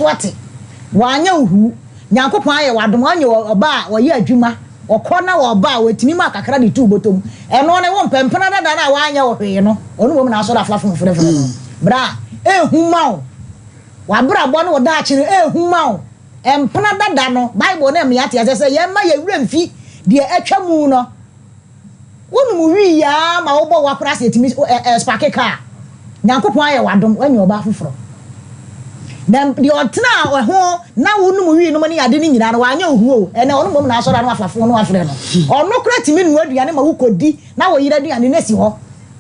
Wate? Wanyɛ wo huu. Nyankopɔn ayɛ wo adom, wanya ɔba a ɔyɛ adwuma, ɔkɔ na ɔba a, watumi ma kakra de tu wo bɔtɔ mu. Ɛno ne wo mpɛ. Mpena dada no a wanyɛ wo hwee no, ɔno mmom na asɔre aflafo mfrɛfrɛ no. Bra, ɛnhu ma wo. W'abrabɔ ne wo daakye no, ɛnhu ma wo. Mpena dada no, Bible no ma yɛate aseɛ sɛ yɛmma yɛn werɛ mfi deɛ atwa mu no. Wonom wii aa ma wobɔ wa koraa sɛ yɛtumi spake car. Nyankopɔn ayɛ wo adom woanya ɔbaa foforɔ. Na deɛ ɔtenaa ɛho na wonom wii nom ne ade no nyinaa no wanyɛ wo hu o. Ɛnɛ ɔno mmom na asɔre ano afa fon no afrɛ no. Ɔno koraa tumi noa aduane ma wokɔdi na wo yere aduane no asi hɔ.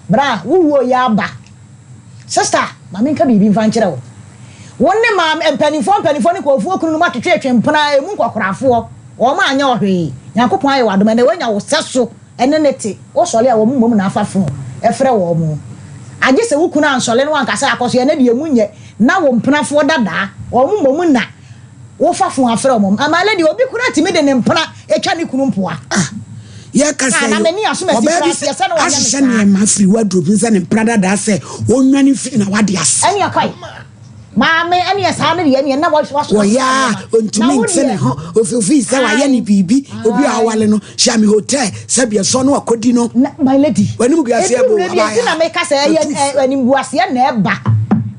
Bra wo wuo yɛ aba. Sister ma menka biribi mfa nkyerɛ wo. Wo ne maame mpaninfoɔ mpaninfoɔ ne nkurɔfoɔ kununom atwetwetwe mpena ɛmu nkɔkorafoɔ. Wɔn anyɛ wo hwee. Nyankopɔn ayɛ wo adom ɛnɛ wanya wo sɛso ne ne te. Wo sɔle a wɔn mmom na afa phone frɛ wɔn. Agye sɛ wo kunu ansɔle na wanka sɛ akɔso ɛnɛ deɛ emu nyɛ na wo mpenafoɔ dadaa wɔn mmom na wo fa phone afrɛ wɔn. My lady obi koraa tumi de ne mpena twa ne kunu mpoa. Ah yɛkasa Ah na yi m'ani aso masi ɔbaa koraa bi seɛ sɛ na wanyɛ me ahyehyɛ saa. nneɛma firi wardrobe mu sɛ ne mpena dadaa sɛ ɔnnwane mfiri na wade ase. Ɛneɛ kɔe. Maame, ɛneɛ saa no deɛ ɛneɛ na waso Wɔyɛ a nneɛma. Na ɔntumi wo nte ne deɛ, ho ofifii sɛ wayɛ ne ae, biribi obi a ae. ɔwale no hyia me hotel sɛdeɛ sɔ no akɔdi no Na, my lady, w'anim guaseɛ ɛduru bo mmerɛ bi a, nti na abaayaa meka sɛ ɛyɛ matu ɛ, animguaseɛ na ɛba.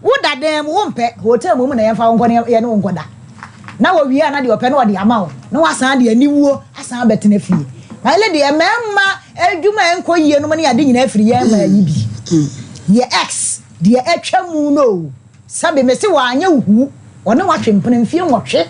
Woda dan mu, wompɛ, hotel mmom na yɛmfa wo nkɔ na yɛne wo nkɔda. Na wɔwie a na deɛ ɔpɛ no ɔde ama wo, na wasan de aniwuo asan abɛtena fie. My lady, mmarima adwuma a ɛnkɔ yie nom ne ade nyinaa firi yɛn mmaa yi bi. Yɛ ex, deɛ atwa mu no o. Sɛbe mese wanyɛ wo huu, ɔne wo atwe mpena mfie nwɔtwe,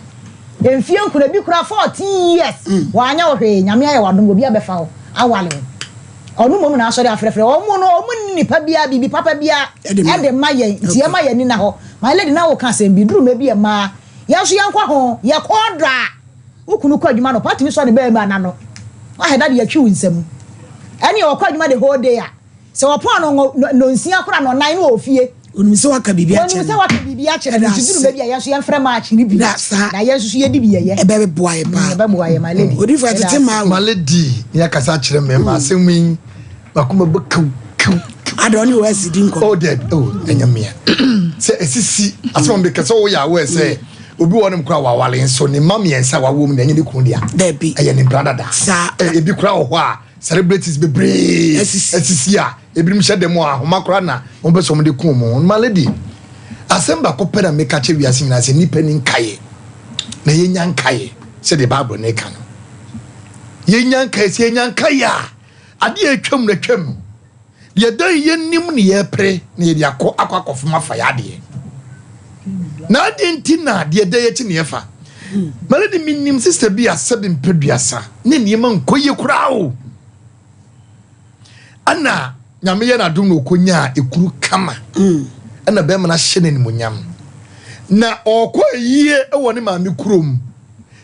mfie nkron, ebi koraa 14 years, wanyɛ wo hwee, Nyame ayɛ wo adom, obi abɛfa wo, awale wo. Ɔno mmom na asɔre afrɛfrɛ wɔn no, wɔn nni nipa biara, biribi papa biara ɛde ma yɛn, nti yɛma yɛn ani nna hɔ. My lady na woka asɛm bi, duru mɛ bi mmaa, yɛn nso yɛnkɔ ho, yɛkɔ ɔdɔ a, wo kunu kɔ adwuma anɔpa, atumi sɔ ne bɛɛma n'ano, wahɛ da de atwi wo nsam, ɛne ɔkɔ adwuma the whole day a, Sɛ wɔpɔn no nnɔ nnɔnsia koraa nnɔnnan no wɔ fie. Onim sɛ waka biribi Onim akyerɛ sɛ no. waka biribi akyerɛ no. Ɛda Nti duru ase. baabi a yɛn nso yɛmfrɛ match no bi. Na saa. Na yɛn nso so yɛdi bi yɛyɛ. Ɛbɛboa yɛ paa. Ɛbɛboa yɛ my lady. Odifo Ɛda ɛtete ase. mmaa o. My lady ne akasa akyerɛ mmarima asɛm yi makoma bɛ kiw kiw kiw. Ada ɔne OS di nkɔmmɔ. Oh dɛbi oh ɛnyɛ mmea sɛ esisi asɛm a meka sɛ woyɛ aware sɛ obi wɔ nom koraa wawale nso ne mma mmiɛnsa a wawo mu na ɛnyɛ ne kunu dea. Dɛbi. Ɛyɛ ne mpena dada. Saa. Ebi koraa wɔ hɔ a Celebrities bebree asisi a ebinom hyɛ dɛm a ahoma koraa na wɔn pɛ sɛ wɔn de kun wɔn. My lady, asɛm baako pɛ na meka kyerɛ wiase nyinaa sɛ nnipa ni nkaeɛ na yɛnya nkaeɛ sɛdeɛ Bible no ka no. Yɛnya nkaeɛ sɛ yɛnya nkaeɛ a adeɛ a atwam no atwam. Deɛ ɛda yɛnim ne yɛpere na yɛde akɔ akɔ akɔfom afa yɛ adeɛ. Na adeɛ nti na deɛ ɛda yɛkyi ne yɛfa. My lady, menim sister bi a sɛbe mpɛduasa ne nneɛma nkɔ yie koraa o. Ɛna nyame yɛ n'adom na ɔkɔnyaa ekuru kama. Ɛna bɛrima no ahyɛ no animuonyam. Na ɔkɔ ayie wɔ ne maame kurom.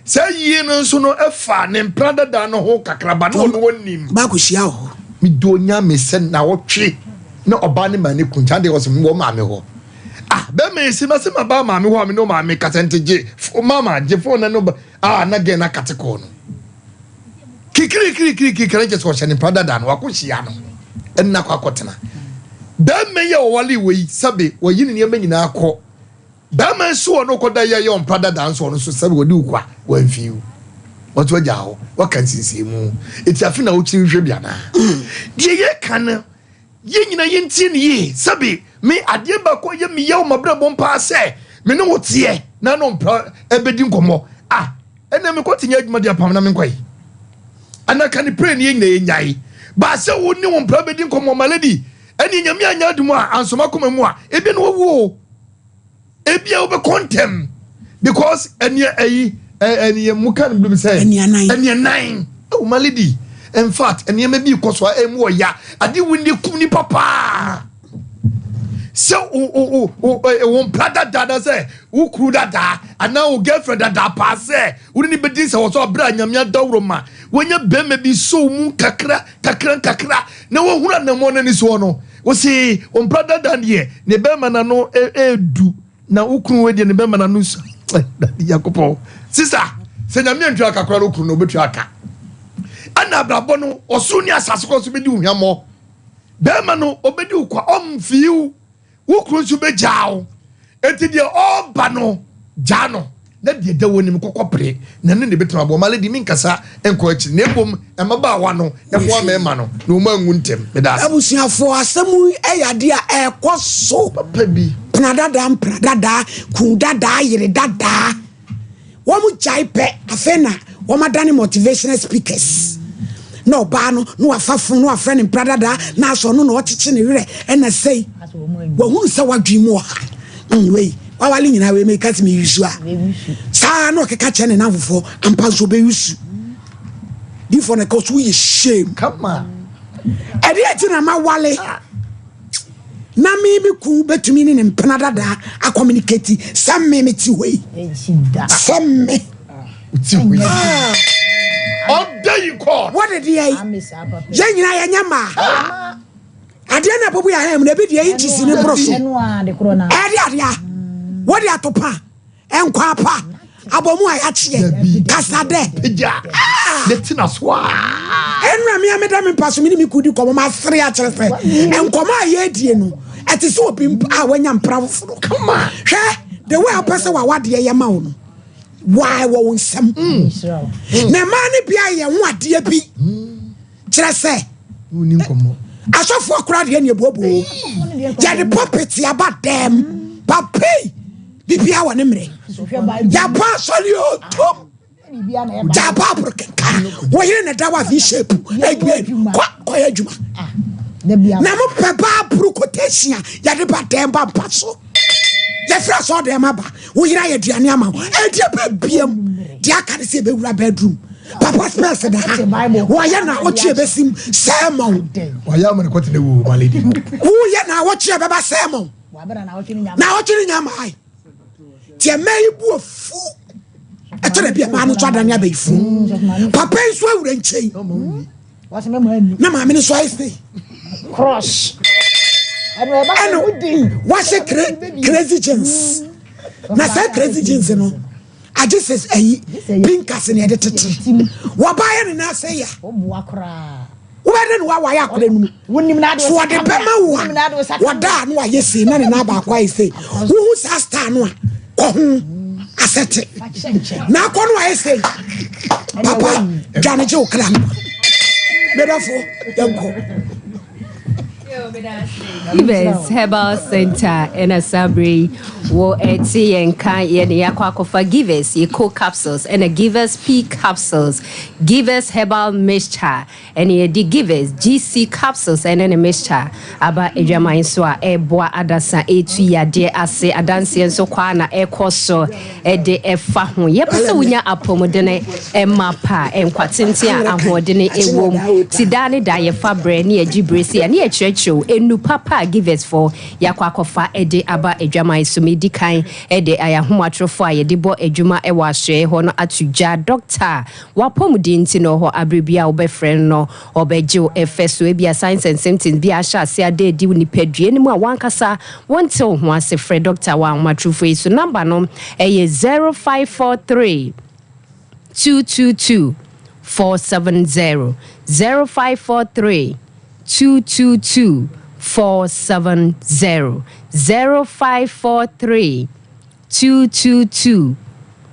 Saa ayie no nso no ɛfa ne mpena dada no ho kakraba na ɔno ɔnim. Baakɔhyia wɔ hɔ. Medɔ nyame sɛ nawɔtwe na ɔbaa ne maame kun kyɛ adeɛ ɔsɛ wɔ maame hɔ. Ah bɛrima yi si ma se ma ba maame hɔ a me ne maame kasa nti gye mama gye phone na no ba ah na gɛn na kate kɔɔ no kikirikirikiri kare kyɛ sɛ ɔhyɛ ne mpa dada no wakɔ hyia no ɛnna akɔ akɔtena bɛrima yi a ɔwale wɔ yi sɛbe wɔyi ne nneɛma nyinaa kɔ bɛrima nso ɔno kɔda yɛ yɛ ɔmpa dada nso ɔno nso sɛbe wɔde wokɔ a wɔamfi wo wɔto agya hɔ wɔka nsinsimu mu eti afe na wokyiri hwɛ bi anaa deɛ yɛka no Yɛn nyinaa yɛntie no yie. Sɛbe me adeɛ baako a ɛyɛ me yaw m'abrabɔ mu paa sɛ me ne wo teɛ na no mpra ɛbɛdi nkɔmmɔ. Ah, ɛnna mekɔ te nyɛ adwuma de apam na menkɔ yi. Ana ka ne pray ne yɛn nyinaa yɛnyae. Baa sɛ wo ne wo mpra bɛdi nkɔmmɔ my lady, ɛnneɛ Nyame anyɛ adom a ansɔ m'akoma mu a, ebia na wawu o. Ebia wobɛkɔ ntɛm because ɛneɛ ɛyi ɛneɛ mu ka no binom sɛ Ɛneanan. ɛneanan. Oh my lady, in fact nneɛma bi kɔ so a ɛmu ɔya ade wo ne kum nipa paa sɛ wo wo wo wo mpra dada na sɛ wo kuru dada anaa wo girlfriend dada paa sɛ wo ne ne bɛdi nsɛ wɔ so abere a nyame adaworo ma wɔnya bɛrima bi so mu kakra kakra nkakra na wɔhunu anammɔn no ani soɔ no Ose ompra dada deɛ ne bɛrima n'ano ɛɛdu na wo kunu wei deɛ ne bɛrima n'ano nsu dade Nyankopɔn sisa sɛ nyame antua aka koraa no kunu no obetua aka ɛna abrabɔ no ɔsoro ne asase kɔ so bɛdi wo hwammɔ bɛrima no obɛdi wo kwa ɔmfiw wo kunu nso bɛgyaa wo enti deɛ ɔba no. Gyaa no na deɛ ɛda w'anim kɔkɔ pere, na ɛno na ɛbɛtumi aboa. My lady, menkasa nkɔ akyiri, na mmom mmabaawa no mmoa mmarima no na wɔn anwu ntɛm. Meda ase. Abusuafoɔ, asɛm yi yɛ adeɛ a ɛrekɔ so. Papa bi. Pena dadaa, mpena dadaa, kun dadaa, yere dadaa. Wɔn gyae pɛ, afei na wɔn adane motivational speakers. Na ɔbaa no, na wafa fon, na wafrɛ ne mpena dadaa, na asɛ ɔno na ɔkyekye ne werɛ, ɛna sei. Wahunu sɛ wadwene mu ɔha. Wei, wawale nyinaa wei meka sɛ meyusu a. Saa na ɔkeka kyerɛ ne namfofoɔ, ampa nso ɔbɛyusu. Difoɔ na ɛka so woyɛ shame. Kama. Ɛdeɛ nti na mawale na me me kun bɛtumi ne ne mpena dadaa akɔmunikati sɛ me mete hɔ yi. Sɛ me. Ti hɔ yi. Ɔda yi kɔ. Wɔde deɛ yi. Yɛn nyinaa yɛnyɛ mmaa. Adeɛ na ɛbubu yɛ ahɛn mu na ebi deɛ inches ne boro so. Ɛde adeɛ a wɔde atopa nkwa pa abɔmu a yɛakyeɛ kasa dɛ. Ɛnura mi a meda me mpa so me ne me ku di kɔmɔ ma sere akyerɛ sɛ nkɔmɔ a yɛredie no ɛte sɛ obi a wanya mpra foforɔ. Hwɛ the way a wopɛ sɛ wawadeɛ yɛ ma wo no wae wɔ wo nsam. Na mmaa no bi ayɛ ho adeɛ bi. Kyerɛ sɛ, asɔfoɔ koraa deɛ ne ɛbuobuo. Yɛde pulpit aba dɛm. Papa yi, biribiara wɔ ne mmerɛ. Yɛabɔ asɔre o, tom. Gya Bible kenkan. Wo yere na da wa V shape. Awie, kɔ kɔyɛ adwuma. Na mopɛ Bible quotation a yɛde ba dɛm ba mpa so. Yɛfrɛ asɔre dɛm aba. Wo yere ayɛ aduane ama wo. Ɛdeɛ bɛ biam. Deɛ aka ne sɛ yɛbɛwura bedroom. Papa spɛs da ha. Wɔyɛ na awɔtwe ɛbɛsim sermon. Wɔyɛ ama ne kɔte ne wu ma lady. Woyɛ na awɔtwe ɛbɛba sermon. Na awɔtwe ne nya maae. Tiɛ mmaa yi bu afu. Ɛtɔ da bi a mmaa no nso adane abɛyifu. Papa yi nso awura nkyɛn. Na maame no nso ayɛ sei. Cross. Ɛna wahyɛ crazy jeans. Na saa crazy jeans no. Agye sɛ ayi pinkase na yɛde tete. Wɔbaayɛ ne nan ase ya. Wobɛde ne wawae akora no mu. So wɔde bɛma wo a wɔda a na wayɛ sei na ne nan baako ayɛ sei. Wohu saa star no a kɔ ho asɛte. Na akɔ no ayɛ sei. Papa dwane gye wo kra no. Medɔfo yɛnkɔ. Ibes Herbal Center ɛna saa berɛ yi wɔ ɛte yɛn nka yɛne yɛakɔ akɔfa Givers yɛ co capsules ɛna Givers P capsules Givers Herbal Mixture ɛne yɛde Givers GC capsules ɛne ne mixture aba adwaman so a ɛreboa adasa ɛretu yadeɛ ase adanseɛ nso kɔ a na ɛrekɔ so de fa ho. Yɛpɛ sɛ wonya apɔmuden ma pa, nkwa tenten a ahoɔden wom. Ti daa ne daa yɛfa berɛ ne yɛgye berɛ sei a ne yɛkyerɛkyerɛ wo nnuru papa a Givers foɔ yɛakɔ akɔfa de aba adwaman so. Medi kan de ayɛ ahomatorofo a yɛde bɔ adwuma wɔ asoɛeɛ hɔ no ato dwa. Dɔkta a w'apɔmuden nti na ɔwɔ hɔ aberɛ biara a wobɛfrɛ no no ɔbɛgye wo fɛ so. Ebia signs and symptoms bi a ahyɛ aseɛ ada adi wo nipadua no mu a w'ankasa Wonte wo ho ase frɛ dɔkta wɔ ahomatorofo yi so. Namba no yɛ 0543 222 470, 0543 222 470, 0543 222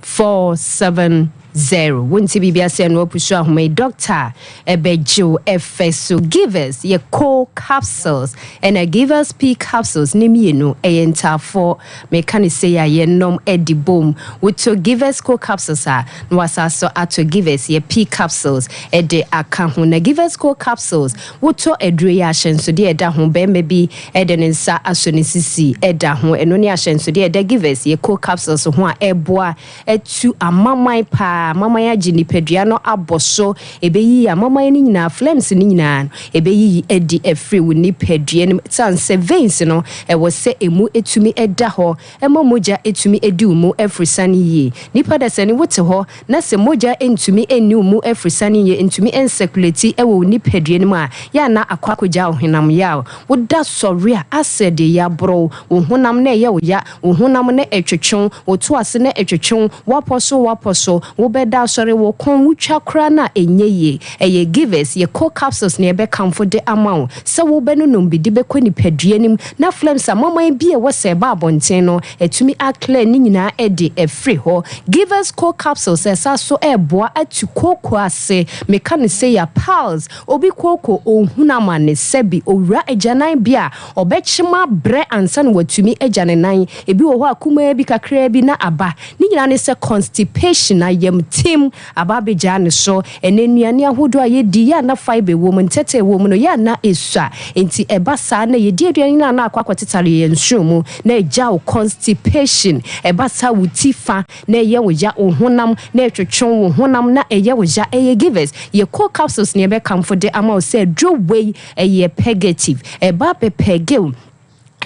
470. Wonte biribi ase ɛno apusu ahoma yi doctor ɛbɛgye wo ɛfɛ so. Givers yɛ co capsules ɛna Givers P capsules ne mmienu ɛyɛ ntaafoɔ meka ne sei a yɛnom ɛde bom. Wotɔ Givers co capsules a na wasa so atɔ Givers yɛ P capsules ɛde aka ho. Na Givers co capsules Wotɔ aduro yi a, ahyɛnsodeɛ a ɛda ho, barima bi de ne nsa asɔ ne sisi da ho. Ɛno ne ahyɛnsodeɛ a ɛda Givers yɛ Co Capsules ho a ɛboa atu amaman paa. Amaman agye nipadua no abɔ so. Ɛbɛyiyi amaman no nyinaa, phlegms no nyinaa no, ɛbɛyiyi adi afiri wo nipadua no mu. Ɛsiane sɛ veins no, ɛwɔ sɛ ɛmu tumi da hɔ ma mogya tumi di wo mu afurusane yie. Nipa dasani wote hɔ na sɛ mogya ntumi nni wo mu afurusane yie, ntumi nsɛkulati wɔ wo nipadua no mu a, yɛ a na akɔ akɔgya wo honam yaw. Woda sɔre a, asɛ deɛ yɛaborɔ wo, wo honam na ɛyɛ wo ya, wo honam na ɛtwetwe wo, wo to ase na ɛtwetwe wo, woapɔ so woapɔ so, wobɛ. Wobɛda asɔre, wo kɔn wotwa koraa no a ɛnyɛ yie. Ɛyɛ Givers, yɛ co capsules na yɛbɛkamfo de ama wo sɛ wobɛnonom bi de bɛkɔ nipadua no mu na phlegms amaman bi a ɛwɔ sɛ ɛba abɔnten no atumi aclear ne nyinaa de afiri hɔ. Givers co capsules ɛsa so ɛreboa atu kooko ase. Meka no sei a, piles, obi kooko ɔnhunu amane sɛbi owura agyanan bi a ɔbɛkyem abrɛ ansa na watumi agya ne nan. Ebi wɔ hɔ a kumaa bi kakraa bi na aba. Ne nyinaa ne sɛ constipation, ayamtim aba abɛgyaa ne so. Ɛnɛ nnuane ahodoɔ a yɛdi yɛ a na fibre wɔ mu, ntɛtɛ wɔ mu no yɛ a na ɛsua. Enti ɛba saa na yɛdi aduane no a na akɔ akɔtetare yɛn nsono mu na agya wo constipation. Ɛba saa wo ti fa na ɛyɛ wo ya, wo honam na ɛtwetwe wo honam na ɛyɛ wo ya. Ɛyɛ Givers yɛ co capsules na yɛbɛkamfo de ama wo sɛ aduro wei ɛyɛ purgative. Ɛba abɛpɛge wo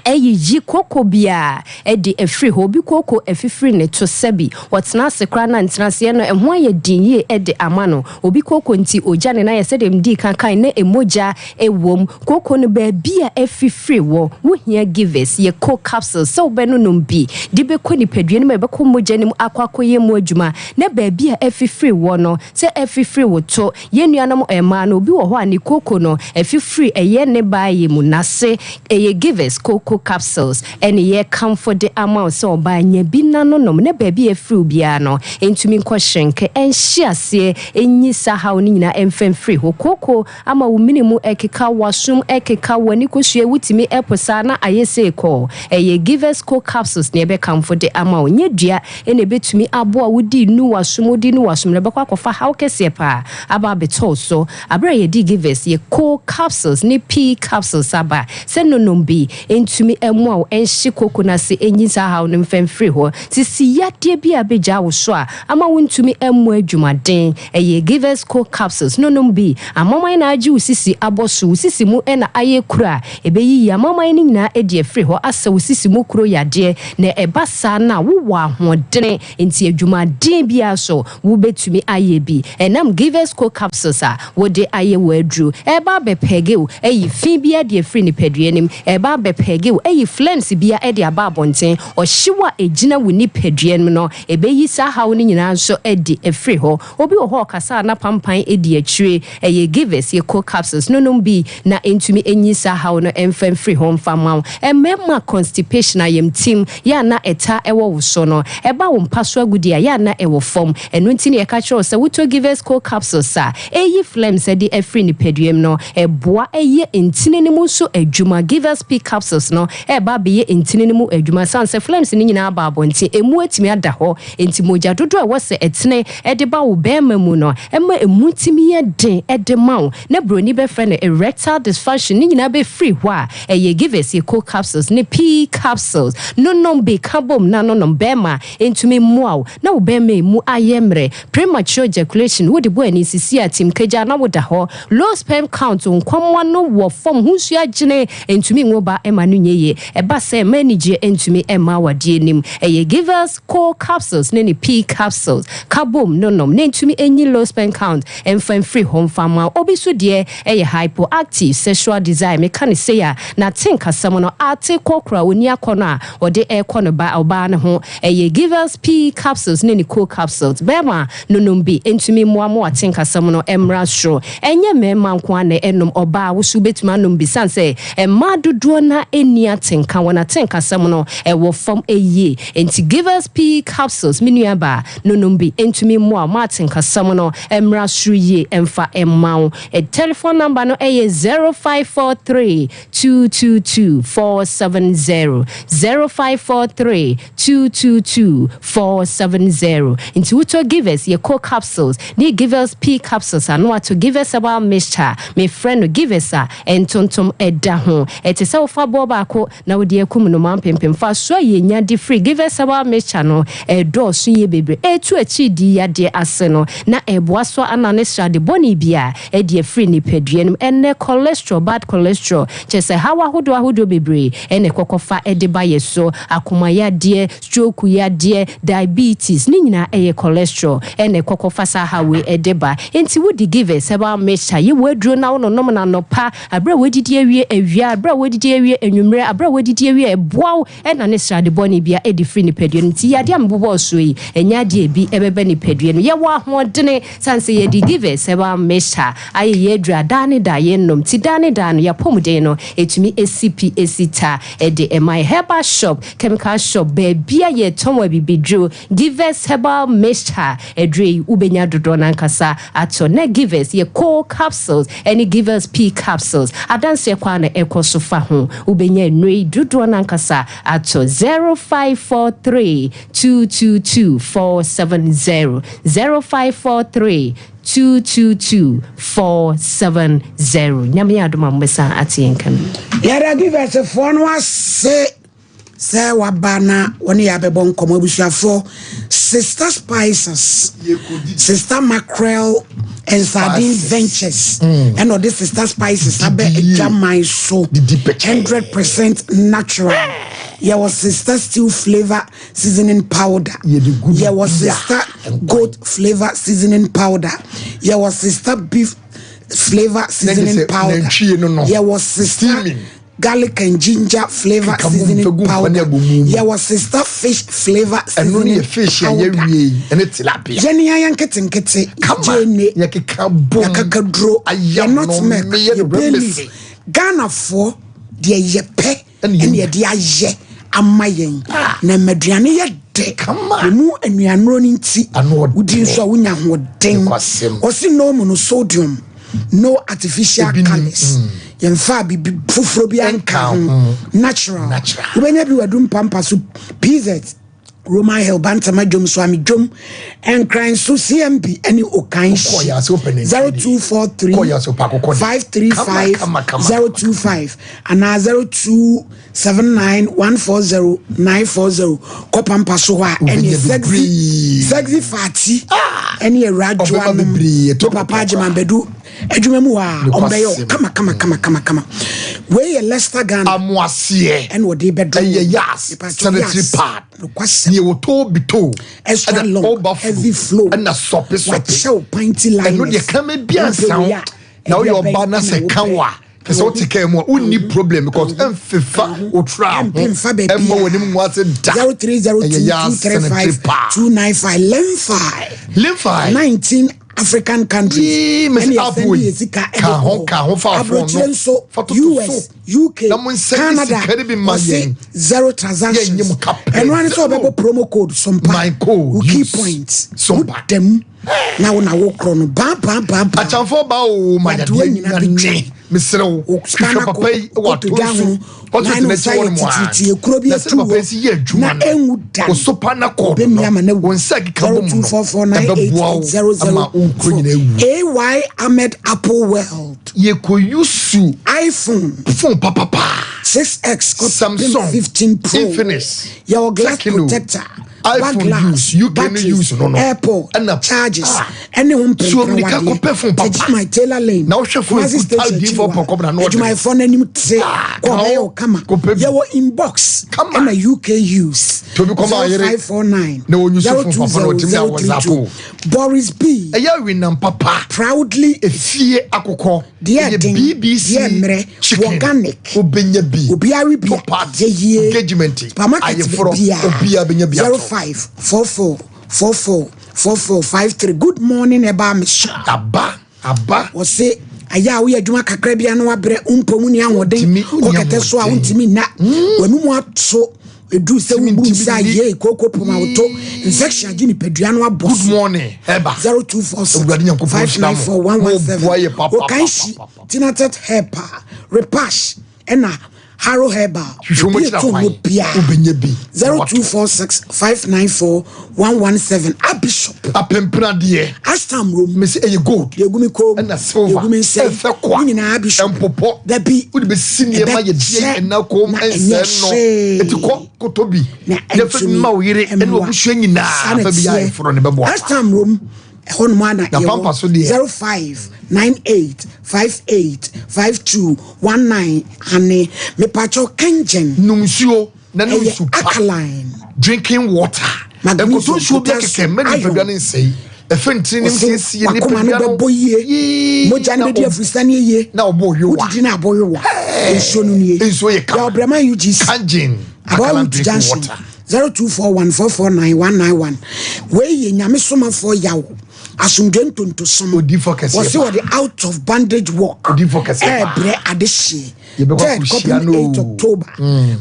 ɛyiyi koko biara ɛde afiri hɔ. Obi koko afifiri ne to sɛbi ɔtena ase koraa na ntena aseɛ no ɛho ayɛ den yie ɛde ama no. Obi koko nti ogya ne nan yɛ sɛdeɛ mdii kan kan na emogya ɛwom. Koko no baabi a afifiri wɔ, wohia Givers yɛ co capsules sɛ wobɛnonom bi de bɛkɔ nipadua no mu, ɛbɛkɔ mogya no mu akɔ akɔyɛ mu adwuma na baabi a afifiri wɔ no sɛ afifiri wo to. Yɛn nuanom mmaa no, obi wɔ hɔ a ne koko no afifiri ɛyɛ ne baayɛ mu n'ase. Ɛyɛ Givers coco capsules ɛne yɛkamfo de ama wo sɛ ɔbaa nya bi na no nom na baabi a afiri biara no ntumi nkɔ hyerɛnke ɛnhye aseɛ ɛnyi saa haw no nyinaa ɛmfa mfiri hɔ. Koko ama wo mene mu ɛkeka, w'asom ɛkeka, w'ani kosua wotumi ɛpo saa na ayɛ sei kɔɔ. Ɛyɛ Givers co capsules ne yɛbɛkamfo de ama wo. Nyɛ dua ɛna ɛbɛtumi aboa wodi nu w'asom, wodi nu w'asom na ɛbɛkɔ akɔfa haw kɛseɛ paa aba abɛtɔw so. Aberɛ a yɛdi Givers yɛ co capsules ne p capsules aba sɛ nonom bi ntumi ɛmoa wo ɛnhye koko no ase ɛnyi saa haw no mfa mfiri hɔ. Sisi yadeɛ bi a bɛgya wo so a ama wontumi ɛmmoa adwumaden, ɛyɛ Givers co capsules nonom bi. Amaman na agye wo sisi abɔ so, wo sisi mu ɛna ayɛ kuro a ɛbɛyiyi amaman no nyinaa adi afiri hɔ asɛ wo sisi mu kuro yadeɛ na ɛba saa no a wowɔ ahoɔdene nti adwumaden biara so wobɛtumi ayɛ bi. Ɛnam Givers co capsules a wode ayɛ wɔ aduro ɛba abɛpɛge wo ɛyi fi bi ade afiri nipadua nim, ɛba abɛpɛge wo ɛyi phlegms bia ɛde aba abɔnten. Ɔhyew a ɛgyina wo nipadua no no ɛbɛyi saa haw no nyinaa nso ɛde afiri hɔ. Obi wɔ hɔ ɔkasa a na pampan ɛdi akyire. Ɛyɛ Givers yɛ co capsules nonom bi na ɛntumi ɛnyi saa haw no ɛmfa mfiri hɔ mfa ma wo. Ɛmɛma constipation, ayamtim yɛ a na ɛta ɛwɔ wo so no ɛba wo mpa so agudi a yɛ a na ɛwɔ fam. Ɛno nti ne yɛka kyerɛ wo sɛ wotɔ Givers co capsules a ɛyi phlegms ɛde afiri nipadua mu no, ɛboa ɛyɛ ntini no mu nso adwuma. Givers p capsules no ɛba abɛyɛ ntini no mu adwuma san sɛ phlegms no nyinaa aba abɔnten, emu atumi ada hɔ nti mogya dodoɔ a ɛwɔ sɛ ɛtene ɛde ba wo bɛrima mu no ɛma emu tumi yɛ den ɛde ma wo na buroni bɛfrɛ no erectile dysfunction ne nyinaa bɛfiri hɔ a ɛyɛ Givers yɛ co capsules ne p capsules nonom bi ka bom na nonom bɛrima ntumi mmoa wo na wo bɛrima emu ayɛ mmerɛ. Premature ejaculation, wode bɔ ani sisi a tim kagya na woda hɔ. Low sperm count, nkwammoa no wɔ fam ho nsuo agyene ntumi ngo ba ɛma no nyɛ yie. Ɛba sɛ mma anigyeɛ ntumi ɛma awadeɛ nim, ɛyɛ Givers co capsules ne ne p capsules ka bom nonom ne ntumi enyi low sperm count ɛmfa mfiri hɔ mfa ma. Obi so deɛ ɛyɛ hypoactive sexual desire. Meka ne sei a na te nkasɛm no ate kɔkora oni akɔ no a ɔde ɛrekɔ no ba ɔbaa no ho. Ɛyɛ Givers p capsules ne ne co capsules. Bɛrima nonom bi ntumi mmoa mo ate nkasɛm no mmra soro. Ɛnyɛ mmarima nko a na ɛnom, ɔbaa woso wobɛtumi anom bi san sɛ mmaa dodoɔ na ɛni atenka wɔn ate nkasɛm no ɛwɔ fam ɛyie. Nti Givers p capsules, me nua baa, nonom bi ntumi mmoa mo ate nkasɛm no mmra soro yie ɛmfa ɛmma wo. Telephone number no ɛyɛ 0543 222 470, 0543 222 470. Nti wotɔ Givers yɛ co capsules ne Givers p capsules a no ato Givers herbal mixture. Mefrɛ no Givers a ntontom ɛda ho ɛte sɛ wofa boɔ baako na wode akum no ma mpempem fa so a yɛnya de free. Givers herbal mixture no ɛdɔɔso yie bebree ɛtu akyiri di yadeɛ ase no na ɛboa so ana ne srade bɔne bi a ɛde afiri nipadua no mu. Ɛnɛ cholesterol, bad cholesterol, kyerɛ sɛ haw ahodoɔ ahodoɔ bebree ɛna ɛkɔkɔfa ɛde ba yɛ so, akoma yadeɛ, stroke yadeɛ, diabetes ne nyinaa ɛyɛ cholesterol ɛna ɛkɔkɔfa saa haw ɛde ba. Nti wodi Givers herbal mixture yɛ wɔ aduro na wononom na anɔpa aberɛ a wɔadidi awie, awia aberɛ a wɔadidi awie, anwummerɛ. anwummerɛ aberɛ a woadidi awie a ɛboa wo ɛna ne srade bɔne bia ɛdi firi nipadua no nti yadeɛ a mebobɔɔ soɔ yi ɛnyɛ adeɛ bi ɛbɛba nipadua no yɛwɔ ahoɔdene sane sɛ yɛde Givers herbal mixture ayɛ yɛ aduru a daa ne daa yɛnnom nti daa ne daa no yɛapɔmuden no ɛtumi ɛsi pi ɛsi ta ɛde ɛma yɛ herbal shop chemical shop baabi a yɛtɔn wɔ abibiduro Givers herbal mixture aduro yi wobɛnya dodoɔ nankasa atɔ na Givers yɛ cold capsules ɛne Givers P capsules adanseɛ kwan na ɛkɔ so fa ho wobɛnya nnuro yi dodoɔ nankasa atɔ 0543 222 470 0543 222 470 Nyame yɛ adom a mobɛsan ate yɛn ka bi. Yɛda Giversfoɔ no ase sɛ waba na wɔne yɛ abɛbɔ nkɔmmɔ. Abusuafoɔ, Sister Spices, Sister Mackerel and Sardine Ventures ɛna ɔde Sister Spices abɛ adwaman so, 100% natural. Yɛwɔ Sister Stew Flavour Seasoning Powder, yɛwɔ Sister Goat Flavour Seasoning Powder, yɛwɔ Sister Beef Flavour Seasoning Powder, yɛwɔ Sister Garlic and Ginger Flavour Seasoning Powder, yɛwɔ Sister Fish Flavour Seasoning Powder. Yɛne ayɛ nketenkete, yɛgye yɛkakaduro, yɛ nutmeg, yɛ bay leaf. Ghanafoɔ deɛ yɛpɛ ɛne yɛde ayɛ ama yɛn na mmaduane yɛ dɛ emu nnuanuro no nti wodi nso a wonya ahoɔden. Ɔsi no mu no sodium, no artificial colours, yɛmfa bibi foforɔ bi anka ho, natural. Wobɛnya bi wadu mpampa so PZ, Roman Hill, Bantama dwom so, Ame dwom, Nkran so, CMB ɛne Okanhyi. 0243 535 025 anaa 0279 140 940. Kɔ Pampa so hɔ a ɛne sexy sexy fati ɛne awura adwoa nom papa Agyeman Badu adwuma mu hɔ a ɔmbɛyɛ kama kama kama kama kama. Wei yɛ Leicester Ghana. Amoaseɛ. Ɛna ɔde bɛdɔ. Ɛyɛ yas sanitary pad neɛ wɔtɔ bi to. Extra long, heavy flow. Ɛna sɔpe sɔpe. Wakyɛw panty liners. Ɛno deɛ kama bi ansa wo na woyɛ ɔba na sɛ ka wo a kɛ sɛ wote kaa mu a wonni problem because ɛmfefa wo tra ho ɛmmɔ w'anim ngu ase da. 0302 235 295. Lemfi. Lemfi. 19 African countries ɛne yɛsɛn de yɛ sika ɛde kɔ aburokyire nso, US, UK, Canada. Ɔse zero transactions. Ɛno ane sɛ ɔbɛbɔ promo code SOMPA, wo key point wodam na wo na wo korɔ no baa baa baa baa. Akyamfoɔ ba o ma yadeɛ nyina ne mesrɛ wo hwehwɛ papa yi wɔ ato so ɔtɔ n'akyi wɔ no mu a kuro bi atu hɔ na enwu da. Osopa na kɔɔdo no wɔn nsa keka bɔ mu no ɛbɛboa wo ama wo kuro nyina ewu. Ay Ahmed Apple World. Yɛkɔ yusu iPhone phone papapa. 6X, Samsung 15 Pro. Infinix. Yɛwɔ glass protector, iPhone glass, use, UK no use no no. AirPod ɛna charges ɛne ho So mirika kɔpɛ phone papa. Tɛgyi my Taylor Lane. Na wohwɛ phone Kumasi kuta station diifoɔ akyi hɔ a, pɔnkɔ na na ɔde. Adwumayɛfoɔ no anim te kɔ ɔbɛyɛ wo kama. Kɔpɛ bi. Yɛwɔ inbox Kama. ɛna UK use. Tobi kɔma ayere. 0549 Na wɔn use phone papa na wɔtumi de awɔ 020 WhatsApp. Boris B. Ɛyɛ awinam papa. Proudly. Efie akokɔ. Deɛ ɛyɛ den, BBC deɛ mmerɛ, chicken. Organic. Wobɛnya bi. Obiara bi To party, yɛ yie. Engagement. Supermarket ayeforɔ baabiara. obiara bɛnya bi ato. 05 44 44 44 53. Good morning, ɛbaa me so. Aba aba. Wɔse ayɛ a woyɛ adwuma kakra bia na wabrɛ wompɔ mu ni ahoɔden. Wontumi, wonni kɔkɛtɛ so a ahoɔden. Wontumi nna w'anum ato ɛduru sɛ Ntumi, wobu ntumi nsa nni. yie kooko poma woto infection agye nipadua no abɔ Good so. morning ɛba. 0246 Awurade Nyankopɔn nhyira mo. 594 Mo boa yɛ 117. papa, Okanhyi papa, papa. Tinatet Hepa Repash ɛna Haro Herbal. Hwehwɛ wɔn Obi akyiri etu akwan. mu biara. Wobɛnya bi. 0246 594 117. Abishop. Apempenadeɛ. Ashtam Rom. Mesi ɛyɛ gold. Yɛgu mi kom. Ɛna silver. Yɛgu mi nsɛm. Ɛfɛ kwa. Ne nyinaa Bishop. Ɛmpopɔ. Dabi. Wode bɛsi nneɛma yɛ deɛ Ɛbɛkyɛ ɛna kom na ɛnyɛ ɛnsɛn no. hwee. Eti kɔ kɔtɔ bi. Na Yɛfɛ ɛntumi mma wo yere ɛne mmoa. wabusua nyinaa. Saa na Fa bi teɛ. ayɛforɔ ne bɛboa. Ashtam Rom ɛhɔ nom ana. Na Pampa so deɛ. 0598 58 52 19 ane mepakyɛw Kangen. Nom nsuo na nom Ɛyɛ nsu pa. Alkaline. Drinking water. Magnesium, Nkoto nsuo bi akɛkɛ potassium, mɛ nipadua iron. ne nsɛe. Ɛfɛ ntiri ne Ɔse nsiesie wakoma no nipadua no. bɛbɔ yie. Yee, Mogya no na bɛdi afurusane yie. Na ɔbɔ yowa. Wodidi no abɔ yowa. Nsuo no nie. Nsuo yɛ kama. Yɛwɔ Breman UGC. Kangen. About Akalan Route drinking Junction. water. 0241449191. Wei yɛ Nyame somafoɔ yaw. Asomdwe ntontosom. Odiyifoɔ kɛseɛ Wɔse paa. wɔde out of bandage work. Odiyifoɔ kɛseɛ paa. Ɛɛbrɛ adehyeɛ. Yɛbɛkɔ Third akɔhyia kɔpem no 8 o. October.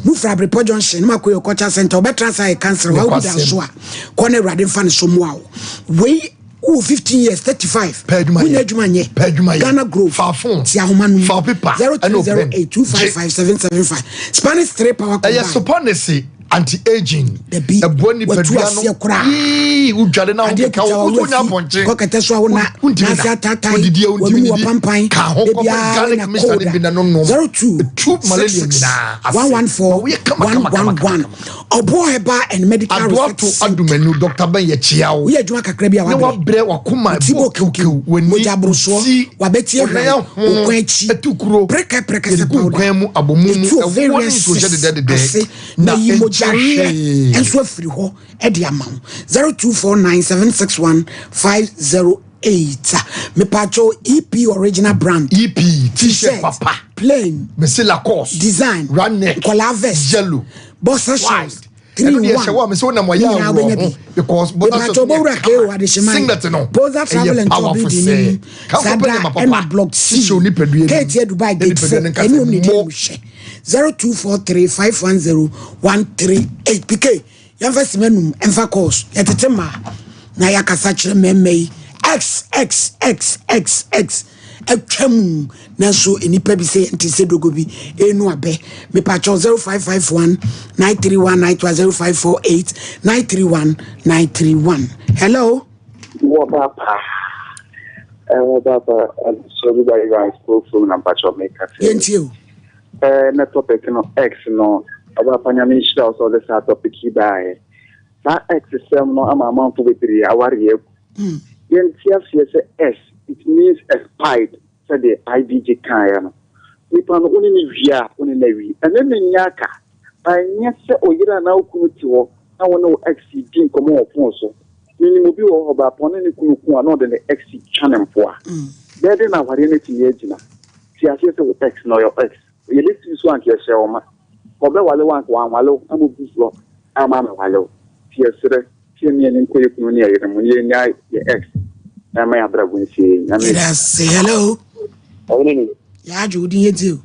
Mufra Abrepɔ Junction ne Makoyo Culture Center. Wɔbɛtra saa yɛ council. Wa Nokwasɛm. wodi aso a kɔ na Awurade mfa ne so mmoa wo. Wei wowɔ 15 years 35. Pɛ adwuma Wonya yɛ. adwuma nyɛ. Pɛ adwuma yɛ. Ghana Grove. Fa phone. Ti ahoma no mu. Fa paper ɛne wo pen. 0308 255 775. Spanish 3 power Ɛyɛ combined. sopanese anti-aging. Dabi, Ɛboa watu nipadua no. aseɛ koraa. Yii, wodware na Adeɛ wokeka kuta wo wa wonya wafi apɔnkye. kɔkɛtɛ so a wo na Wontumi n'ase na. ataataa Wodidi a wontumi w'anum wɔ nidi. pampan Ka ho da kɔpɛ biara garlic woanya mixture cold no a bi na no nom. 02 Ɛtu malaria 66 nyinaa ase. 114 Ma woyɛ kama kama kama kama 111 Ɔboɔ Herbal and Medical Research Adoato Center. Adomanu, Dr. Ben yɛkyea wo. Woyɛ adwuma kakra bi a Ne wabrɛ. wabrɛ wakoma Ti ɛbɔ bɔ kewkew, kewkew, w'ani, mogya aborosoɔ, ti, wabɛti wo nan ahwan, ahono, wo kɔn akyi, ɛtu kuro, prɛkɛ prɛkɛsɛ yɛde gu powder, nkwan mu, abomu mu, etu ɛwoɔ ne ovarian nsuohyɛ cysts dedɛdedɛ, ase, na na yi ɛnkyɛ mogyareɛ hwee. nso afiri hɔ de ama wo. 0249761508. Mepatwo EP original brand. EP, t-shirt T-shirt, papa. plain, Mese Lacoste, design, round neck, nkɔlaa vest, yellow, boxer shorts, white. 3 Ɛno in deɛ 1. hyɛ wo a mese wonam ɔyɛ Ne nyinaa aworɔ wobɛnya ho bi. because boxer Mepatwo shorts no yɛ bɔwura kama. KO Adehyeman, Singlet no, Poza ɛyɛ Travel and Tour powerful building sɛ. no mu, Ka saa nkɔpɛ da nneɛma papa. ɛna block C, Hyehyɛ wo nipadua no mu. KT Dubai Na gate nipadua 4, no nka ɛne sɛ wɔn na ɛdi mo. anim hyɛ. 0243510138. PK, yɛmfa sima num, ɛmfa calls, yɛtete mmaa na yɛakasa kyerɛ mmarima yi. X, X, X, X, X atwa mu nanso nnipa bi sɛ yɛnte sɛ dogo bi ɛnu abɛ. Mepakyɛw 0551 931 931 0548 931 931. Hello. Wɔ papa. Wɔ papa. So everybody guys spoke from Nampacho make us. Yɛntie o. Na topic no X no. Ɔba pa nyame nhyira wo sɛ ɔde saa topic yi baeɛ. Saa X sɛm no ama amanfo bebree aware agu. Yɛnte aseɛ sɛ S it means expired sɛdeɛ IBG kaeɛ no. Nipa no wo ne no wie a wo ne no awie. Ɛno ne nyɛ aka. Ɛnyɛ sɛ oyere anaa wo kunu te hɔ na wo ne wo ex di nkɔmmɔ wɔ phone so. Menim obi wɔ hɔ ɔbaa pa ɔne ne kunu ko a na ɔde ne ex twa ne mpoa. Bɛyɛ dɛn na awareɛ no atumi agyina? Te aseɛ sɛ wo ex no ɔyɛ wo ex. Yɛbɛsi so anka yɛhyɛ wo ma. Ɔbɛwale wo anka wanwale wo na mobu block ama amɛwale wo. Nti yɛserɛ sɛ yɛne yɛn nkɔ yɛ kunu ne yɛ yere mu na yɛnyae yɛ ex na ɛma yɛn abrabɔ nsie yɛn. Nyame Yɛda ase. Hello. Ɔhene ni. Yɛadwo wo din yɛntie o.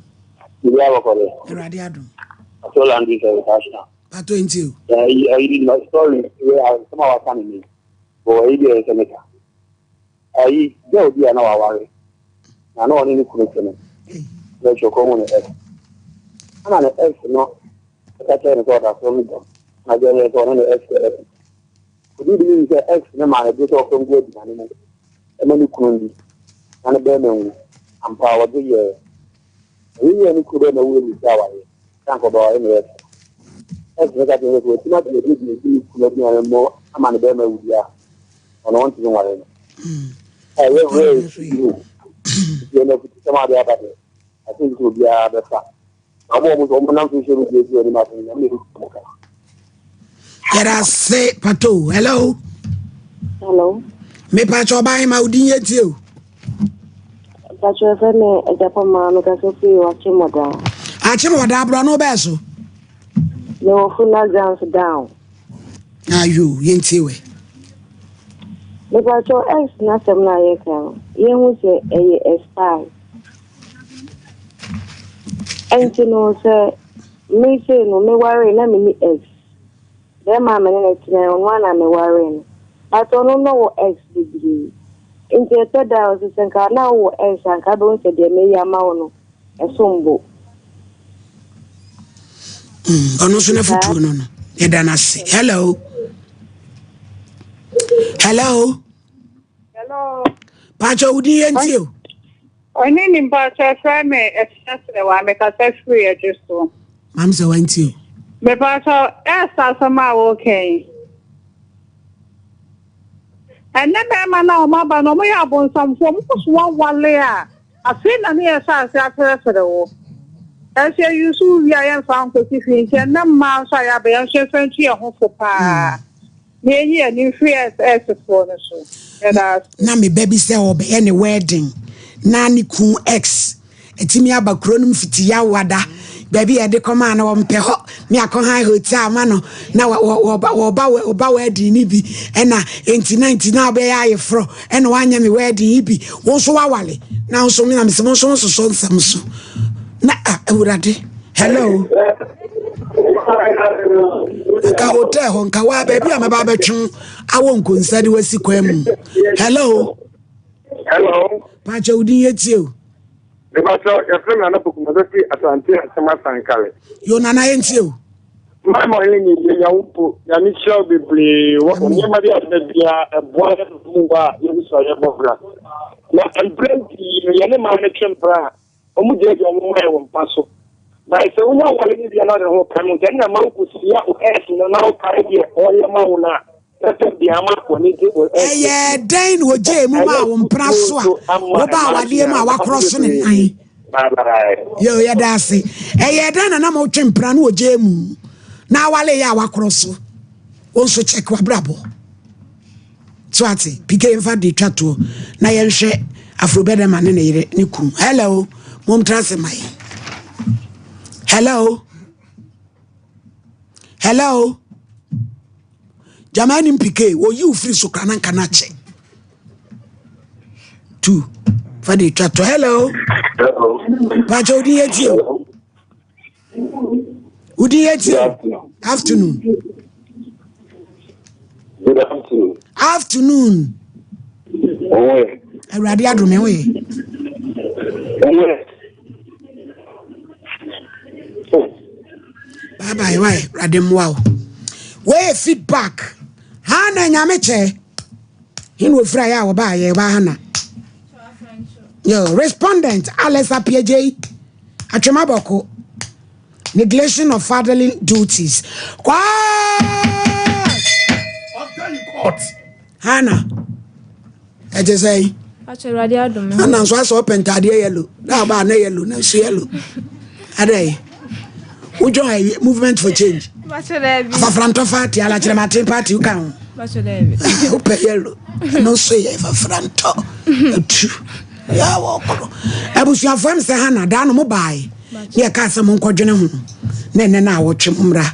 Biribi abɔkɔ dɛ. Awurade adom. Pato Landry sɛ National. Pato yɛntie o. Ayi ayi na story wei asɛm a waka no ni. Bɔ ayi deɛ ɛsɛ meka. Ayi girl bi a na waware na na ɔne ne kunu te no. Na ɛkyɛ kɔn mu ne ex. Ɛna ne ex no ɛka kyerɛ no sɛ ɔda so ne dɔm. Na girl no sɛ ɔne ne ex yɛ ex. Obi bi nim sɛ ex ne maa no de sɛ ɔfam gu aduane mu ɛma ne kunu ndi na ne bɛrima nwu. Ampa a wɔde yɛɛ. Ɛyi yɛ ne kunu bɛrima wu emi sɛ awareɛ. Sɛ anka ɔbɛware ne ex. Ex no ka kyerɛ no sɛ watumi ade adi adi ne kunu aduane mu ama ne bɛrima wu deɛ a ɔno ɔntumi nware no. Ɛyɛ rare bi o. Nti ɛno afutusɛm a ade aba deɛ, I think sɛ obiara bɛfa. Na wɔn a wɔn nso wɔn nam social media di anim ase no, Nyame na ɛbɛtua wɔn ka. Yɛda ase Pato. Hello. Hello. Mepakyɛ ɔbaa hema wo din yɛntie o. Pakyɛ fɛ me agyapɔma mekasa firi Akyemɔdaa. Akyemɔdaa borɔ no bɛɛ so. Mewɔ Funa Grounds down. Ayo yɛntie wɛ. Mepakyɛ ex n'asɛm no a yɛka no yɛhu sɛ ɛyɛ expire. Ɛnti no sɛ me sei no meware na menni ex. Bɛrima a me ne no tena ɔno ara na meware no. But ɔno no wɔ ex bebree. Nti ɛtɔ da a ɔsɛ sɛ nka na wowɔ ex a nka bɛhu sɛ deɛ meyɛ ama wo no ɛsom bo. Ɔno nso n'afotuo no no yɛda no ase. Hello. Hello. Hello. Pakyɛ wo din yɛntie o. Ɔne ni mpakyɛ frɛ me ɛkyerɛ sɛ wa mekasa firi adwo so. Maam sɛ wantie o. Mepakyɛ ɛsa asɛm a woka yi. Ɛnɛ bɛrima no a ɔmo aba no ɔmo yɛ abonsamfoɔ ɔmo kɔ so wawale a afei na ne yɛ hyɛ ase aferɛferɛ wo. Ɛsɛ yi nso wie a yɛmfa nkɔsi fie nti ɛnɛ mmaa nso a yɛaba yɛn nso yɛmfa ntu yɛn ho fo paa. Na yɛnyi yɛn ani mfiri ɛsefoɔ no so. Yɛda ase. Na me ba bi sɛ ɔbɛyɛ ne wedding na ne kun ex Atumi aba kuro no mu fiti Yawada, baabi a yɛde kɔmaa no wɔmpɛ hɔ ne akɔhan hotel ama no na wɔba wɔba wedding no bi ɛna enti na nti na wobɛyɛ ayeforɔ ɛna woanyɛ me wedding yi bi wo nso woawale na wo nso me na mesɛ mo nso mososɔ nsɛm so na awurade hello nka hotel hɔ nka waa baabi a mɛba abɛtwe awɔ nkonsa de wasi kwan mu hello hello paakyɛ wo din yɛ tie o Mepakyɛ yɛfrɛ me Nana Poku mɛbɛ firi Asante Akyem Asankare. Yo Nana yɛntie o. Mama ɔhene nyi yɛ nya wo mpo Nyame hyira wo bebree wɔ nneɛma bi a da biara ɛboa yɛ mu wɔ a yɛgu so a yɛbɔ bra na mprɛ pii no yɛne maa no twe mpra a wɔn gyinagyina wɔn mma yɛ wɔ mpa so na sɛ wonya wale no bia na ɔde ho ka no nti ɛna ma wokɔsia wo ɛs no na wokae deɛ ɔyɛ ma wo no a Ɛyɛɛ dɛn na ogyee mu maa wo mpena so a wobaa awadeɛ mu a wakorɔ so ne nan? Yo, yɛda ase. Ɛyɛɛ dɛn na na motwe mpena na ogyee mu na awale yɛ a wakorɔ so? Wo nso check w'abrabɔ. So ate, PK mfa de twa toɔ na yɛnhwɛ Afrobɛdɛma ne ne yere ne kunu. Hello, momtra ase ma yɛn. Hello. Hello. Gyama anim pk wɔyi wo firi so kora na nka no akyɛ tu fa de twa to hello pakyɛ wodin yɛ tie o wodin yɛ tie o afternoon Good afternoon. Afternoon. Awurade adome wo yɛ. Bye bye why Awurade mmoa wo. Wei feedback. Ha na nyame kyɛ. Hin wo fira ya wo ba ye ba hana. Yo respondent Alex Appiagyei Atwema Bɔko. Neglection of fatherly duties. Kwaa! Court. Hana. Ɛte sɛ yi. Hana nso asɛ ɔpɛ ntaadeɛ yellow. Na ɔbaa na yellow na nso yellow. Adɛ yi. Wodwɔn ayi movement for change. Afafrantɔ party alakyerɛmaten party woka ho. Wopɛ yellow. Ɛno nso yɛ afafrantɔ. Atu. Yɛ wɔ koro. Abusuafoɔ m sɛ Hana daa no mo baae. Ne yɛkaa sɛ monkɔdwene ho. Na ɛnɛ no a wɔtwe mo mmra.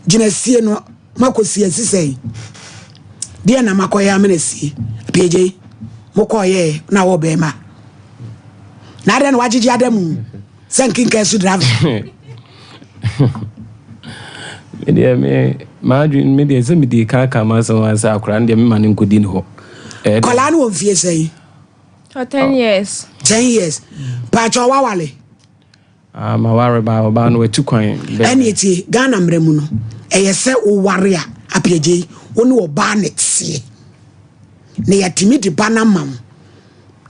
Gyina sie no Moakɔsi asi sɛn? Deɛ na makɔyɛ amena sie? Apiagyei, mokɔɔyɛɛ na wɔ bɛrima. Na adɛn na wagyegye ada mu sɛ nkenka su driver? Me deɛ me m'adwene me deɛ sɛ mede kan ka m'asɛm a sɛ akwadaa no deɛ mema no nkɔdi ne hɔ. Kɔlaa no wɔ mfie sɛn? Oh, 10 years. 10 years. Paakyɛ wawale? Ah, maware ba ɔbaa no watu kwan bɛ. Ɛne tie, Ghana mmara mu no, ɛyɛ sɛ woware a, Apiagyei, wo ne ɔbaa na ɛteɛ. Na yɛatumi de ba no ama wo,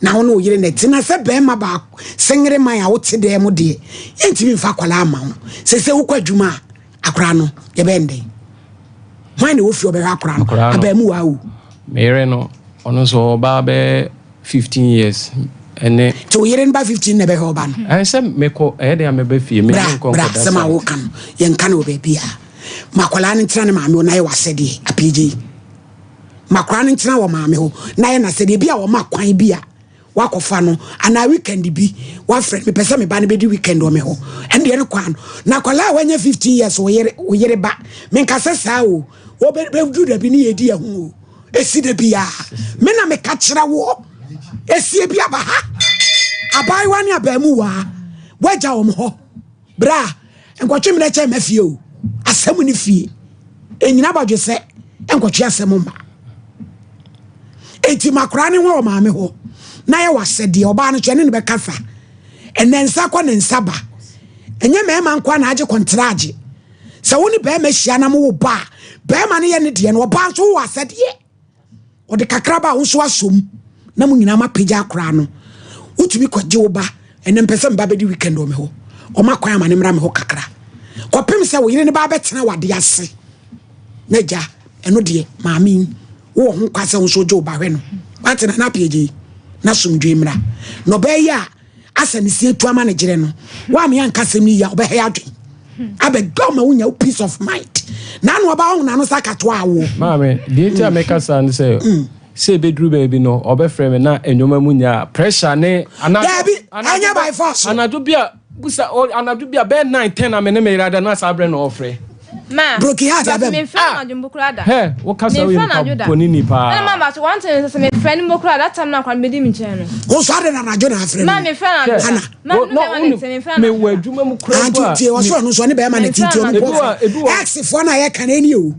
na wo ne wo yere na ɛte. Na sɛ bɛrima baako, sengere man a wote dɛn mu deɛ, yɛntumi mfa akwadaa mma wo. Sɛ sɛ wokɔ adwuma a, akwadaa no, yɛbɛyɛ no dɛn? Hwan na ɛwɔ fie ɔbɛhwɛ akwadaa no? Abaamuwa o. Me yere no, ɔno nso ɔbaa bɛyɛ 15 years ɛne. Nti wo yere no ba 15 na ɛbɛhwɛ ɔba no? Ɛn sɛ mekɔ ɛyɛ den a mɛba fie me Bra nkɔ bra nkɔda asɛm a site. woka no yɛnka no wɔ baabi a. Ma akwadaa no ntena ne maame hɔ na yɛ w'asɛdeɛ apiegye yi. Ma akwadaa no ntena wɔ maame hɔ na yɛ n'asɛdeɛ bi a wɔma kwan bi a wakɔfa no anaa weekend bi wafrɛ no mepɛ sɛ me ba no bɛdi weekend wɔ me hɔ ɛno deɛ no kwan no na akwadaa a wanya 15 years wo yere wo yere ba menka sɛ saa o wɔbɛduru dabi ne yɛdi ɛho o Esi da biara. Me na meka kyerɛ woɔ. Esie bi aba ha. Abaayewa ne abaamuwaa. Woagya wɔn hɔ. Bra, nkɔtwe mmerɛ kyɛ mma fie o. Asɛm ne fie. Ɛnyina abɔdwesɛ nkɔtwe asɛm mma. Enti ma koraa ne ho wɔ maame hɔ. Na yɛ w'asɛdeɛ. Ɔbaa no kyɛ ne ne bɛkasa. Ɛnɛ nsa kɔ ne nsa ba. Ɛnyɛ mmarima nkoa na agye kɔntragye. Sɛ wo ne barima hyia na mowo ba a, barima no yɛ ne deɛ no, ɔbaa nso wowɔ asɛdeɛ. Ɔde kakra ba a, wo nso asɔ mu na mo nyinaa moapagya akora no. Wotumi kɔgye wo ba, ɛnɛ mpɛ sɛ meba bɛdi weekend wɔ me hɔ. Ɔma kwan ama ne mmra me hɔ kakra. Kɔpem sɛ wo yere no ba bɛtena wade ase. Na agya, ɛno deɛ, maame yi, wowɔ ho kwa sɛ wo nso wogye wo ba hwɛ no. Wate na na apagya yi, na somdwe mmra. Na ɔbaa yi a, asɛ ne si atu ama ne gyerɛ no woame anka asɛm no yie a wobɛha yɛ adwen abɛdɔ ma wonya wo peace of mind na ano ɔba ɔho n'ano sa katoa awoɔ maame deɛ nti a meka saa ne sɛ mm. Sɛ ebeduru baabi no, ɔbɛfrɛ me na nneɛma mu nyɛ a pressure ne anadwo. Daabi, ɛnyɛ by force. Anadwo bi a busa anadwo bi a bɛyɛ 9 10 na me ne me yere ada na saa berɛ na ɔfrɛ. Ma, Broken heart but abam. me friend ah. anadwo mpo koraa da. Hɛ, wo kasa Me woyɛ friend anadwo nipa da. bɔne ni Ɛna paa. ma but one thing sɛ me friend mpo koraa that time na akora no bɛdi me nkyɛn no. Wo nso ade na anadwo na afrɛ Ma no. me friend anadwo Hwɛ, da. Ana. Ma wo me na bɛma ne wonim nti me friend me anadwo wɔ da. adwuma mu koraa Anti mpo a tie me ɔsoro ɔno nso ɔne bɛrima na Me ti nti friend ɔno anadwo mpo ebi wɔ ɔfrɛ. ebi wɔ Ex foɔ no a yɛka no ɛni o.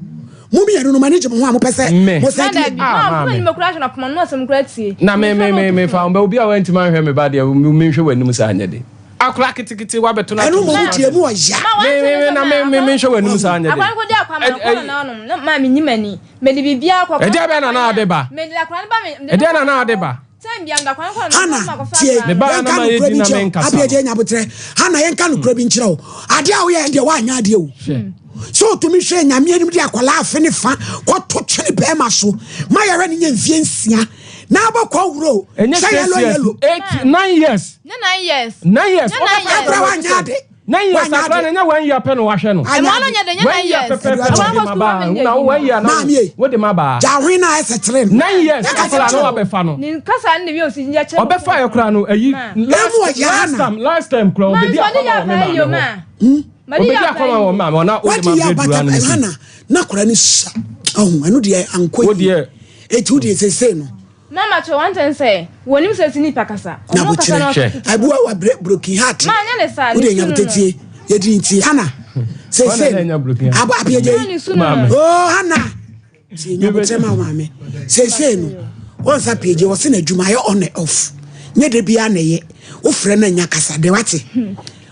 Mo mmienu no mo ani gye mo ho a mopɛ sɛ me mo Ma sɛ da bi. ah Ma maame. friend mpo koraa hwɛ na poma no asɛm koraa tie. Na Me me me friend me no me fa ɔto wo obi a wantumi anhwɛ me ba deɛ me menhwɛ w'anim saa nyɛ den. Akora ketekete wabɛto no Ɛno ato mmom so tie mu ɔya. Ma one Me thing me me sɛ na ma me me akora menhwɛ w'anim saa nyɛ akora den. no kɔdi akwa ma Ɛ no kɔ na ɛ nanom na ma me nyi m'ani. Mede biribiara kɔ akora ɛdeɛ no bɛn na na ade ba? Mede akora no ba me mede no Ɛdeɛ kɔ na na me ade hɔ. ba? Time bia mede akora no kɔ na Hana, mekɔ makɔfa tie, akora Me no. ba na yɛnka ma yɛ nokorɛ di bi na nkyerɛ wo. menkasa Abiagya no. nya aboterɛ. Hana, yɛnka nokorɛ bi nkyerɛ wo. Adeɛ a woyɛ deɛ woanyɛ adeɛ o. Hwɛ. Sɛ ɔtumi hwɛ Nyame anim de akwadaa afe ne fa kɔto twene bɛrima so ma yɛhwɛ no nya mfie nsia na abɔkɔ wuro Ɛnyɛ sɛ six yellow years, yellow. eight, 9 years. Nyɛ 9 years. 9 years. Nyɛ 9 years. Abra woanyɛ ade. 9 years Woanyɛ akora ade. no nyɛ one year pɛ na wahwɛ no. Anyɛ Ɛma no ade. nyɛ de nyɛ One 9 year years. pɛpɛɛpɛ Ɛma na wode no kɔ ma sukuu baa. ma me Na nyɛ one year na Maame ei, wode ma baa. gya hwen na ɛsɛ kyerɛ no. 9 years Yɛka akora kyerɛ no wo. wabɛfa no. Ne kasa ne ne wi osi yɛ kyerɛ Ɔbɛfa yɛ koraa no ayi Ma. last Emu ɔyɛ last Hana. time last time koraa Ma ɔbɛdi nso ɔde akɔma yɛ wɔ me akora maame yi o hɔ. ma. Ma de Ɔbɛdi yɛ akora akɔma wɔ yi. me maame hɔ na wode Wadi ma yɛ bɛduru abata ano si. Hana na akwadaa no sua. Ɔho ɛno deɛ ankɔ Wo yie. deɛ Eti wo deɛ sese no Mama kyerɛ one thing sɛ wɔnim sɛ si nipa kasa. na Ɔno kasa na abokyerɛ. Hwɛ. Abuwa wa broken heart. Ma nyɛ ne saa Wo ne deɛ su no no. nyabotetie. Yɛdi nti Hana. Sese Ɔna na ɛnya broken heart. abo apiagye Ma yi. ne su no Maame. no. Oh Hana. Tie nyabotrɛ ma wo maame. Sese no wɔn nsa piagye wɔsi na adwuma ayɛ on and off. Nyɛ de bia na ɛyɛ. Wofrɛ no anya kasa de wate.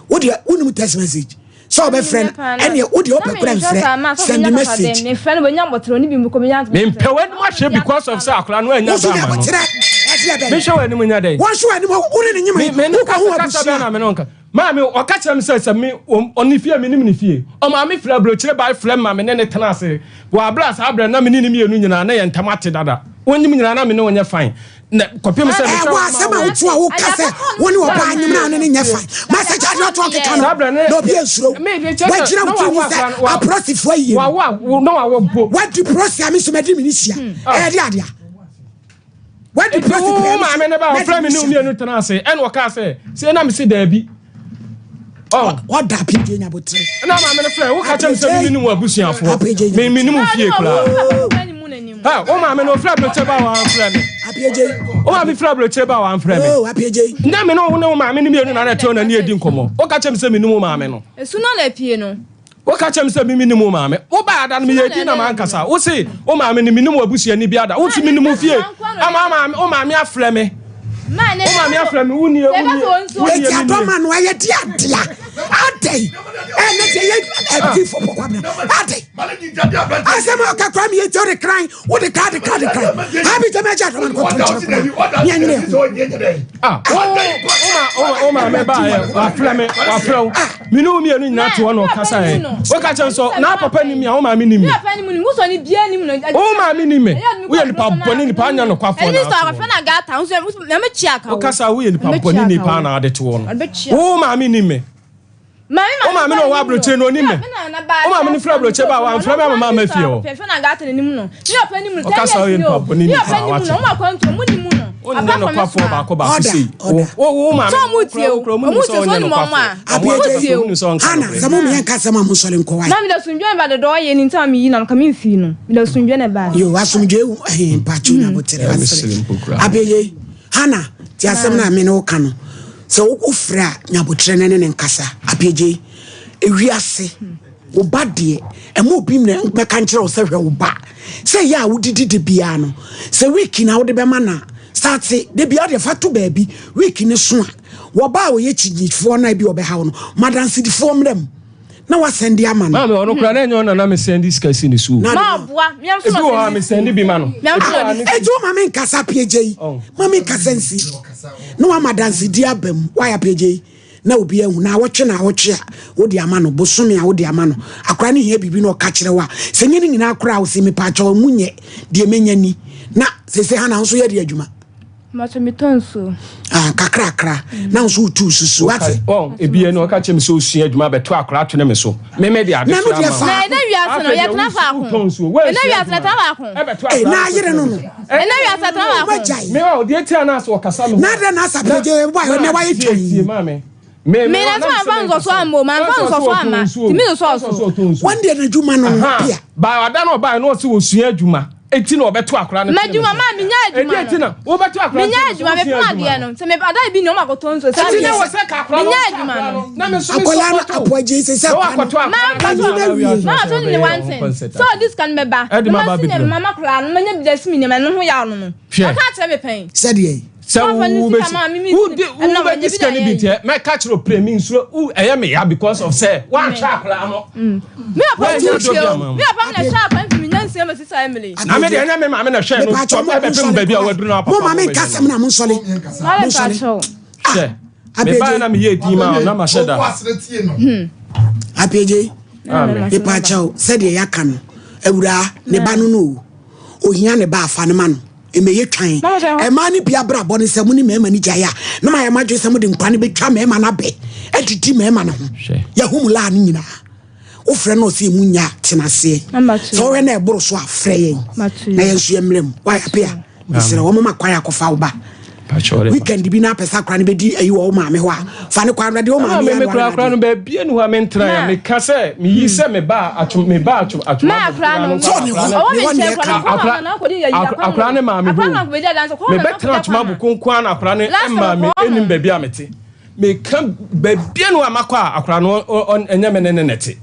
Wo deɛ wonim text message. Sɛ ɔbɛfrɛ no ɛneɛ wo deɛ wopɛ kora mfrɛ send message. Mefrɛ no wɔnya abɔtrɛ ne bi mu kɔ menya Mempɛ w'anim ahwɛ because of sɛ akora no anya Wo so ba ama no. nyabotrɛ ɛdeɛ bɛn. Menhwɛ w'anim nya dɛn. Wɔn so anim wo ne ne nyima Me me ne wokɔ ho kasa kasa bɛn abusua. na me ne wo nka. Maame ɔka kyerɛ me sɛ sɛ me ɔne fie menim ne fie. Ɔmaame frɛ aburokyire ba frɛ ma me ne ne tena ase. Wɔ abere a saa abere na me ne ne mmienu nyinaa na yɛn ntam ate dada. Wɔnyim nyinaa na me ne wo nyɛ fine. Na kɔpem sɛ Ɛwɔ mehwɛ wo asɛm a ma wo. woto a woka sɛ wo ne ɔbaa anyim na wo ne ne nyɛ fine. Masɛ gya deɛ ɔto ɔkeka no Saa abere ne na obi ansuro. Me de kyerɛ sɛ Wagyina na wo tiri wawo sɛ akora no wa aprɔsifoɔ ayie no. wawo a na wawo mpo. Wadi prɔsi a me nso madi me ne hyia. Ɛyɛ de adea. Wadi Nti prɔsi wo pɛɛ me maame ne ba madi ɔfrɛ me me ne wo hyia. mmienu tena ase ɛna ɔkaa sɛ sɛ na me se daabi. Ɔ Ɔda apigye nyabotrɛ. na maame no frɛ wo ka kyerɛ me sɛ me menim wɔ abusuafoɔ. Apigye Me menim wo fie koraa. n'anim. Ha, wo maame no ɔfrɛ aburokyire ba a wamfrɛ me. Apigye. Wo maame frɛ aburokyire ba a wamfrɛ me. Oh apigye. Nyɛ me ne wo ne wo maame no mmienu na na ɛte hɔ na ne yɛdi nkɔmmɔ. Woka kyerɛ me sɛ menim wo maame no. Esu no na epie no. Woka kyerɛ me sɛ me menim wo maame. Wobaa ada no meyɛ di na mankasa. Wo se wo maame no menim wɔ abusuani bi ada. Wo nso menim wo fie. Ama wo maame wo maame afrɛ me. Ma ne Wo maame afrɛ me wo nie wo nie wo nie Eti me nie. adɔma no ayɛ de adea. Adɛn. Ɛnɛ deɛ yɛ ɛdi fo pɔkɔ abena. Adɛn. Asɛm a ɔka kora mi yɛ ti ɔde kran wode kran de kran de kran. Abi jɛ mɛ gya adɔma no kɔtɔ nkyɛn kora. Ní ɛnyɛ ɛho. Ah, wo wo ma wo maame ba yɛ wafrɛ me wafrɛ wo. Me ne wo mmienu nyinaa te hɔ na ɔkasa yɛ. Woka kyerɛ me sɛ na papa nim me a wo maame nim me. Ne papa nim no, wosɔ ne bia nim no. Wo maame nim me. Woyɛ nipa bɔne nipa anya nokwafoɔ Ɛni na sɔ ato akɔfɛ na gata nso na me kyia ka wo. Wokasa woyɛ nipa bɔne nipa na ade to hɔ no. Wo maame nim me. Maame Wo maame na ɔwɔ aburokyire no onim me. Wo maame no firi aburokyire ba a wamfrɛ me ama mama fie hɔ. Fɛfɛ na gata n'anim no. Ne papa nim no. Ɔkasa woyɛ nipa bɔne Ne nipa papa nim wate. no. Ɔmo akwantu ɔmo nim no. Wonyɛ nokwafoɔ baako baako sei. Ɔda, Wo wo maame Sɛ ɔmo tie o. kura mu nim Ɔmo sɛ tie sɛ ɔnyɛ ɔnim ɔmo a. nokwafoɔ. Ɔmo Apigye. tie o. Ɔmo nim sɛ ɔnka Hana nokorɛ. sɛ mo mmiɛ nka asɛm a mo nsɔre nkɔ wae. Na mi da sundwe ba dodo ɔyɛ ni nta mi yi na ka mi nfi no. Mi da sundwe na ba. Yo asomdwe ɛhɛn mpatwo nyabotrɛ Ɛyɛ asere. mesere mpo koraa. Apigye. Hana ti asɛm na me ne wo ka no. Sɛ wofrɛ a nyabotrɛ ne ne ne nkasa. Apigye. Ewiase wo ba deɛ ɛma obi mmerɛ mɛka nkyerɛ wo sɛ hwɛ wo ba sɛ ɛyɛ a wodidi de biara no sɛ week na wode bɛma no a starte de biara wode fa to baabi week ne so a wɔba a wɔyɛ kyinyifoɔ no a bi wɔbɛha wo no madansedifoɔ mmerɛ mu na wasɛn de ama no. Maame ɔno koraa na ɛnyɛ ɔno na me sɛn de sika si ne so. Na Ma ɔboa. Miam so Ebi wɔ hɔ a na me sɛn de bi ma no. Ebi Miam so wɔ hɔ na a ne Eti wo ma me nkasa piegye yi Oh. ma me nkasa nsi na wama dansedi aba mu wayɛ piegye yi na obi ahu na awɔtwe na awɔtwe a wode ama no bosome a wode ama no akora no hia biribi na ɔka kyerɛ wo a sɛ nyɛ ne nyinaa koraa wo sɛ mepaakyɛw mu nyɛ deɛ menya ni na sese ha na nso yɛ de adwuma Mato mi tɔ nsuo. Ah, kakrakra na nso wotu susu wate Ɔ ebi yɛ no ɔka kyerɛ me sɛ osua adwuma bɛto akora ato ne me so. Me me de ade Na so no deɛ ama. fa- Na ɛdɛ wia wiase no yɛtena faako. Ɛnɛ wiase no yɛtena faako. Ee, na ayere no no. Ɛnɛ wiase yɛtena faako. Wagyae. Me wa deɛ tia na so ɔkasa me ho. Na adɛn na asapɛgye wa na wayɛ Tie twan. maame. Me Me na sɛ mamfa nsɔso amma o, mamfa nsɔso amma. Tumi nsɔɔ so. Wɔn deɛ n'adwuma no no pia. Ba ada na ɔbaa na ɔsɛ wɔsua adwuma. Eti na ɔbɛto akora no. M'adwuma ma menya adwuma Edi eti na wobɛto akora no. Menya adwuma mepem adeɛ no. Sɛ me ada bi ni ɔmo akɔtɔ nsuo. Eti na wɔ sɛ ka akora no. Menya adwuma no. Na me nso me Akwadaa no sɔpɔtɔ. apoagye sɛ sɛ Na akwadaa wakɔto no. akora Ma no. nkɔto Anyina wie. Ma ɔtɔ ne one thing. Sɛ ɔde sika no bɛba. Ɛde ma Na ba ma si ne abɛduru. mama koraa no manya bi de asi me nneɛma no ho yaw no no. Hwɛ. Ɔka akyerɛ me pɛn. Sɛdeɛ. Sɛ Papa ne wo sika maa me me wobɛsi si- ɛna wobɛgye wanya bi sika da no bi yɛ. ntiɛ mɛka kyerɛ opere mi nsuro wo ɛyɛ me ya because of sɛ woanhwɛ akwadaa no. Me papa Wanya nso dɔ bi tie o. ama wo. Me papa na ɛhwɛ akwan fi me nyansa ma sisa Emily. Na me deɛ ɛnyɛ me maame na ɛhwɛ no Mepatwa mo ɛbɛpem baabi a waduru na mo papa maame nka asɛm na mo nsɔle. Maame Mo nsɔle. pakyɛw. Hwɛ mebaeɛ na meyɛ din ma wo na mahyɛ da. Apagye. Amen. Mepatwa sɛdeɛ yɛaka no awuraa ne ba no no o ohia ne ba afa no ma no ɛmɛyɛ twan ɛmaa no bi abrabɔ ne sɛ mo ne mmarima no gyae a na mayɛ mo adwene sɛ mode nkwa no bɛtwa mmarima no abɛ adidi mmarima no ho yɛho mu laa no nyinaa wofrɛ no ɔsɛ ɛmu nya tena aseɛ sɛ wohwɛ na ɛboro so a frɛ yɛn na yɛn nso yɛmmerɛ mu wayɛ ape a mesrɛ wɔn ma kwan akɔfa wo ba weekend bi na apɛ sɛ akora no bɛdi ayi wɔ wo maame hɔ a fa ne kwan no deɛ wo maame me yɛ me kura akora no baabi enu hɔ a mentena ya meka sɛ meyi sɛ me ba atwo me ba atwo atwo Ma akora no. Sɛ ɔne hɔ, Ɔwɔ ne me hɔ ne nkyɛn ɛka. koraa na kɔma na akɔdi yɛ Akora akora ne maame Akora hɔ na akɔdi adanse kɔma na mebɛtena akɔdi atwoma akwana. boko nko ara na akora no Last time ɛma me ɔkɔɔ ɛnim ho. baabi a mete meka baabi enu a makɔ a akora no ɛnyɛ me ne ne nɛte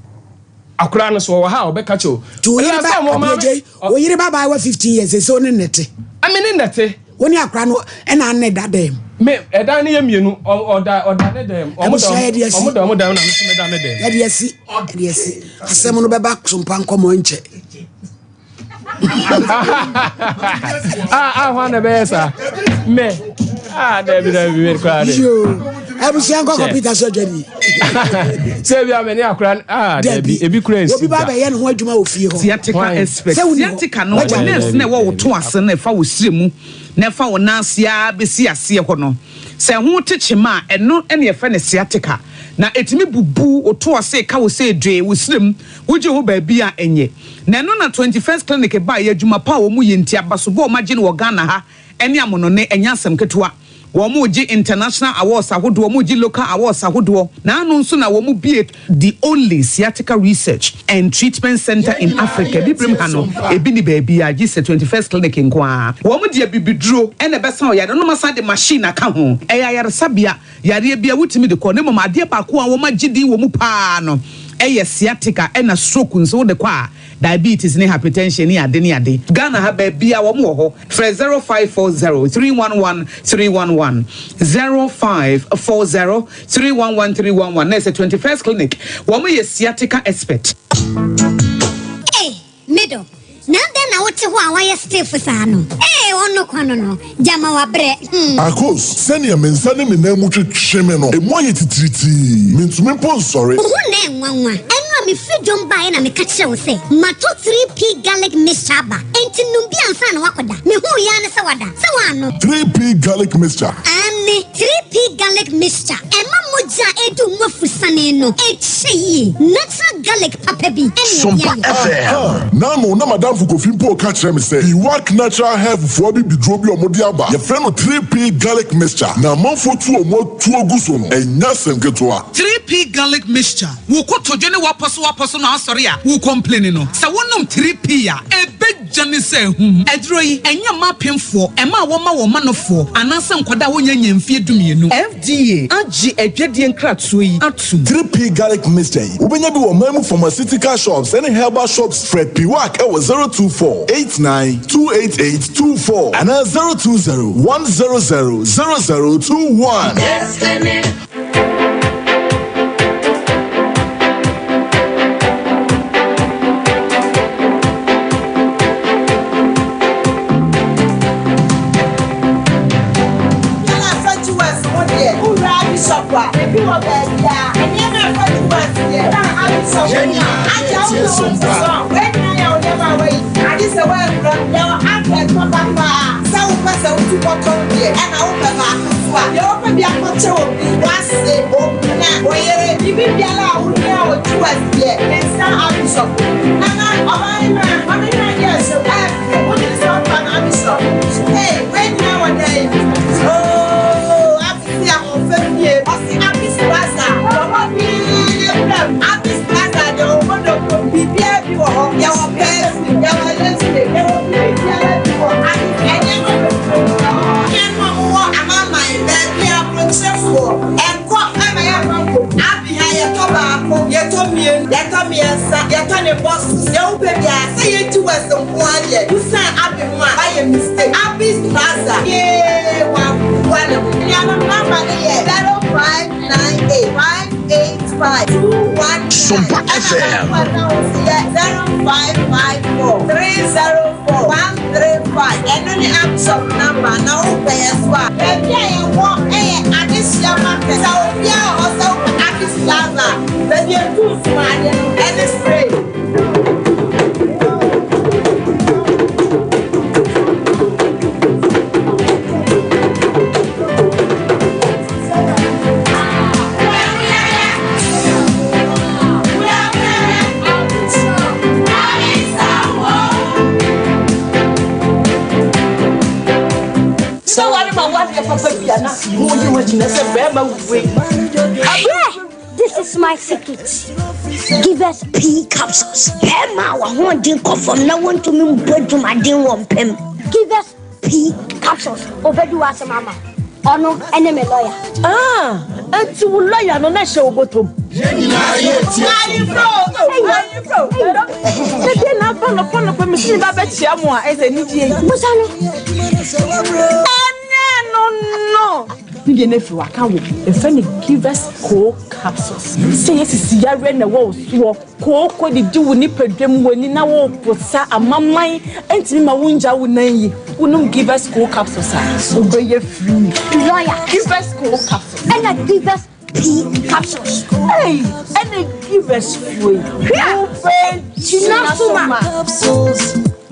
akora no so ɔwɔ ha a ɔbɛka kyɛ o nti wo yere ba abiagye wo yere ba baayewa 15 years sɛ wo ne ne te ame ne nɛte wo ne akora no ɛna ne da dɛm me ɛdan no yɛ mmienu ɔda ɔda ne dɛm ɔmo da Abusua yɛde asi. ɔmo da ɔmo dɛm na me nso meda me dɛm yɛde asi yɛde asi asɛm no bɛba sompa nkɔmmɔ nkyɛ ah ah hwan na ɛbɛyɛ saa me ah dabi dabi me koraa de yoo abusua nkɔ kɔmputa so adwani sɛ ebi a me ne akora no ah dabi ebi kura nsi obi ba da bɛyɛ ne ho adwuma wɔ fie hɔ Sciatica Why? expert. Sɛ woni hɔ. Sciatica no, Wagya. wo nerves na ɛwɔ wo to ase no ɛfa wo srɛ mu na ɛfa wo nan ase ara bɛsi aseɛ hɔ no. Sɛ ɛho te kyema a, ɛno na yɛfrɛ no sciatica. Na ɛtumi bubu wo to ase ka wo sɛ dwee wo srɛ mu, wogye ho baabi a ɛnyɛ. Na ɛno na 21st Clinic baeɛ, adwuma pa a wɔyɛ nti, abasobɔ a wɔagye no wɔ Ghana ha ne amonone, ɛnyɛ asɛm ketewa. Wɔregye international awards ahodoɔ, wɔregye local awards ahodoɔ. Na ano nso na wɔbue the only sciatica research and treatment centre in Africa. Abibirem ha no, ebi nni baabiara gye sɛ 21st Clinic nko ara. Wɔde abibiduro na ɛbɛsa ɔyare no na wɔasan de machine aka ho. Ɛyɛ ayaresabea, yareɛ biara wotumi de kɔ. Na mmom adeɛ baako a wɔagye din wɔ mu pa ara no yɛ sciatica ɛna stroke nso wode kɔ a, diabetes ne hypertension ne ade ne ade. Ghana ha baabiara wɔn wɔ hɔ. Frɛ 0540 311 311, 0540 311 311 na ɛsɛ 21st Clinic. Wɔn yɛ sciatica expert. Ei, me dɔ, na adɛn na wote hɔ a woayɛ stiff saa no? Ei, ɔno kwa no no, gyama wabrɛ, hmm. Akos, sɛnea me nsa ne me nan mu twetwe me no, emu ayɛ titiritii. Mintumi mpo nsɔre. Wo ho na ɛnwanwa. Ɛno a mefiri dwom baeɛ na meka kyerɛɛ wo sɛ matɔ 3P Garlic Mixture aba, enti nom bi ansa na woakɔda. Mehuu yi ara ne sɛ wada. Sɛ woannom. 3P Garlic Mixture. Aane, 3P Garlic Mixture. Ɛma mogya a ɛdu mu afusane no kyɛ yie. Natural garlic papa bi na ɛde Sompa ayɛ. FM. Aha! N'ano na m'adamfo Kofi mpo reka kyerɛ me sɛ Iwak Natural Health foɔ abibiduro bi a wɔde aba, yɛfrɛ no 3P Garlic Mixture, na amanfoɔ tu wɔn atuo gu so no, ɛnyɛ asɛm ketewa. 3P Garlic Mixture, Wo kotodwe ne w'apɔsowapɔso no asɔre a wo complaini no, sɛ wonom 3P a, ɛbɛgya ne sɛ ahum. Aduro yi, ɛnyɛ mma apemfoɔ, mmaa a wɔma wɔn manofoɔ, anaasɛ nkwadaa a wɔnnya nnya mfeɛ dumienu. FDA agye adwadie nkratoɔ yi atom. 3P Garlic Mixture yi, wobɛnya bi wɔ ɔman mu pharmaceutical shops ne herbal shops. Frɛ Piwak wɔ 024 89 288 24 anaa 020 100 0021. Destiny. Nneɛma a ɛfa jewels ho deɛ, wowura Bishop a, ebi wɔ baabiara. Nneɛma a ɛfa jewels deɛ, na aha Bishop mu a, agya wo na wɔn nso. Wei nyinaa yɛ wo nneɛma a woayi. Agye sɛ woanwura mu. Yɛwɔ advert papa paa. Sɛ wopɛ sɛ wotu kɔtɔn deɛ, ɛna wopɛ baako nso a, deɛ wopɛ bi akɔkyɛ obi, w'ase, wo mpena, wo yere. Biribi biara a wohia wɔ US deɛ, nsa Abishop. Nana, ɔbaa ne mmra, ma me hwɛ adeɛ a ɛhyɛ wo. Ɛfɛ, wode nsa ɔfa no Abishop. Hey, wei nyinaa wɔ dɛn? Oh, Abis ahoɔfɛ fie. Ɔse Abis Plaza, bɔ mmɔden na bra mu. Abis Plaza deɛ ɔwɔ dɔkɔ, biribiara bi wɔ hɔ. Yɛwɔ perfume, yɛwɔ lipstick, yɛwɔ biribiara bi wɔ Abis. Ɛnneɛma bebree wɔ hɔ. Nuanom a mowɔ amanaman baabi a aburokyerɛfoɔ nkɔ mma yɛmfa nkɔ mu. Abi ha yɛtɔ baako, yɛtɔ mmienu, yɛtɔ mmiɛnsa, yɛtɔ ne boxes, deɛ wopɛ biara. Sɛ yɛgye West nko ara deɛ, wosan Abi ho a, woayɛ mistake. Abi's Plaza, yee, waboa ne ho. Nuanom number no yɛ 0598 585 219 Sompa ɛna FM. baako a ɛka ho nso yɛ 0554 304 135. Ɛno ne Abi shop number na wopɛ yɛn so a. Baabi a yɛwɔ yɛ Adesua Market. Sɛ obiara wɔ hɔ sɛ wopɛ Addis Plaza a, baabi a ɛtu nsomadeɛ no ɛne spray. Sɛ ware ma wadeɛ papa bi a na mo yi ho agyina sɛ bɛrima wei. Hwɛ! This is my secret. Give us pea capsules. Bɛrima a w'ahoɔden kɔ fam na wontumi mbɔ adwumaden wɔ mpam. Give us pea capsules. Obedi w'asɛm ama wo. Ɔno ɛne me lawyer. Ah, enti wo lawyer no na ɛhyɛ wo bɔtɔ mu. Yɛn nyinaa yɛ atiefo. Sɛdeɛ na aba nɔpa nɔpa mesi ne ba bɛkyia mo a ɛsɛ anigyeɛ yi. Busa no. Ɛnyɛ no no. Ne deɛ no afiri waka wo ɛfɛ ne Givers Co capsules. Sɛ yɛ sisi yareɛ na ɛwɔ wo soɔ kooko didi wo nipadua mu w'ani na wo posa amaman ɛntumi ma wo ngya wo nan yi wonom Givers Co capsules a wobɛyɛ free. Lawyer. Givers Co capsules. Ɛna Givers P capsules. Ei, ɛna givers foɔ yi. Hwɛ! Gyina so ma.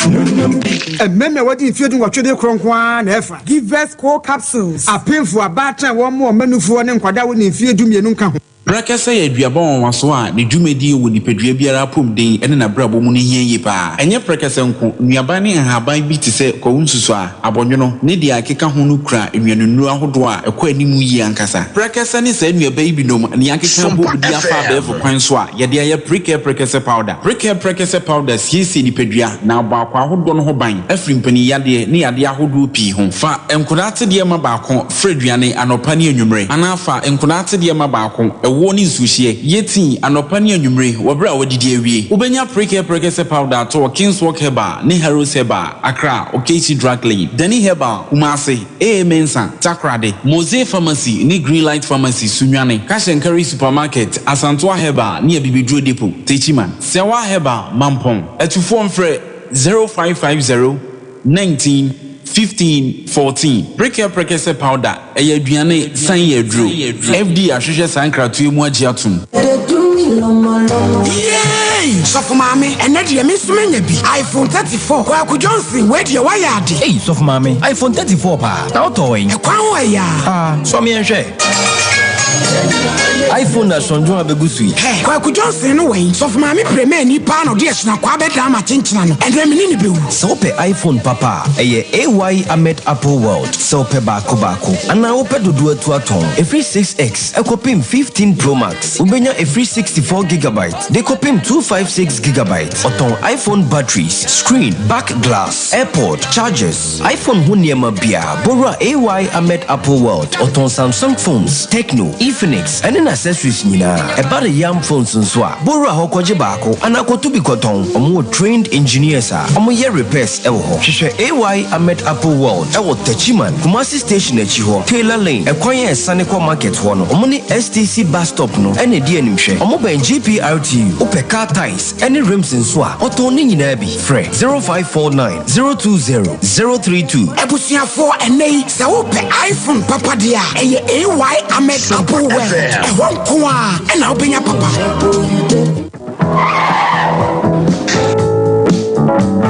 Mmarima a wɔadi mfeɛ dunwɔtwe de korɔ nko ara na ɛfa. Givers Co capsules. Apemfoɔ, abaatan a wɔmmoa wɔn mma nufoɔ ne nkwadaa a wɔnni mfeɛ dumienu nka ho. Prɛkɛsɛ yɛ aduaba nwanwaso a ne dwumadie wɔ nipadua biara apɔmuden ne n'abrabɔ mu no hia yie pa ara. Ɛnyɛ prɛkɛsɛ nko, nnuaban ne nhaban bi te sɛ kwawu nsusuaa, Abɔnwono, ne deɛ ɛkeka ho no kura nnuanennuro ahodoɔ a ɛkɔ anim yie ankasa. Prɛkɛsɛ ne saa nnuaba yi binom na yɛakeka abom de afa abɛɛfo kwan so a yɛde ayɛ Prekɛ Prɛkɛsɛ Powder. Prekɛ Prɛkɛsɛ Powder siesie nipadua na abɔ akwaa ahodoɔ no ho ban afiri mpaninyadeɛ ne yadeɛ ahodoɔ pii ho. Fa nkwadaa atedeɛ ma baako fra aduane anɔpa ne anwummere anaa fa nkwadaa atedeɛ ma baako ɛwoɔ ne nsuohyeɛ yɛ tii anɔpa ne anwummere wɔ berɛ a woadidi awie. Wobɛnya Prekɛ Prɛkɛsɛ Powder atɔ wɔ Kingswalk Herbal ne Harrows Herbal. Accra, Okaysee Drug Lane, Danny Herbal, Kumasi, AA Mensah, Takoradi, Mose Pharmacy ne Greenlight Pharmacy, Sunyani, Cash and Carry Supermarket, Asantoa Herbal ne Abibiduro Depot, Techiman, Sewa Herbal, Mampong. Atufoɔ mfrɛ 0550 19 15 14. Prekɛ Prekɛsɛ Powder, Ɛyɛ aduane san yɛ aduro. FDA ahwehwɛ saa nkratoɔ yi mu agye atom. Yay! Sɔfo maame, ɛnɛ deɛ me nso manya bi. iPhone 34. Kwaku Johnson, wei deɛ woayɛ ade. Ei, sɔfo maame, iPhone 34 paa. Na wotɔɔ wɛn? Ɛkwan ho ɛyaa. Ah, sɔ me nhwɛ. iPhone na sɔndwon abegu so yi. Hɛ, Kwaku Johnson no wɛn? Sɔfo maame premani paa na ɔde ahyinakwaa bɛdaa m'akyenkyena no. Ɛnɛ me ne no bɛwu. Sɛ wopɛ iPhone papa a, ɛyɛ AY Ahmed Apple World. Sɛ wopɛ baako baako anaa wopɛ dodoɔ atu atɔn, ɛfiri 6X kɔpem 15 Pro Max, wobɛnya ɛfiri 64 gigabyte de kɔpem 256 gigabyte. Ɔtɔn iPhone batteries, screen, back glass, AirPod, chargers, iPhone ho nneɛma biara. Bɔwura AY Ahmed Apple World. Ɔtɔn Samsung phones, Tecno, Infinix, ɛne n'accessories nyinaa. Ɛba no Yam phones nso a, bɔwura hɔ kɔgye baako anaa kɔto bi kɔtɔn. Wɔwɔ trained engineers a wɔyɛ repairs wɔ hɔ. Hwehwɛ AY Ahmed Apple World wɔ Techiman, Kumasi Station akyi hɔ, Taylor Lane, ɛkwan a ɛsane kɔ market hɔ no. Wɔn ne STC bus stop no na ɛdi animhwɛ. Wɔbɛn GPRTU. Wopɛ car tyres ne rims nso a, wɔtɔn ne nyinaa bi. Frɛ 0549 020 032. Abusuafoɔ ɛnnɛ yi sɛ wopɛ iPhone papa deɛ a ɛyɛ AY Ahmed Apple World ɛhɔ nko ara ɛna wobɛnya papa.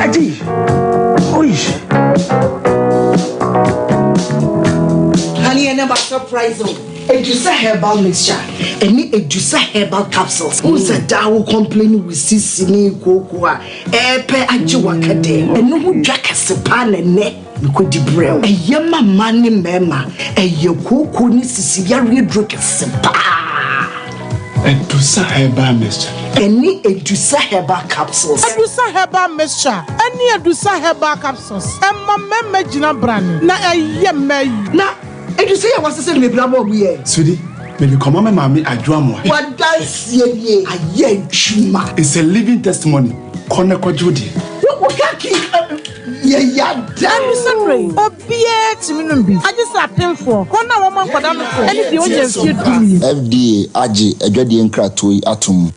Adi, oish. Honey, and my surprise. Edusa herbal mixture. Ɛne Edusa herbal capsules. Wohu sɛ daa wo complain wo sisi ne kooko a ɛɛpɛ agye w'akɛdɛ. Ɛno ho dwa kɛse paa na ɛnɛ mekɔdi brɛ wo. Ɛyɛ ma mmaa ne mmarima. Ɛyɛ kooko ne sisi yareɛ duro kɛse paa. Edusa herbal mixture. Ɛne Edusa herbal capsules. Edusa herbal mixture ɛne Edusa herbal capsules ɛma mmarima gyina brane na ɛyɛ mmaa yi. Na Edusa yi a wɔasesa no bebree ama wɔn yɛ. Sweetie, mede kɔma me maame Adwo Amoah. W'adanseɛ nie, ayɛ adwuma. It's a living testimony, kɔ na kɔgye wo deɛ. Wo kaki yɛ yada. Ɛno sɛ berɛ yi, obiara tumi nom bi, agye sɛ apemfoɔ, wɔn a wɔma nkwadaa nufoɔ, ne deɛ ɔnnya mfeɛ dumien. FDA agye adwadie nkratoɔ yi atom.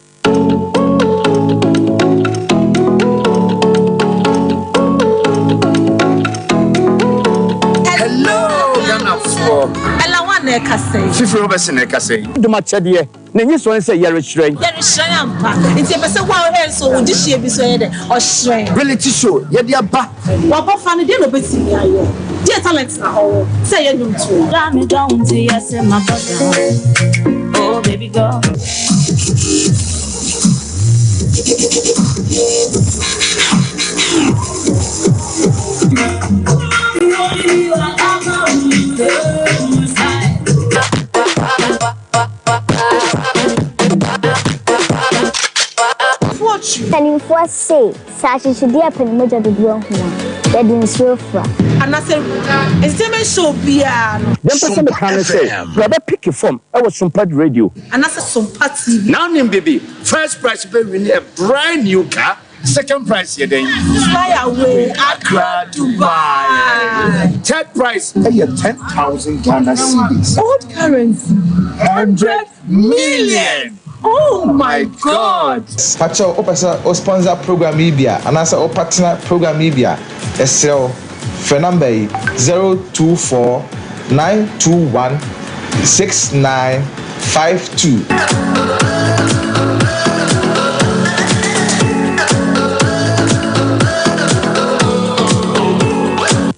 Hello Ghanafoɔ. Ella wan na ɛkasa yi. Fifiri Robertson na ɛkasa yi. Dom akyɛdeɛ, n'ani sɔ ne sɛ yɛrehyerɛn. Yɛrehyerɛn ampa. Nti yɛpɛ sɛ wo a wohwɛ nso wo dehyeɛ bi nso ɛyɛ dɛ, ɔhyerɛn. Reality show yɛde aba. W'abɔfra no deɛ na ɔbɛtumi ayɛ? Deɛ talent na ɔwɔ sɛ ɛyɛ nnwomtoɔ? Dá me dá um dia ser my brother. Oh baby girl. Mpanimfoɔ se, sɛ akyekyedeɛ pɛ ne mogya dodoɔ ahu a, yɛde nsuo fra. Anaasɛ entertainment show biara no. Deɛ mpɛ sɛ meka ne sɛ, bra bɛ picke fam wɔ Sompa Radio. Anaasɛ Sompa TV. Now nim bibi, first prize bɛ win a brand new car, second prize yɛ dɛn? Fly away, Accra, Dubai. Third prize ɛyɛ 10,000 Ghana cedis. Old currency, 100 million. Oh my God! Pakyɛw wopɛ sɛ wo sponsor program yi bi a anaasɛ wo partner program yi bi a, yɛsrɛ wo frɛ number yi, 024 921 6952.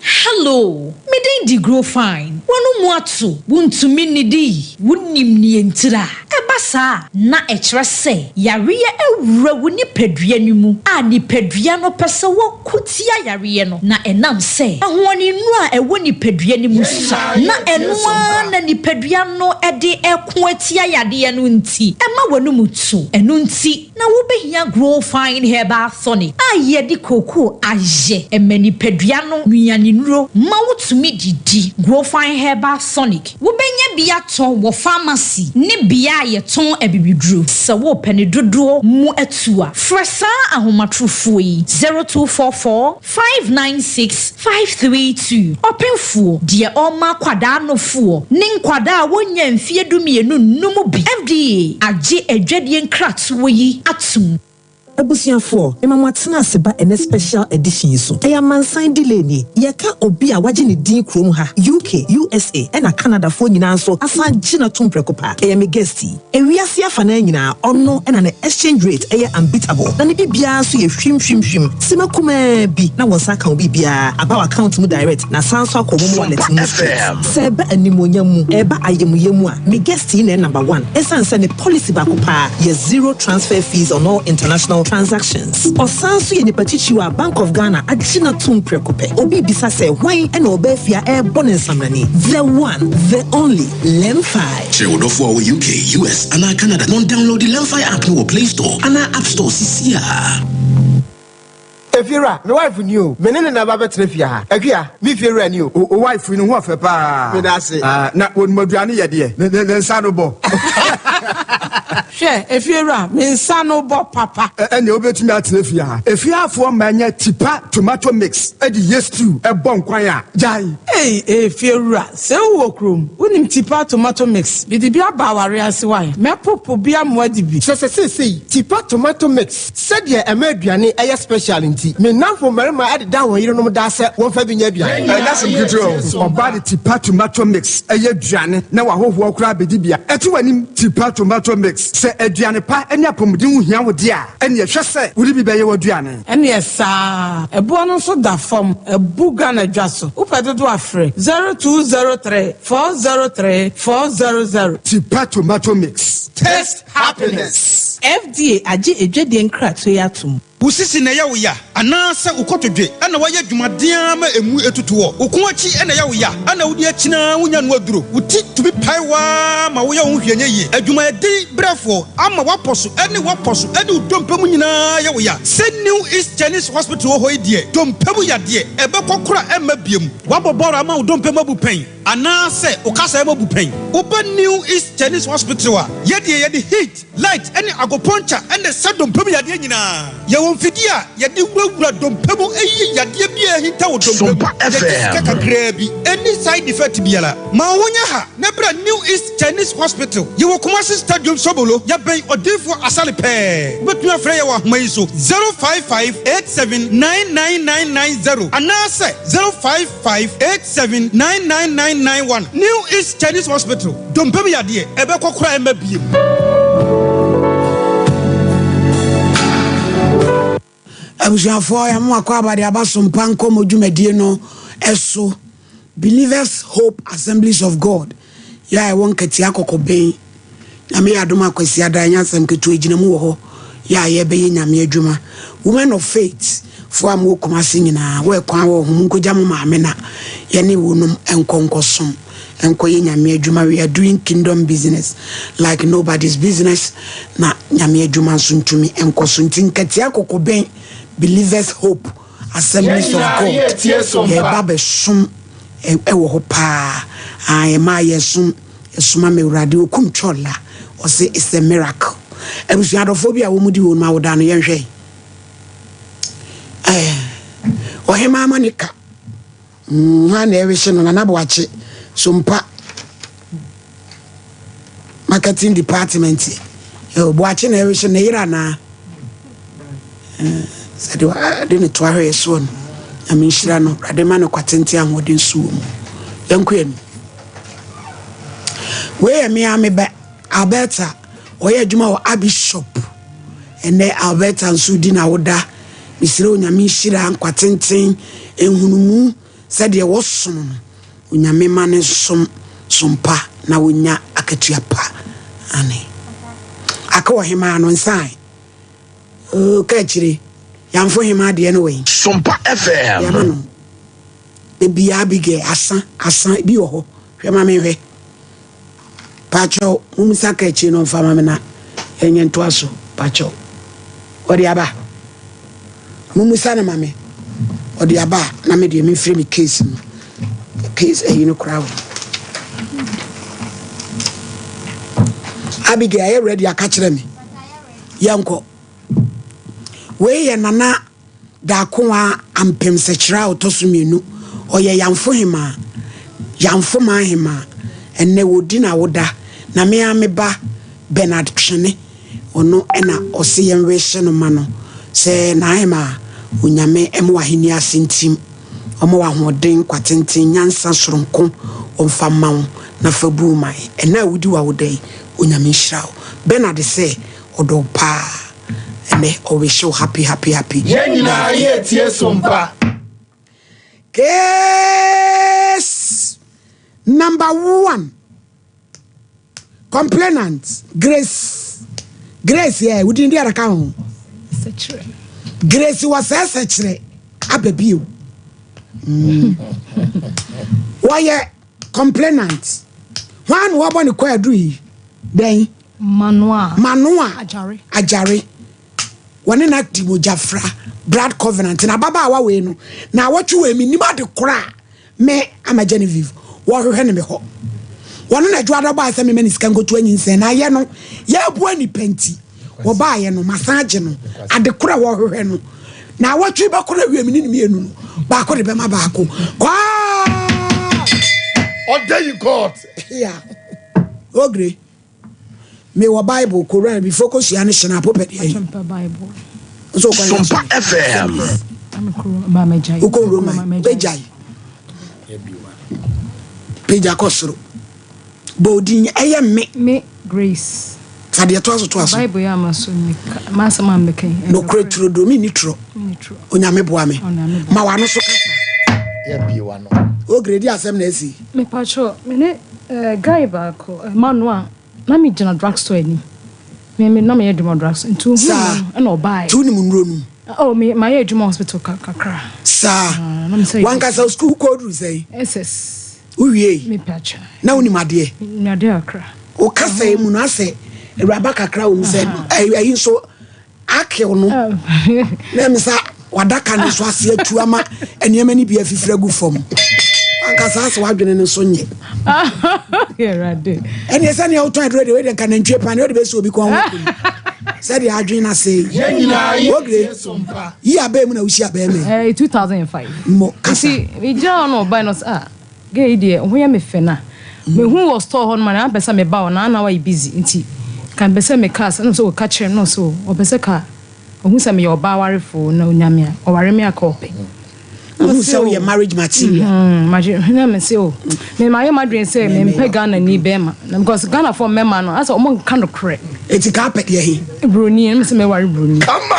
Hello, me din de Grow Fine. W'ano mu ato, wuntumi nnidi, wunnim nea ntira. Ɛba saa a, na ɛkyerɛ sɛ yareɛ awura wo nipadua no mu a nipadua no pɛ sɛ wɔko tia yareɛ no, na ɛnam sɛ ahoɔdennuro a ɛwɔ nipadua no mu sua, na ɛno ara na nipadua no de reko atia yadeɛ no nti, ɛma w'anom tu. Ɛno nti na wobɛhia Grow Fine Herbal Tonic a yɛde kookoo ayɛ. Ɛma nipadua no nnuanennuro ma wotumi didi. Grow Fine Herbal Tonic, wobɛnya bi atɔ wɔ pharmacy ne bea a yɛtɔn abibiduro. Sɛ worepɛ ne dodoɔ mu atu a, frɛ saa ahomatorofoɔ yi, 0244 596 532. Ɔpemfoɔ, deɛ ɔrema akwadaa nofoɔ ne nkwadaa a wɔnnya mfeɛ dumienu nnom bi. FDA agye adwadie nkratoɔ yi atom. Abusuafoɔ, mema mo atena ase ba ɛnɛ special edition yi so. Ɛyɛ amansan delay nie. Yɛka obi a wagye ne din kurom ha, UK, USA ɛna Canadafoɔ nyinaa nso asan gye no atom prɛko pɛ. Ɛyɛ me guest yi. Ewiase afanan nyinaa, ɔno ɛna ne exchange rate ɛyɛ unbeatable. Na ne biribiara nso yɛ hwim hwim hwim. Sima kumaa bi na wɔn nsa aka wo biribiara aba w'account mu direct na asan nso akɔ wɔn wallet mu straight. Sɛ ɛba animuonyam mu, ɛba ayamuyɛ mu a, me guest yi na ɛyɛ number one. Ɛsiane sɛ ne policy baako paa yɛ zero transfer fees on all international transactions. Ɔsan nso yɛ nipa titiriw a Bank of Ghana agye no atom prɛko pɛ. Obi bisa sɛ hwan na ɔbaa fie a ɛrebɔ ne nsamrani? The one, the only, Lemfi. Kyerɛ wo dɔfo a ɔwɔ UK, US anaa Canada na ɔndownloadi Lemfi app no wɔ Play Store anaa App Store sisi a. Efiewura, me wife ni o. Me ne ne na ba bɛtena fie ha. Akua, me fiewura ni o. O wife yi ne ho ɔfɛ paa. Meda ase. Ah, na wɔnum aduane yɛ deɛ. Ne ne ne nsa no bɔ. Hwɛ, efiewura, me nsa no bɔ papa. Ɛnneɛ wobɛtumi atena fie ha. Efieafoɔ mma nyɛ tipa tomato mix de yɛ stew bɔ nkwan a, gyae. Ei, efiewura, sɛ wowɔ kurom, wonim tipa tomato mix. Mede bi aba aware ase wae. Mɛpopo bi ama woadi bi. Kyerɛ sɛ seesei, tipa tomato mix, sɛdeɛ ɛma aduane yɛ special nti, me nnamfo mmarima deda wɔn yerenom daa sɛ wɔmfa bi nyɛ aduane. Ɛnyɛ asɛm ketewa o. Ɔbaa de tipa tomato mix yɛ aduane na w'ahɔhoɔ koraa bɛdi bi a, ɛte w'anim. Tipa tomato mix, sɛ. Sɛ aduane pa ne apɔmuden ho hia wo de a, ɛnneɛ hwɛ sɛ wode bi bɛyɛ w'aduane. Ɛneɛ saa. Ɛboɔ no nso da fam. Abu Ghana dwa so. Wopɛ dodoɔ a frɛ 0203 403 400. Tipa tomato mix. Taste happiness. FDA agye adwadie nkratoɔ yi atom. Wo sisi na ɛyɛ wo ya anaasɛ wo kotodwe na woayɛ adwumaden ara ma emu atutu hɔ? Wo kɔn akyi na ɛyɛ wo ya na wode akyin ara wunnya no aduro? Wo ti tumi pae wo ara ma woyɛ wo ho hwee nyɛ yie? Adwumayɛden brɛfoɔ ama woapɔ so ne woapɔ so ne wo dompe mu nyinaa yɛ wo ya? Sɛ New East Chinese Hospital wɔ hɔ yi deɛ, dompe mu yadeɛ, ɛbɛkɔ koraa ɛmma biom. Woabɔ bɔɔl ama wo dompe mu abu pɛn anaasɛ wo kasaeɛ mu abu pɛn? Woba New East Chinese Hospital a, yɛdeɛ yɛde heat, Light ne agoponkyɛ na ɛsa dompe mu yadeɛ nyinaa. Yɛwɔ mfidie a yɛde wurawura dompe mu yi yadeɛ biara a ahinta wɔ dompe mu. Yɛgye sika kakraa bi. Ɛnni side effect biara. Ma wo ho nyɛ ha na bra New East Chinese Hospital. Yɛwɔ Kumasi Stadium Sobolo. Yɛbɛn Odiyifoɔ Asare pɛɛ. Wobɛtumi afrɛ yɛn wɔ ahoma yi so, 055 87 99990 anaasɛ 055 87 99991. New East Chinese Hospital. Dompe mu yadeɛ, ɛbɛkɔ koraa ɛmma biem. Abusuafoɔ yɛama mo akɔ aba de aba sompa nkɔmmɔ dwumadie no so. Believers Hope Assemblies of God yɛ a ɛwɔ Nkatia Kɔkɔbɛn. Nyame yɛ adom a Kwasiada ɛnyɛ asɛm ketewa gyina mu wɔ hɔ yɛ a yɛbɛyɛ Nyame adwuma. Women of Faith foɔ a mowɔ Kumasi nyinaa wɔ ɛkwan wɔ ho monkɔgya mo maame na yɛne wonom nkɔ nkɔsom. nkɔyɛ Nyame adwuma we are doing kingdom business like nobody's business na Nyame adwuma nso ntumi nkɔ so nti nkatia kɔkɔbɛn Believers Hope Assemblies of God yɛba bɛsom ɛwɔ hɔ paa ah yɛmaa yɛsom yɛsoma ma Awurade okum twɔla ɔse it's a miracle abusua adɔfoɔ bi a wɔn di wɔn awoda no yɛnhwɛ ɛɛ ɔhemaa Monica Mm, hwan na ɛrehye no? Nana Boakye, Sompa Marketing Department. Eh, Boakye na ɛrehye ne yere anaa? Eh, sɛde de ne to ahwɛ soɔ no. Nyame nhyira no, Awurade ma no kwatente ahoɔden so wɔ mu. Yɛnkɔ anim. Wei yɛ me ara me ba Alberta, ɔyɛ adwuma wɔ Abbey Shop. Ɛnɛ Alberta nso di n'awoda. Mesrɛ Onyame nhyira, nkwa tenten, nhunumu sɛdeɛ wɔsom no. Onyame ma no nsom som pa na ɔnya akatua pa. Aane. Aka ɔhemaa no nsan. Oo, ka akyire. Yamfo hemaa deɛ no wɛn. Sompa FM. Yɛma no. Ebia Abigail asa asa bi wɔ hɔ. Hwɛ ma menhwɛ. Pakyɛw momisa ka akyire no mfa ma me na yɛnyɛ ntoa so pakyɛw. Ɔde aba? Momisa no ma me. Ɔde aba a na me deɛ memfiri me case no. Case ayi no koraa wɔ. Abigail ayɛ ready aka kyerɛ me. Yɛnkɔ. Wei yɛ Nana Dakoa Ampem Sekyerɛ a ɔtɔ so mienu. Ɔyɛ Yamfo hemaa, Yamfo man hemaa. Ɛnnɛ wɔredi n'awoda. Na me ara me ba Bernard Twene, ɔno na ɔse yɛnwehye no ma no sɛ n'ahemaa Onyame mma w'ahenni ase ntim, ɔmma wo ahoɔden, nkwa tenten, nyansa soronko ɔmfa mma wo na fa bu wo man. Ɛnnɛ a wodi w'awoda yi, Onyame nhyira wo. Bernard sɛ ɔdɔ wo paa. Ɛnɛ ɔwehye wo happy happy happy. Yɛn nyinaa yɛ tie sompa. Case number one complainant Grace Grace yɛ wodin di adaka ho Grace wɔ sɛ sɛkyerɛ aba bio mm. Wɔyɛ complainant hwan na wɔbɔ ne kɔ aduru yi dɛn Manoa. Manoa Agyare. Agyare. Wɔne no adi mogyafra, blood covenant. Na ababaawa wei no, na awɔtwe wei menim ade korɔ a me ama Genevieve wɔhwehwɛ no me hɔ. Wɔne na adwoada bɔɔ sɛ mema ne sika nkotu anyinsɛn na ayɛ no yɛaboa nipa nti wɔbaayɛ no masan agye no ade korɔ a wɔhwehwɛ no. Na awɔtwe bɛkɔ no awie me ne ne mmienu no baako de bɛma baako. Kwaa! Order in court. Yeah. Ogre. Me wɔ Bible, Koran, before kosua ne hyena apo pɛ deɛ yi. Nso okɔ yɛ Sompa FM. Wokɔ Roma, bɛgyae. Pagya kɔ soro. Bɔ odin ɛyɛ me. Me Grace. Fa deɛ ɛtoa so toa so. Bible yi a maso meka m'asɛm a meka yi. Nokorɛ turodoo menni torɔ. Onyame boa me. Ma w'ano so kasa. Yɛ bie w'ano. O gredi asɛm na asi. Mepakyɛw me ne eh, guy baako eh, Manoa na me gyina drug store anim. Me me na meyɛ adwuma drug store nti ohuu Saa. me no ɛna ɔbaeɛ. Nti wonim nnuro nom? Oh me mayɛ adwuma hospital ka kakra. Saa. Ah, na me sɛ Wankasa sukuu kɔduru sɛn? SS. Wowiei? Mepakyɛw. Na wonim adeɛ? Menim adeɛ kakra. Wo kasa yi mu no asɛ awuraba kakra wɔ mu sɛ ɛyi nso akew no na ɛmi sɛ wadaka no nso ase atu ama nneɛma no bi afifiri agu fam. Wankasa asɛ wadwene no nso nyɛ. Ɛneɛ sɛnea wotɔn aduro deɛ wei deɛ nka nantwie pa ne wode bɛsi obi kɔn ho akum sɛdeɛ adwene no ase yi. Wogre yi abɛɛ mu na wohyia bɛɛma yi. 2005. Mmɔ kasa. Nti megyina hɔ na ɔbae no sɛ ah Girl yi deɛ ho yɛ me fɛ na me hu wɔ store hɔ nom a na ampɛ sɛ me ba hɔ na na wayɛ busy nti ka mepɛ sɛ me ka asɛm na ɔsɛ ɔka kyerɛ me na ɔsɛ o ɔpɛ sɛ ka ɔhu sɛ meyɛ ɔbaa warefo na ɔnya me a ɔware me a ka ɔpɛ. Ɔhu sɛ woyɛ marriage material. Magye na me se o me mayɛ m'adwene sɛ me mpɛ Ghana ni bɛɛma na because Ghana fo mɛma no asɛ ɔmo nka nokorɛ. Eti ka apɛ deɛ he? Broni na me se mɛware broni. Kama!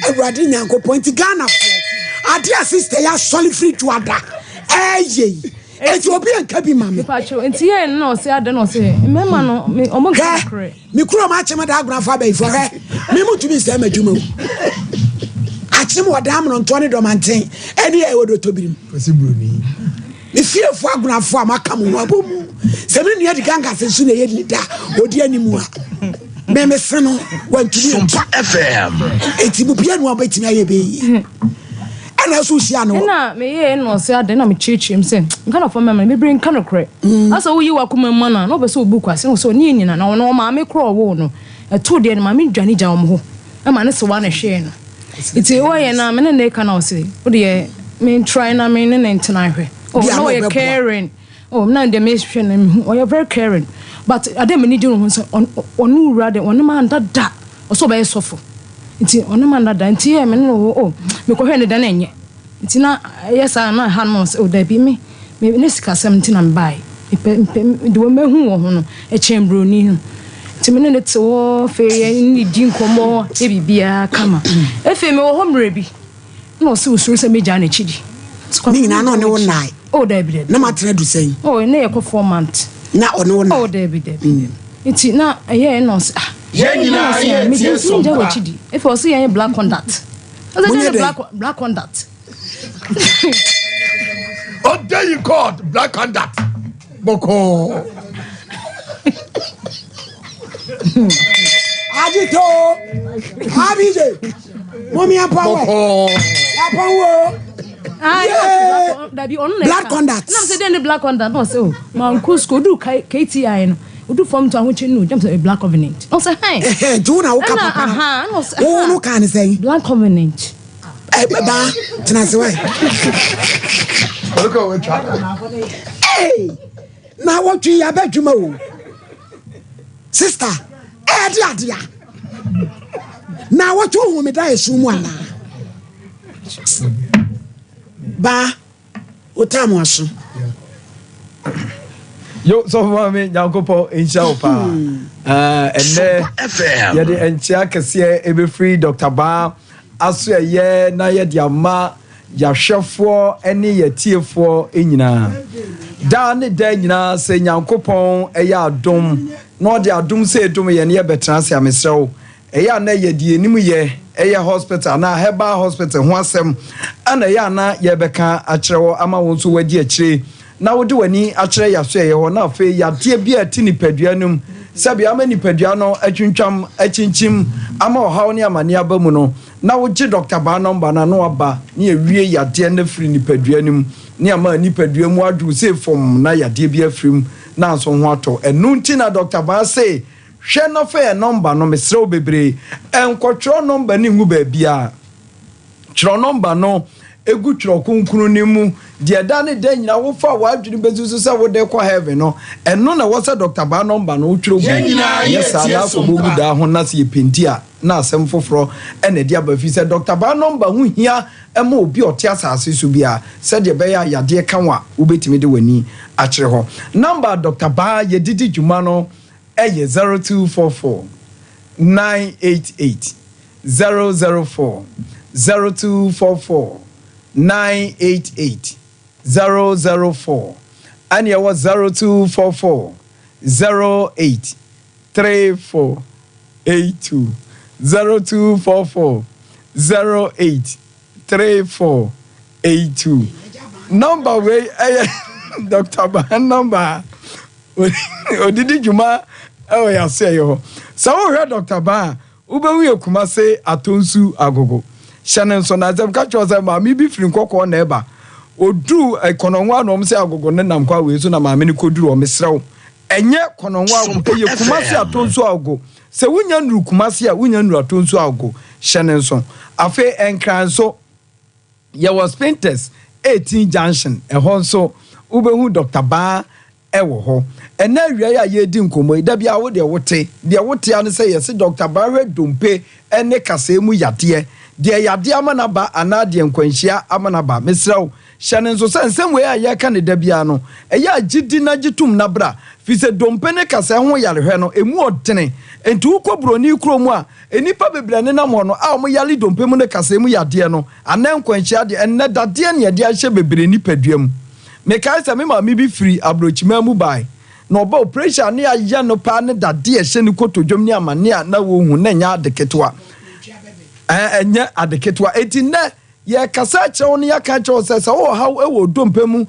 Awurade Nyankopɔn nti Ghana foɔ adeɛ a sister yi asɔre firi dwoada ɛɛyɛ yi eti obi anka bi ma me. Mepakyɛw nti yɛ no na ɔse adɛn na ɔse mmarima no me ɔmo nka nokorɛ. Me kurom akyem da agona fa abayifo hwɛ me mu tumi nsɛe m'adwuma o akyem wɔ dan mmorɔntoɔ ne dɔmanten ɛne ɛwɔ dɔtɔbirim me fiefo agonafo a maka mo ho abɔ mu sɛ me nua di gankase nso na ɛyɛ leader ɔdi anim a me me se no wantumi Sompa FM. Eti mu bia no a wobɛtumi ayɛ bɛyi ɛna ɛso wohyia no. Ɛna meyɛɛ na ɔsɛ adɛn na mekyerɛkyerɛ mu sɛ Ghanafoɔ mmarima no bebree nka nokorɛ. Asɛ woyi w'akoma mu ma no a na ɔpɛ sɛ ɔbu kwase na ɔsɛ ɔne yɛ nyina na ɔno ɔmaame korɔ ɔwoo no ɛtoo deɛ no maame dwane gya wɔn hɔ ɛma ne sewa na ɛhwɛɛ no nti wɔyɛ na me ne ne ka na ɔsɛ wodeɛ me try na me ne ne ntena nhwɛ oh na ɔyɛ caring Oh na deɛ mehwɛ no mehu ɔyɛ very caring but adeɛ a m'ani gye ne ho sɛ ɔne wura deɛ ɔne ma nda da ɔsɛ ɔbɛyɛ sɔfo nti ɔne ma nda da nti yɛ me ne no oh mekɔhwɛ ne da na ɛnyɛ nti na ɛyɛ saa na ɛha no sɛ oh dabi me me ne sikasɛm nti na mebaeɛ mepɛ mepɛ deɛ mahu wɔ ho no ɛkyɛn buroni no nti me ne ne te hɔ afei yɛ ne di nkɔmmɔ yɛ biribiara kama afei mewɔ hɔ mmerɛ bi Na ɔse osuro sɛ mɛgyaa n'akyi di. Ne nyinaa na ɔne wo nnae? Oh daabi daabi. Na moatena adu sɛn? Oh na yɛkɔ 4 months. Na ɔne wo nnae? Oh daabi daabi. Nti na ɛyɛɛ na ɔse ah. Yɛn nyinaa yɛ tie so mpa. Megyaa w'akyi di. Afei ɔse yɛnyɛ black conduct. Ɔse Monyɛ dɛn ne dɛn? black black conduct? Ɔda yi God black conduct bɔkɔɔ. Agito! Abije! Mɔmi apɔn wɛ. Apɔn wo. Yeah. Dabi ɔno na Black conduct. Na sɛ dɛn ne black conduct na ɔsɛ o manku school odu KTI no odu fam to ahokyere no gyam sɛ black covenant. Ɔsɛ hɛn. Ɛhɛn nti wo na woka papa no. Wo no kaa ne sɛn? Black covenant. Ɛ baa tena ase wɛ. Ee na wɔtwe yɛ abɛ adwuma o. Sister ɛɛde adea. Na wɔtwe ohun mi da esu mu anaa? Baa wotaa mo aso. Yo, sɔfo maame Nyankopɔn nhyira wo paa. Ɛnnɛ yɛde nkyea kɛseɛ ɛbɛfiri Dr. Baa aso ɛyɛ na yɛde ama yɛahwɛfoɔ ne yɛtiefoɔ nyinaa. Daa ne daa nyinaa sɛ Nyankopɔn ɛyɛ adom na ɔde adom sɛ ɛdom yɛn yɛbɛtena ase a mesrɛ wo Ɛyɛ a na yɛde yɛn anim yɛ ɛyɛ hospital anaa herbal hospital ho asɛm na ɛyɛ a na yɛrebɛka akyerɛ wo ama wo nso woadi akyire na wode w'ani akyerɛ yɛasoɛeɛ hɔ na afei yadeɛ bi a ɛte nipadua no mu sɛdeɛ ama nipadua no atwintwam akyinkyim ama ɔhaw ne amaneɛ aba mu no na wogye Dɔkta Baa nɔmba no a na waba na yɛawie yadeɛ no afiri nipadua no mu ne ama nipadua mu adwo sei fɔmm na yadeɛ bi afiri mu na nso ho atɔ ɛno nti na Dɔkta Baa se Hwɛ na fa yɛn nɔmba no, mesrɛ wo bebree. Nkɔtwerɛ nɔmba no ngu baabiara. Twerɛ nɔmba no gu Twerɛ Kronkron no mu. Deɛ da ne da nyinaa wofa w'adwene bɛsusu sɛ wode rekɔ heaven no, ɛno na ɛwɔ sɛ Dɔkta Baa nɔmba no wotwerɛ gu. Nyɛ saa na akɔbɔ gu daa ho na sɛ yɛpenti a na asɛm foforɔ na ɛde aba firi sɛ Dɔkta Baa nɔmba ho hia ma obi a ɔte asase so biara sɛdeɛ ɛbɛyɛ a yadeɛ ka wo a wobɛtumi de w'ani akyerɛ hɔ. Nɔmba a Dɔkta Baa yɛde di dwuma no. yɛ 0244 988 004, 0244 988 004, ɛne ɛwɔ 0244 08 34 82, 0244 08 34 82. Nɔmba wei ɛyɛ Dr. Ban nɔmba a ɔde di dwuma ɛwɔ yɛn asoɛeɛ hɔ. Sɛ wohwɛ Dr. Ban a, wobɛhu yɛ Kumase Atonsu Agogo. Hyɛ no nso na asɛm ka kyerɛ sɛ maame bi firi Nkɔkɔɔ na ɛba. Ɔduru Kɔnɔngo ano, wɔn sɛ Agogo ne nam kwan wei so na maame no kɔduru hɔ. Mesrɛ wo, ɛnyɛ Kɔnɔngo Agogo, ɛyɛ Kumase Atonsu Agogo. Sɛ wonya nnuru Kumase a, wonya nnuru Atonsu Agogo. Hyɛ no nso. Afei Nkran nso, yɛwɔ Spintex 18 Junction, ɛhɔ nso wobɛhu Dɔkta Baa wɔ hɔ. Ɛnnɛ awia yi a yɛredi nkɔmmɔ yi, da biara wo deɛ wote, deɛ wote ara ne sɛ yɛse Dɔkta Baa hwɛ dompe ne kasɛɛ mu yadeɛ, deɛ yadeɛ ama no aba anaa deɛ nkwanhyia ama no aba. Mesrɛ wo, hyɛ no nso sɛ nsɛm wei a yɛreka no da biara no, ɛyɛ a gye di na gye tom na bra, firi sɛ dompe ne kasɛɛ ho yarehwɛ no, ɛmu ɔdene. Enti wokɔ buroni kuro mu a, nnipa bebree a ɛnenam hɔ no a wɔyare dompe mu ne kasɛɛ mu yadeɛ no, anaa nkwanhyia deɛ, ɛnnɛ dadeɛ na yɛde ahyɛ bebree nipadua mu. Mekae sɛ me maame bi firi aborɔkyiman mu bae, na ɔba oprehyɛn a na yɛayɛ no paa ne dade a ɛhyɛ ne kotodwom ne amane a na wɔhu na ɛnyɛ ade ketewa. Ɛnyɛ ade ketewa. Enti nnɛ, yɛrekasa akyerɛ wo na yɛaka akyerɛ wo sɛ, sɛ wowɔ ɔhaw wɔ wo dompe mu,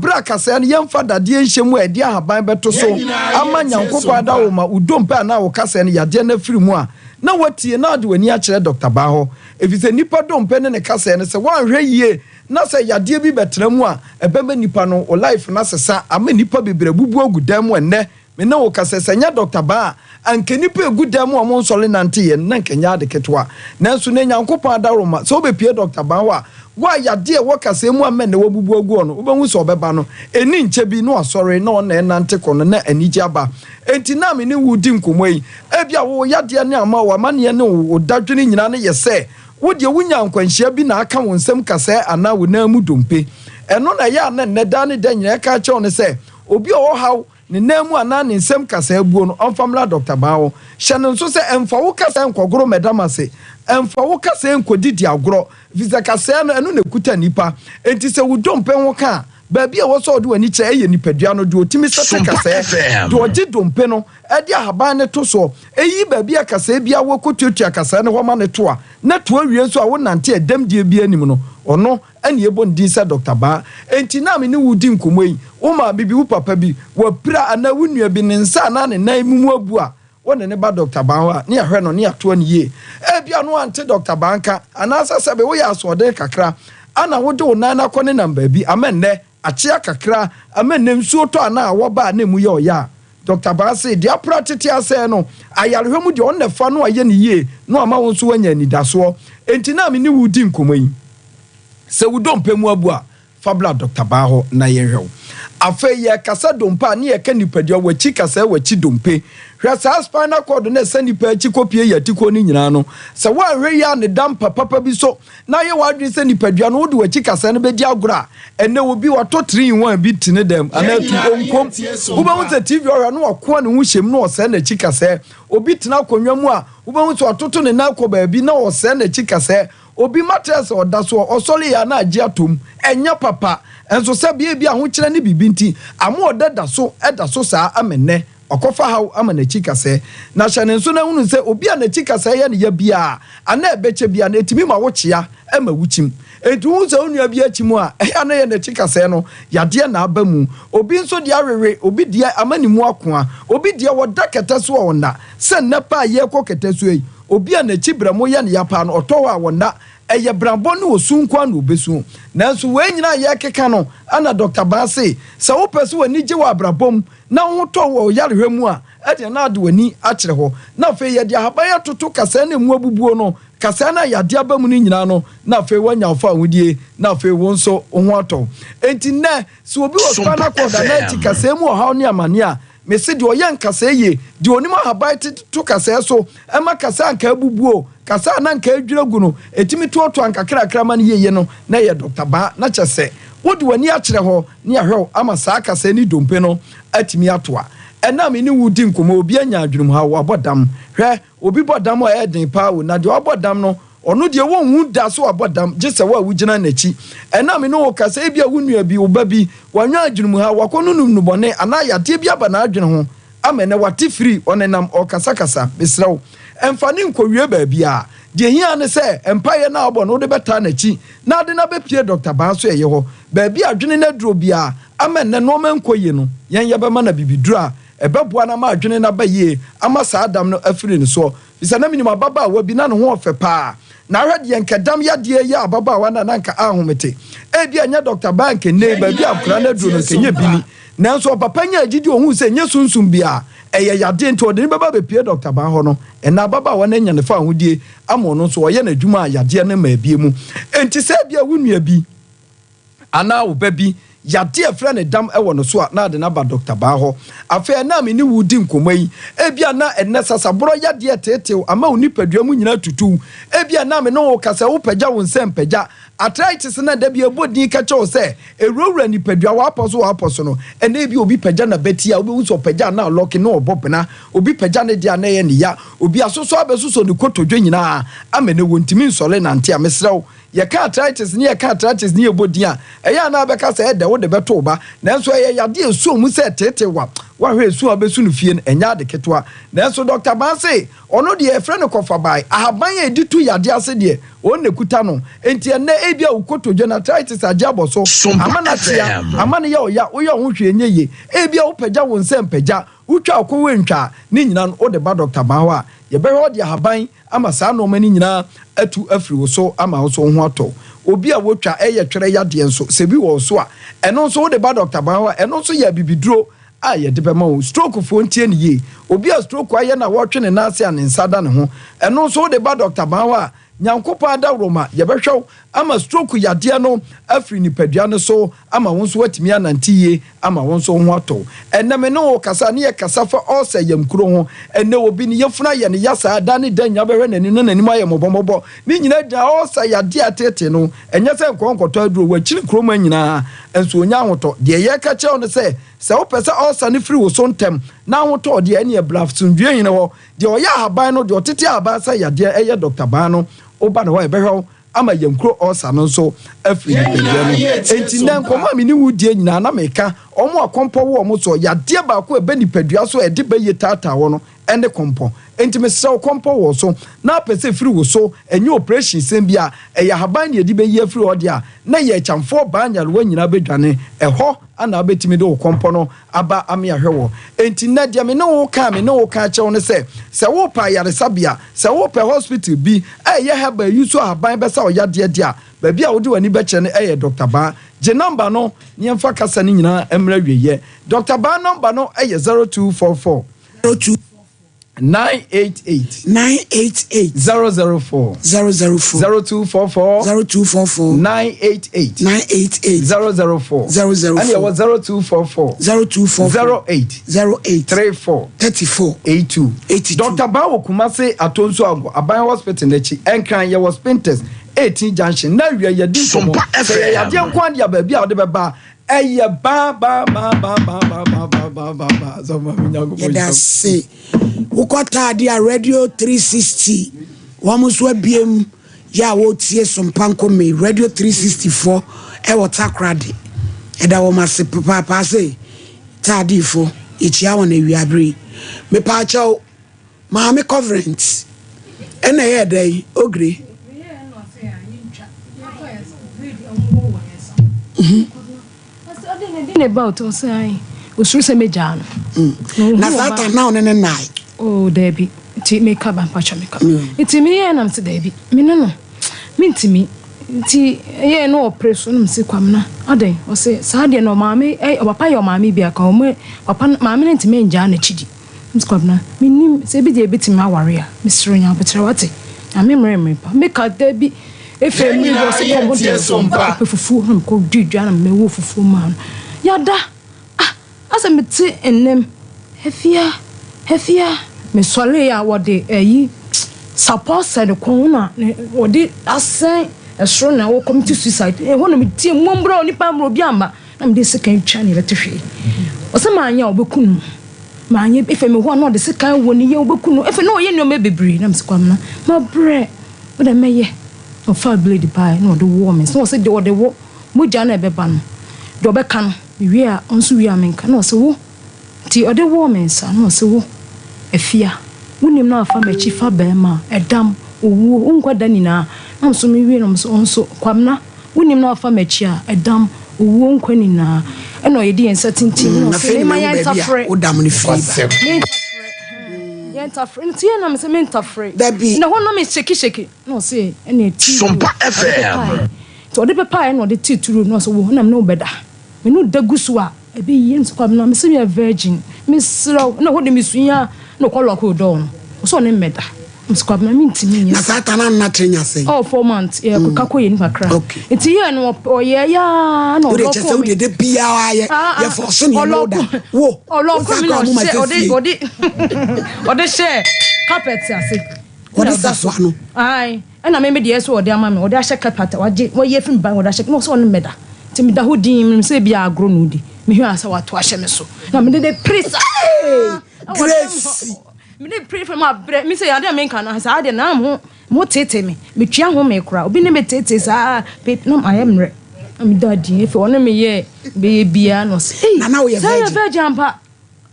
bere a kasaɛ no yɛmfa dadeɛ nhyɛ mu a ɛde ahaban bɛto so ama Nyankopɔn adawoma wo dompe anaa wo kasaɛ no yadeɛ no afiri mu a, na woatie na wode w'ani akyerɛ Dɔkta Baa hɔ. Efisɛ nnipa dompe ne ne kasaɛ no, sɛ woanhwɛ yie Na sɛ yadeɛ bi bɛtena mu a, ɛbɛma nipa no, wo life no asesa, ama nnipa bebree abubu agu dan mu ɛnnɛ. Me ne wo kasa yi, sɛ ɛnyɛ Doctor Baa a, anka nnipa a ɛgu dan mu a wɔnsɔre nnanteeɛ no, na anka ɛnyɛ ade ketewa. Nanso nnɛ Nyankopɔn adaworoma, sɛ wobɛpue Doctor Baa hɔ a, wo a yadeɛ a ɛwɔ kasaa mu ama nnɛ wabubu agu hɔ no, wobɛhu sɛ ɔbɛba no, ɛnni nkyɛ bi na wasɔre na ɔna ɛnante kɔ no na anigye aba. Enti na me ne wo redi nkɔmmɔ yi, ebia wo yadeɛ ne ama, w'amaneɛ ne wo dadwene nyinaa no yɛ sɛ Wo deɛ wonyaa nkwanhyia bi na aka wo nsam kasɛɛ anaa wo nan mu dompe. Ɛno na ɛyɛ a na nnɛ daa ne da nyinaa ɛka akyerɛ wo no sɛ obi a ɔwɔ haw ne nan mu anaa ne nsam kasɛɛ buo no ɔmfa mmra Dɔkta Baa hɔ. Hyɛ no nso sɛ ɛmfa wo kasɛɛ nkɔgoro mmɛda m'ase. Ɛmfa wo kasɛɛ nkɔdidi agorɔ efisɛ kasɛɛ no ɛno na ɛkuta nnipa. Enti sɛ wo dompe ho ka a, baabi a ɛwɔ sɛ wode w'ani kyerɛ yɛ nipadua no, deɛ ɔtumi sɛte kasɛɛ, deɛ ɔgye dompe no de ahaban no to soɔ, Eyi baabi a kasɛɛ biara wɔ kɔtuatua kasɛɛ no hɔ ma no to a, na to awie nso a wonante a dɛmdie biara nnim no, ɔno ne yɛbɔ ne din sɛ Dɔkta Baa. Enti na me ne wo redi nkɔmmɔ yi, wo maame bi, wo papa bi, wapira anaa wo nua bi, ne nsa anaa ne nan mu abu a, wo ne no ba Dɔkta Baa hɔ a, ne yɛahwɛ no, ne yɛatoa no yie. Ebia no ante Dɔkta Baa nka, anaasɛ sɛbe woyɛ asoɔden kakra, ana wode wo nan no akɔnenam baabi ama nnɛ Akyea kakra ama nnɛ nsuo tɔ anaa awɔ ba a na ɛmu yɛ ɔya a, Dɔkta Baa se, deɛ apra tete asɛe no, ayarehwɛ mu deɛ ɔno na ɛfa na wayɛ no yie na wama wo nso woanya anidasoɔ. Enti na me ne wo redi nkɔmmɔ yi, sɛ wo dompe mu abu a, fa bra Dɔkta Baa hɔ na yɛnhwɛ wo. Afei yɛrekasa dompe a, ne yɛreka nipadua, w'akyi kasɛɛ, w'akyi dompe. Hwɛ saa spinal cord no a ɛsa nipa akyi kɔpue yɛn atikoɔ no nyinaa no, sɛ woanhwɛ yie a ne da mpa papa bi so na ayɛ w'adwene sɛ nipadua no wode w'akyi kasɛɛ no bɛdi agorɔ a, ɛnnɛ obi watɔ three in one bi te ne dɛm anaa tu ɔnkom. Wobɛhu sɛ TV ɔhwɛ a na wakoa ne ho hyɛ mu na ɔsɛe n'akyi kasɛɛ. Obi tena akonnwa mu a, wobɛhu sɛ watoto ne nan kɔ baabi na ɔsɛe n'akyi kasɛɛ. Obi matress a ɔda so a, ɔsɔre yɛ a na agye atom. Ɛnyɛ papa. Nso sɛ bia ebi ahokyerɛ ne biribi nti, ama ɔda da so da so saa ama nnɛ. Ɔkɔfa haw ama n'akyi kasɛɛ. Na hyɛ no nso na hunu sɛ obi a n'akyi kasɛɛ yɛ no ya biara anaa ɛbɛkyɛ biara no, ɛtumi ma wokyea ma wukyim. Enti wohu sɛ wo nua bi akyim a, ɛyɛ a na ɛyɛ n'akyi kasɛɛ no yadeɛ na aba mu. Obi nso deɛ awewe, obi deɛ ama ne mu akoa, obi deɛ ɔda kɛtɛ so a ɔnna. Sɛ nnɛ paa a yɛrekɔ kɛtɛ so yi, obi a n'akyi berɛmo yɛ no ya paa no, ɔtɔ hɔ a ɔnna. Ɛyɛ brabɔ ne osu nko ara na obesu. Nanso wei nyinaa a yɛrekeka no, ɛna Dɔkta Baa se, sɛ wopɛ sɛ w'ani gye wɔ abrabɔ mu, na wo ho tɔ wo wɔ wo yarehwɛ mu a, ɛdeɛ na ade w'ani akyerɛ hɔ. Na afei yɛde ahaban atoto kasɛɛ no a emu abubuo no, kasɛɛ no a yadeɛ aba mu no nyinaa no, na afei woanya wo fawohodie, na afei wo nso wo ho atɔ wo. Enti nnɛ, sɛ obi wɔ spinal cord anaa akyi kasɛɛ mu ɔhaw ne amaneɛ a, mese deɛ ɔyɛ nkasɛɛ yie, deɛ ɔnim ahaban tete to kasɛɛ so, ɛma kasɛɛ a anka abubuo, kasɛɛ a na anka adwiri agu no, ɛtumi toatoa nkakrakra ma no yie no, na ɛyɛ Dɔkta Baa. Na kyerɛ sɛ, wode w'ani akyerɛ hɔ, ne ahwɛw ama saa kasɛɛ ne dompe no atumi atoa. Ɛnnɛ a me ne wo redi nkɔmmɔ yi, obi anya adwenemhaw, wabɔ dam. Hwɛ, obi bɔ dam a ɛyɛ den paa o, na deɛ wabɔ dam no, ɔno deɛ wonhu da sɛ wabɔ dam, gye sɛ wo a wugyina n'akyi. Ɛnnɛ a me ne wo rekasa, ebia wo nua bi, wo ba bi, wanya adwenemhaw, wakɔnonom nnubɔne, anaa yadeɛ bi aba n'adwene ho ama ɛnnɛ wate firi, ɔnenam, ɔrekasakasa. Mesrɛ wo, mfa no nkɔwie baabiara. Deɛ ehia ara ne sɛ mpaeɛ no a wobɔ no wode bɛtaa n'akyi na ade no abɛpue Dɔkta Baa so ɛyɛ hɔ. Baabi a adwene no aduro biara ama ɛnnɛ nnoɔma nkɔ yie no, yɛn yɛbɛma no abibiduro a ɛbɛboa no ama adwene no aba yie ama saa dam no afiri ne soɔ. Firi sɛ na menim ababaawa bi na ne ho ɔfɛ paa. Na ahwɛ deɛ nka dam yadeɛ yɛ ababaawa no a na nka ahomete. Ebia ɛnyɛ Dɔkta Baa nka nnɛ yi baabi a akwadaa no aduro no nka ɛnyɛ bi ni. Nanso ɔpapa nyaa gyidi ohuu sɛ ɛnyɛ sunsum biara, ɛyɛ yadeɛ nti ɔde no bɛba abɛpue Dɔkta Baa hɔ no. Ɛnnɛ ababaawa no anya ne fawohodie ama ɔno nso ɔyɛ n'adwuma a yadeɛ no mmaa bie mu. Enti sɛ ebia wo nua bi anaa wo ba bi yadeɛ a ɛfrɛ no dam wɔ no so a, na ade no aba Dɔkta Baa hɔ. Afei ɛnnɛ a me ne wo redi nkɔmmɔ yi, ebia na ɛnnɛ sasaborɔ yadeɛ reteetew ama wo nipadua mu nyinaa tutu. Ebia ɛnnɛ a me ne wo rekasa yi, wopagya wo nsa mpagya. Arthritis no a da bi ɛbɔ din ka kyerɛ wo sɛ ɛwurawura nipadua, w'apɔ so w'apɔ so no, ɛnnɛ ebia obi pagya n'abati a, wobɛhu sɛ ɔpagya a na alɔke na ɔbɔ bena. Obi pagya ne deɛ a na ɛyɛ ne ya. Obi asosɔ abɛsosɔ ne kotodwe nyinaa ama ɛnnɛ wɔntumi nsɔre nnante a, mesrɛ wo, yɛka arthritis ne yɛka arthritis ne yɛbɔ din a, ɛyɛ a na abɛka sɛ ɛdɛ wode bɛto wo ba. Nanso ɛyɛ yadeɛ a ɛsuo mu sɛ ɛteetee wo a, woahwɛ esu a wobɛsu no fie no, ɛnyɛ ade ketewa. Nanso Dɔkta Ban se ɔno deɛ yɛfrɛ no kɔfabae, ahaban a ɛdi tu yadeɛ ase deɛ, ɔno na ɛkuta no. Enti ɛnnɛ ebia wo kotodwe no arthritis agye abɔ so, ama no akyea, ama no yɛ wo ya, woyɛ wo ho hwee nyɛ yie. Ebia wopagya wo nsa mpagya, Wotwa wo kɔn woantwa a, ne nyinaa no wode ba Dɔkta Baa hɔ a, yɛbɛhwɛ ɔde ahaban ama saa nnoɔma no nyinaa atu afiri wo so ama wo nso wo ho atɔ wo. Obi a wotwa ɛyɛ twerɛ yadeɛ nso, sɛ bi wɔ wo so a, ɛno nso wode ba Dɔkta Baa hɔ a, ɛno nso yɛ abibiduro a yɛde bɛma wo. Stroke foɔ ntie no yie. Obi a stroke ayɛ no a wɔretwe ne nan ase a ne nsa da ne ho, ɛno nso wode ba Dɔkta Baa hɔ a, Nyankopɔn adaworoma, yɛbɛhwɛ wo ama stroke yadeɛ no afiri nipadua no so ama wo nso woatumi anante yie ama wo nso wo ho atɔ wo. Ɛnnɛ me ne wo rekasa ne yɛkasa fa ulcer yamkuro ho. Ɛnnɛ obi ne yafunu ayɛ no ya saa da ne da nyinaa bɛhwɛ n'anim na n'anim ayɛ mmɔbɔmmɔbɔ. Ne nyinaa gyina ulcer yadeɛ a ɛteetee no. Ɛnyɛ sɛ nkɔ nkɔtɔ aduro, wakyini kurom ha nyinaa nso ɔnnya ahotɔ. Deɛ yɛreka kyerɛ wo ne sɛ, sɛ wopɛ sɛ ulcer no firi wo so ntɛm na ahotɔ wo deɛ ɛneɛ bra Asomdwoeɛ Hene hɔ. Deɛ ɔyɛ ahaban no, deɛ ɔtete ahaban sa yadeɛ ɛyɛ Dɔkta Baa no, woba ne hɔ a yɛbɛhwɛ wo ama yɛn kuro ulcer no nso afiri nipadua no. Enti nnɛ nkɔmmɔ a me ne wo redie nyinaa na meka wɔn a kɔmpɔ wɔ wɔn soɔ, yadeɛ baako a ɛba nipadua so a ɛde bayie taataa hɔ no ɛne kɔmpɔ. Enti mesrɛ wo kɔmpɔ wɔ wo so na apɛ sɛ ɛfiri wo so, ɛnyɛ operation sɛm biara, ɛyɛ ahaban na yɛde bɛyi afiri hɔ deɛ a, na yɛ akyamfoɔ baa nyarewa nyinaa bɛdwane ɛhɔ ana wobɛtumi de wo kɔmpɔ no aba ame ahwɛ wɔ. Enti nnɛ deɛ me ne wo reka a me ne wo reka akyerɛ wo ne sɛ, sɛ worepɛ ayaresabea, sɛ worepɛ hospital bi a ɛyɛ herbal yi so ahaban bɛsa wo yadeɛ deɛ a, baabi a wode w'ani bɛkyerɛ no yɛ Doctor Baa. Gye number no na yɛmfa kasa no nyinaa mmra awieɛ. Doctor Baa number no yɛ 0244. 988. 988. 004. 004. 0244. 0244. 988. 988. 004. 004. Ɛna ɛwɔ 0244. 0244. 08. 08. 34. 34. 82. 82. Dr. Baa wɔ Kumasi Atonsu Agbo Aban Hospital n'akyi. Nkran yɛwɔ Spintex 18 Junction. Na awia yɛdi nkɔmmɔ. Sɛ yɛyɛ adeɛ nko adeɛ a baabi a wode bɛba ɛyɛ baa baa baa baa baa baa baa baa baa baa baa sɛ maame Nyankopɔn Yɛda ase. Wokɔ taade a Radio 360 wɔn nso abiem yɛ a wɔretie Sompa Nkome Radio 360 foɔ ɛwɔ Takoradi. Ɛda wɔn ase papaapa ase taadefo yɛkyia wɔn awiabere yi. Mepaakyɛw Maame Covenant ɛna ɛyɛɛ dɛn Ogre? Ne ba ɔtɔ sɛ ayi osuro sɛ megyaa no. Na saa ta na ɔne ne nnae. Oh daabi nti meka ba mpakyɛ meka nti meyɛɛ nam sɛ daabi me ne no mentumi nti ɛyɛɛ no ɔpere so nam sɛ kwamena adɛn ɔsɛ saa deɛ no ɔmaame ɔpapa yɛ ɔmaame bi aka ɔmo papa maame no ntumi ngyaa n'akyi di. Miss Kwabena, mennim, sɛ ebi deɛ ebetumi aware a, mesrɛ nya aboterɛ wate? Nyame mmerɛ mmere pa. Meka dabi, efe mmere bi ɔse kɔm de no, ɔpɛ fufuo na mekɔ di dwa na mewɔ fufuo maa no. Yada, ah, asɛ mete nnem, Afia, Afia. Mesɔree a wɔde ayi sapɔ asɛ ne kɔn na wɔde asɛn ɛsoro na wɔ commit suicide. Ɛhɔ na metie mmɔmbrɛ onipa mmerɛ obi amma na mede sekan twa ne bɛte hwee. Ɔsɛ maanyɛ a ɔbɛku no. Manyɛ bi. Afei mewɔ hɔ a na ɔde sekan wɔ ne yam, ɔbɛku no. Afei na ɔyɛ nneɛma bebree. Na mese Kwamena, mabrɛ. Wo deɛ mɛyɛ. Na ɔfaa blade baeɛ na ɔde wɔɔ me nsa. Na ɔse deɛ ɔde wɔ, mogya no a ɛbɛba no, deɛ ɔbɛka no, mewie a, ɔno nso wie a menka. Na ɔse wo. Nti ɔde wɔɔ me nsa na ɔse wo, Afia, wonim na afa m'akyi fa barima a, ɛdam, owuo, wo nkwa da nyinaa. Na me nso mewie na ɔse ɔno nso, Kwamena, Wonim na wafa m'akyi a, ɛdam, owuo nkwa nyinaa. Ɛna ɔyɛde yɛn nsa tintim na ɔse mema yɛn ntafere. Yɛn ntafere. Nti yɛn na me sɛ me ntafere. Dabi. Na hɔ na me shake shake. Na ɔse ɛna ti. Sompa Ɔde FM. pepaeɛ. Nti ɔde pepaeɛ na ɔde tee turo na ɔse wo na me ne wo bɛda. Me ne wo da gu so a, ɛbɛyie. Nti Kwabena me se meyɛ virgin. Mesrɛ wo. Na hɔ de me sua na ɔkɔ lock door no. Ɔse ɔne me bɛda. Mese Kwabena mentumi nyɛ Na saa ta no anna kyerɛ nya sɛn? Oh 4 months yɛ keka kɔ yɛ ni kakra. Okay. Nti yɛ no ɔyɛ ya na Wode ɔlɔko kyɛ sɛ wode de biara yɛ Ah, ah. yɛ fɔ so ne ɛne woda. Wo Ɔlɔko mi na ɔhyɛ ɔde ɔde ɔde hyɛ carpet ase. Ɔde safoa no. Ae ɛna me me deɛ so ɔde ama me ɔde ahyɛ carpet wagye wɔyɛ firi ban ɔde ahyɛ na ɔsɛ ɔne mɛda. Nti meda hɔ din menim sɛ ebi agorɔ na odi. Mehwɛ a sɛ wato ahyɛ me so na mede de pere saa. Grace. Mede pere fam abrɛ me sɛ adeɛ a menka no saa adeɛ na mo mo tete me metua ho me kora obi ne me tete saa pe na mayɛ mmerɛ na meda din efe ɔne me yɛ bɛyɛ biara na ɔsɛ ei Nana woyɛ sɛ yɛ virgin. virgin ampa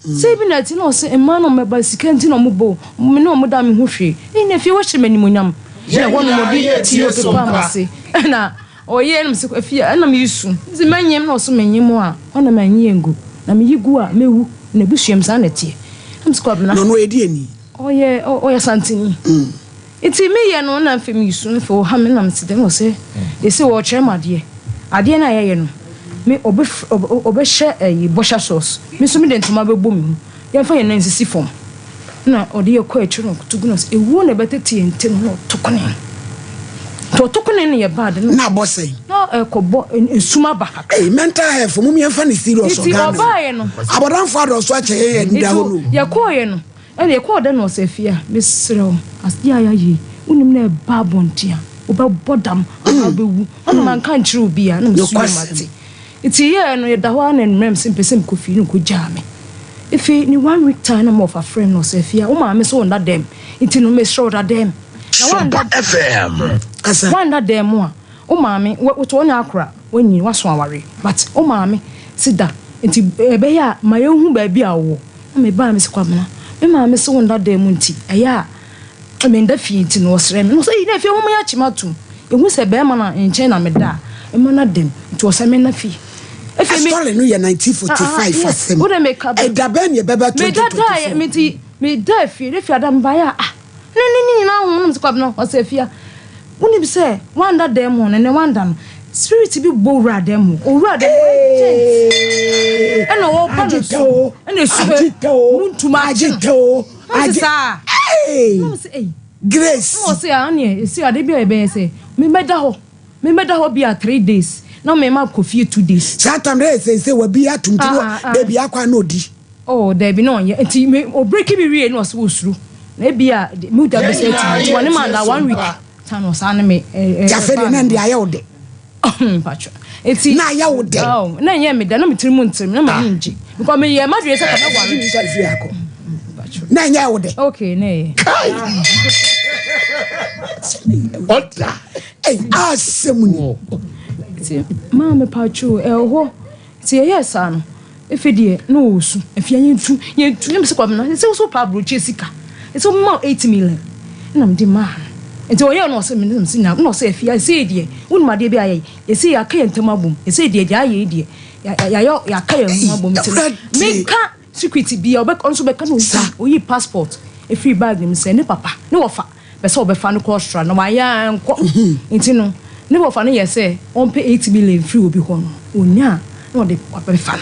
sɛ bi na ɛte na ɔsɛ mmaa na ɔmɛba sika nti na ɔmo bɔ me ne ɔmo da me ho hwee ei na afie wɔhyɛ me animuonyam na ɛhɔ nom ɔde ti ɔpepa m'ase ɛna ɔyɛ na mesɛ afie ɛna mesu sɛ manyem na ɔsɛ menyem a ɔna manyi ngu na meyi gu a mewu na ebusuam saa na ɛteɛ na mesɛ Kwabena Na ɔno ɔyɛ deɛ ni? Ɔyɛ ɔyɛ Asanteni. Nti meyɛ no na afei mesu afei ɔha me na mete dɛm ɔsɛ ɛsɛ wɔkyerɛ me adeɛ adeɛ no a yɛyɛ no me ɔbɛ ɔbɛhyɛ ɛyi bɔhyɛ sauce me nso mede ntoma bɛbɔ me mu yɛmfa yɛn nan nsisi fam na ɔde yɛ kɔ akyiri na ɔkoto gu na ɔsɛ ewuo na ɛbɛtete yɛn ntam na ɔto kone nti ɔto kone no yɛ bad no Na abɔ sɛn? na ɛkɔbɔ esum aba kakra. Hey, mental health mom yɛmfa no serious wɔ Nti Ghana. ɔbaeɛ no Abɔdamfo adɔso akyɛ yɛn yɛn da hɔ no. Nti yɛkɔɔeɛ no ɛna yɛkɔɔ dɛ na ɔsɛ afie a mesrɛ wo adeɛ a yɛayɛ yi wonim na ɛba abɔnten a wobɛbɔ dam anaa wobɛwu ɔna manka nkyerɛ obi a na mesu yɛ mate nti yɛɛ no yɛda hɔ a na mmerɛ me sɛ mpɛ sɛ mekɔ fie no nkɔgyaa me afei ne one week time na ma ɔfa frɛ no ɔsɛ afie a wo maame sɛ wonna dɛm nti no mesrɛ wo da dɛm na wanda Sompa FM. wanda dɛm a wo maame woto wo nya akora wanyi waso aware but wo maame si da nti ɛbɛyɛ a ma yɛnhu baabi a wowɔ na mebaa me sɛ Kwabena me maame sɛ wonda dan mu nti ɛyɛ a menda fie nti no ɔsrɛ me na ɔsɛ na afie moma yɛakye me atom ɛhu sɛ bɛrima no nkyɛn na meda a ɛma no adam nti ɔsɛ mena fie. Afei me Story no yɛ 1945 asɛm. Wo de meka bɛ. Ɛda bɛn na ɛbɛba 2024? Meda daeɛ me nti meda fie ne fie ada mebaeɛ a ah ne ne ne nyinaa ho nom sɛ Kwabena ɔsɛ afia wonim sɛ wanda dan mu no ne wanda no spirit bi bɔ wura dan mu owura dan mu agent ɛna ɔba no so ɛna esu mu ntoma akye no na ɔsɛ saa na ɔsɛ ɛyi Grace na ɔsɛ aneɛ esi ade bi a ɛbɛyɛ sɛ mebɛda hɔ mebɛda hɔ bi a 3 days na mema kɔ fie 2 days. Saa tam dɛ sɛ sɛ wabi atum ti no baabi akɔ a na odi. Oh dabi na ɔnyɛ nti me obreki mi wie na ɔsɛ osuro na ebi a mu da bɛsɛ ti nti wɔne ma da one week tan na ɔsan ne me ɛ ɛ. Jafe de na ndi ayɛ wo de. Mpatwa eti. Na ayɛ wo de. Oh na nyɛ me da na me tiri mu ntirim na ma mi ngye because me yɛ ma dwe sɛ kama ware. Na nyɛ wo de. Okay na yɛ. Kai. Ɔda. Ɛy asɛm ni. Ti maa me patwo ɛwɔ hɔ ti yɛyɛ saa no efe deɛ na ɔɔsu afia yɛntu yɛntu ne mesɛ Kwabena sɛ wo so pa aburokyi sika sɛ wo ma 8 million na mede maa no nti ɔyɛ no ɔsɛ mene sɛ na ɔsɛ afia ɛsɛ deɛ wonim adeɛ bi ayɛ ɛsɛ yɛaka yɛn ntam abom ɛsɛ deɛ deɛ ayɛ deɛ yɛayɛ yɛaka yɛn ho abom nti no meka secret bi a ɔbɛka nso bɛka no oyi passport ɛfiri bag mu sɛ ne papa ne wɔfa pɛ sɛ ɔbɛfa no kɔ Australia na wayɛ nkɔ nti no ne wɔfa no yɛ sɛ ɔmpɛ 8 million firi obi hɔ no onya na ɔde ɔbɛfa no.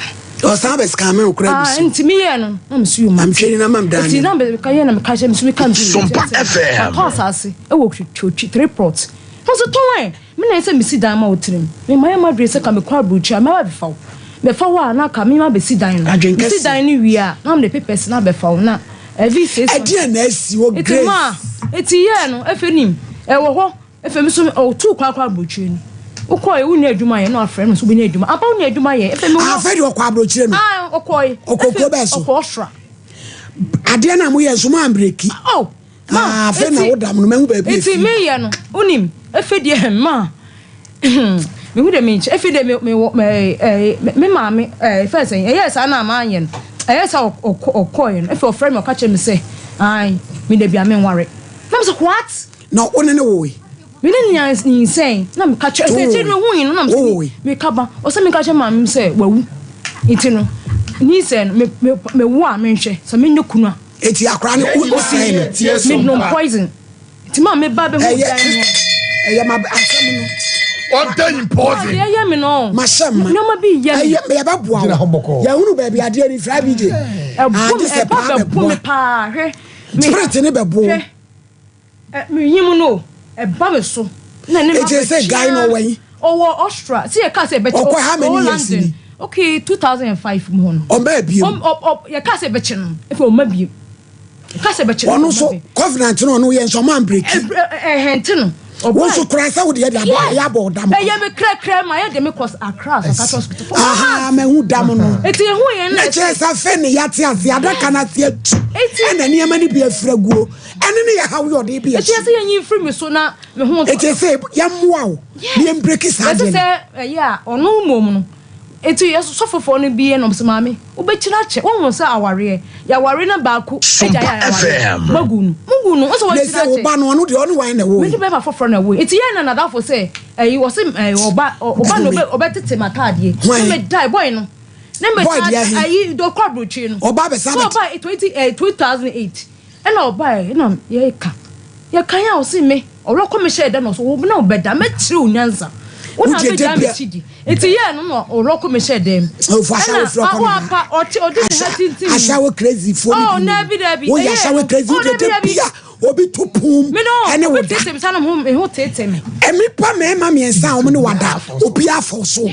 Ɔsan bɛ sika mɛ okura bi so. Nti mi yɛ no na mi so yɛ ma. Amtwɛni na mam dan. Nti na mi ka yɛ na mi ka kyerɛ mi so mi ka mi so. Sompa FM. Atɔ asase ɛwɔ twitwi three plot. Na ɔsɛ tɔn ɛ mi na yɛ sɛ mi si dan ma o tirim mi ma yɛ ma dure sɛ ka mi kɔ aburukyi a mi aba bɛfa wo bɛfa wo a na ka mi ma bɛsi dan no mi si dan no wie a na mi de papers na bɛfa wo na ɛvi six. Ɛdeɛ na esi o Grace. Eti ma eti yɛ no efe nim ɛwɔ hɔ efe mi so ɔtu kwan kɔ aburukyi no wokɔ yɛ wunya adwuma yɛ na afrɛ no so wunya adwuma aba wunya adwuma yɛ efe mi wɔ. Afɛ de ɔkɔ aburokyire no. Aa ɔkɔ yi. Ɔkɔ kuro bɛɛ so. Ɔkɔ Ɔsra. Adeɛ no a moyɛ nso mo ambreki. Oh, ma. Ah, afei na wo dam no mahu baabi efi. Eti meyɛ no, wonim, efe deɛ ma. Mehu deɛ menkyɛ, efe deɛ me me me me maame ɛɛ fɛn sɛ ɛyɛ saa na maanyɛ no. Ɛyɛ saa ɔkɔ ɔkɔɛ no, efe ɔfrɛ me ɔka kyerɛ me sɛ, ae, me da bi a menware. Na me sɛ what? Na wo ne no woe? Me ne no nyinsɛn na meka kyerɛ sɛ akyiri no mehui no na mesɛ meka ba ɔsɛ meka kyerɛ maame sɛ wawu nti no nyinsɛn no mewo a menhwɛ sɛ menyɛ kunu a. Eti akora no wo sɛe no. Me nom poison nti maa me ba bɛhu dan no. Ɛyɛ ma asɛm no. Ɔda in poison. Adeɛ yɛ me no. Ma hyɛ ma. Nneɛma bi yɛ me. Ɛyɛ yɛbɛboa wo. Yɛhunu baabi adeɛ no fira bi gye. Ɛbo me ɛba bɛbo me paa hwɛ. Spirit ne bɛbo. Hwɛ. Ɛ menyim no o, ɛba me so na ne Eti sɛ guy no ɔwɔ yi? Ɔwɔ Austria. Sɛ yɛkaa sɛ yɛbɛkyɛ Ɔkɔ how many years London. ni? Okay, 2005 mu hɔ no. Ɔmbaa bio? Ɔm ɔ ɔ yɛkaa sɛ yɛbɛkyɛ no, afei ɔmma bio. Yɛkaa sɛ yɛbɛkyɛ no, Ɔno ɔmma nso bio. covenant no ɔno yɛ nso ɔma mbreki. Ɛ ɛ ɛhɛnte no. Wo nso koraa sɛ wode yɛ de abɔ Yes. yɛ abɔ ɔdam. Ɛyɛ me krɛkrɛ ma yɛ de me kɔ Accra Psychiatric Hospital for Aha, months. mahu dam no. Eti ehu yɛn Na na kyerɛ sɛ afei ne yɛate ase adaka no ase atu Eti ɛna nneɛma no bi afiri aguo. Ɛno ne yɛ haw yɛ ɔde bi Eti akyi. ɛsɛ yɛnyi mfiri me so na me ho ntɔ. Eti ɛsɛ yɛmmoa wo na yɛmbreki saa Ɛsɛ adeɛ no. sɛ ɛyɛ a ɔno mmom no eti sɔfofoɔ no bi nom sɛ maame wobɛkyiri akyɛ wohu sɛ awareɛ yɛaware na baako agya yɛ awareɛ moagu no mogu no wosɛ Na wakyiri ɛsɛ wo akyɛ ba no ɔno deɛ ɔne wan na ɛwɔ mede bɛma foforɔ na ɛwɔ eti yɛn na nadafo sɛ ɛyi wɔse ɛyi ɔba ɔba na ɔbɛtete m'ataadeɛ Hwan? na medae boy no ne Boy deɛ metaa he? ayi dɔkɔ aburokyire no Ɔba abɛsa so abɛte. ɔba 20 eh, 2008 Ɛna ɔbaeɛ ɛna yɛreka yɛkae a ɔse me ɔrɔkɔ me hyɛɛ da na ɔso wo na ɔbɛda mɛkyerɛ wo nyansa wo na abɛgyaa me kyidi nti yɛɛ no na ɔrɔkɔ me hyɛɛ dɛm ɛna ɔapa ɔte ɔde ne ha tintim ahyɛwo crazy foɔ oh dabi dabi woyɛ ahyɛwo crazy wo dede bia obi to pum ɛne wo da me no obi me ho tete me ɛmipa mmarima mmiɛnsa a wɔn ne wada obi afɔ so wo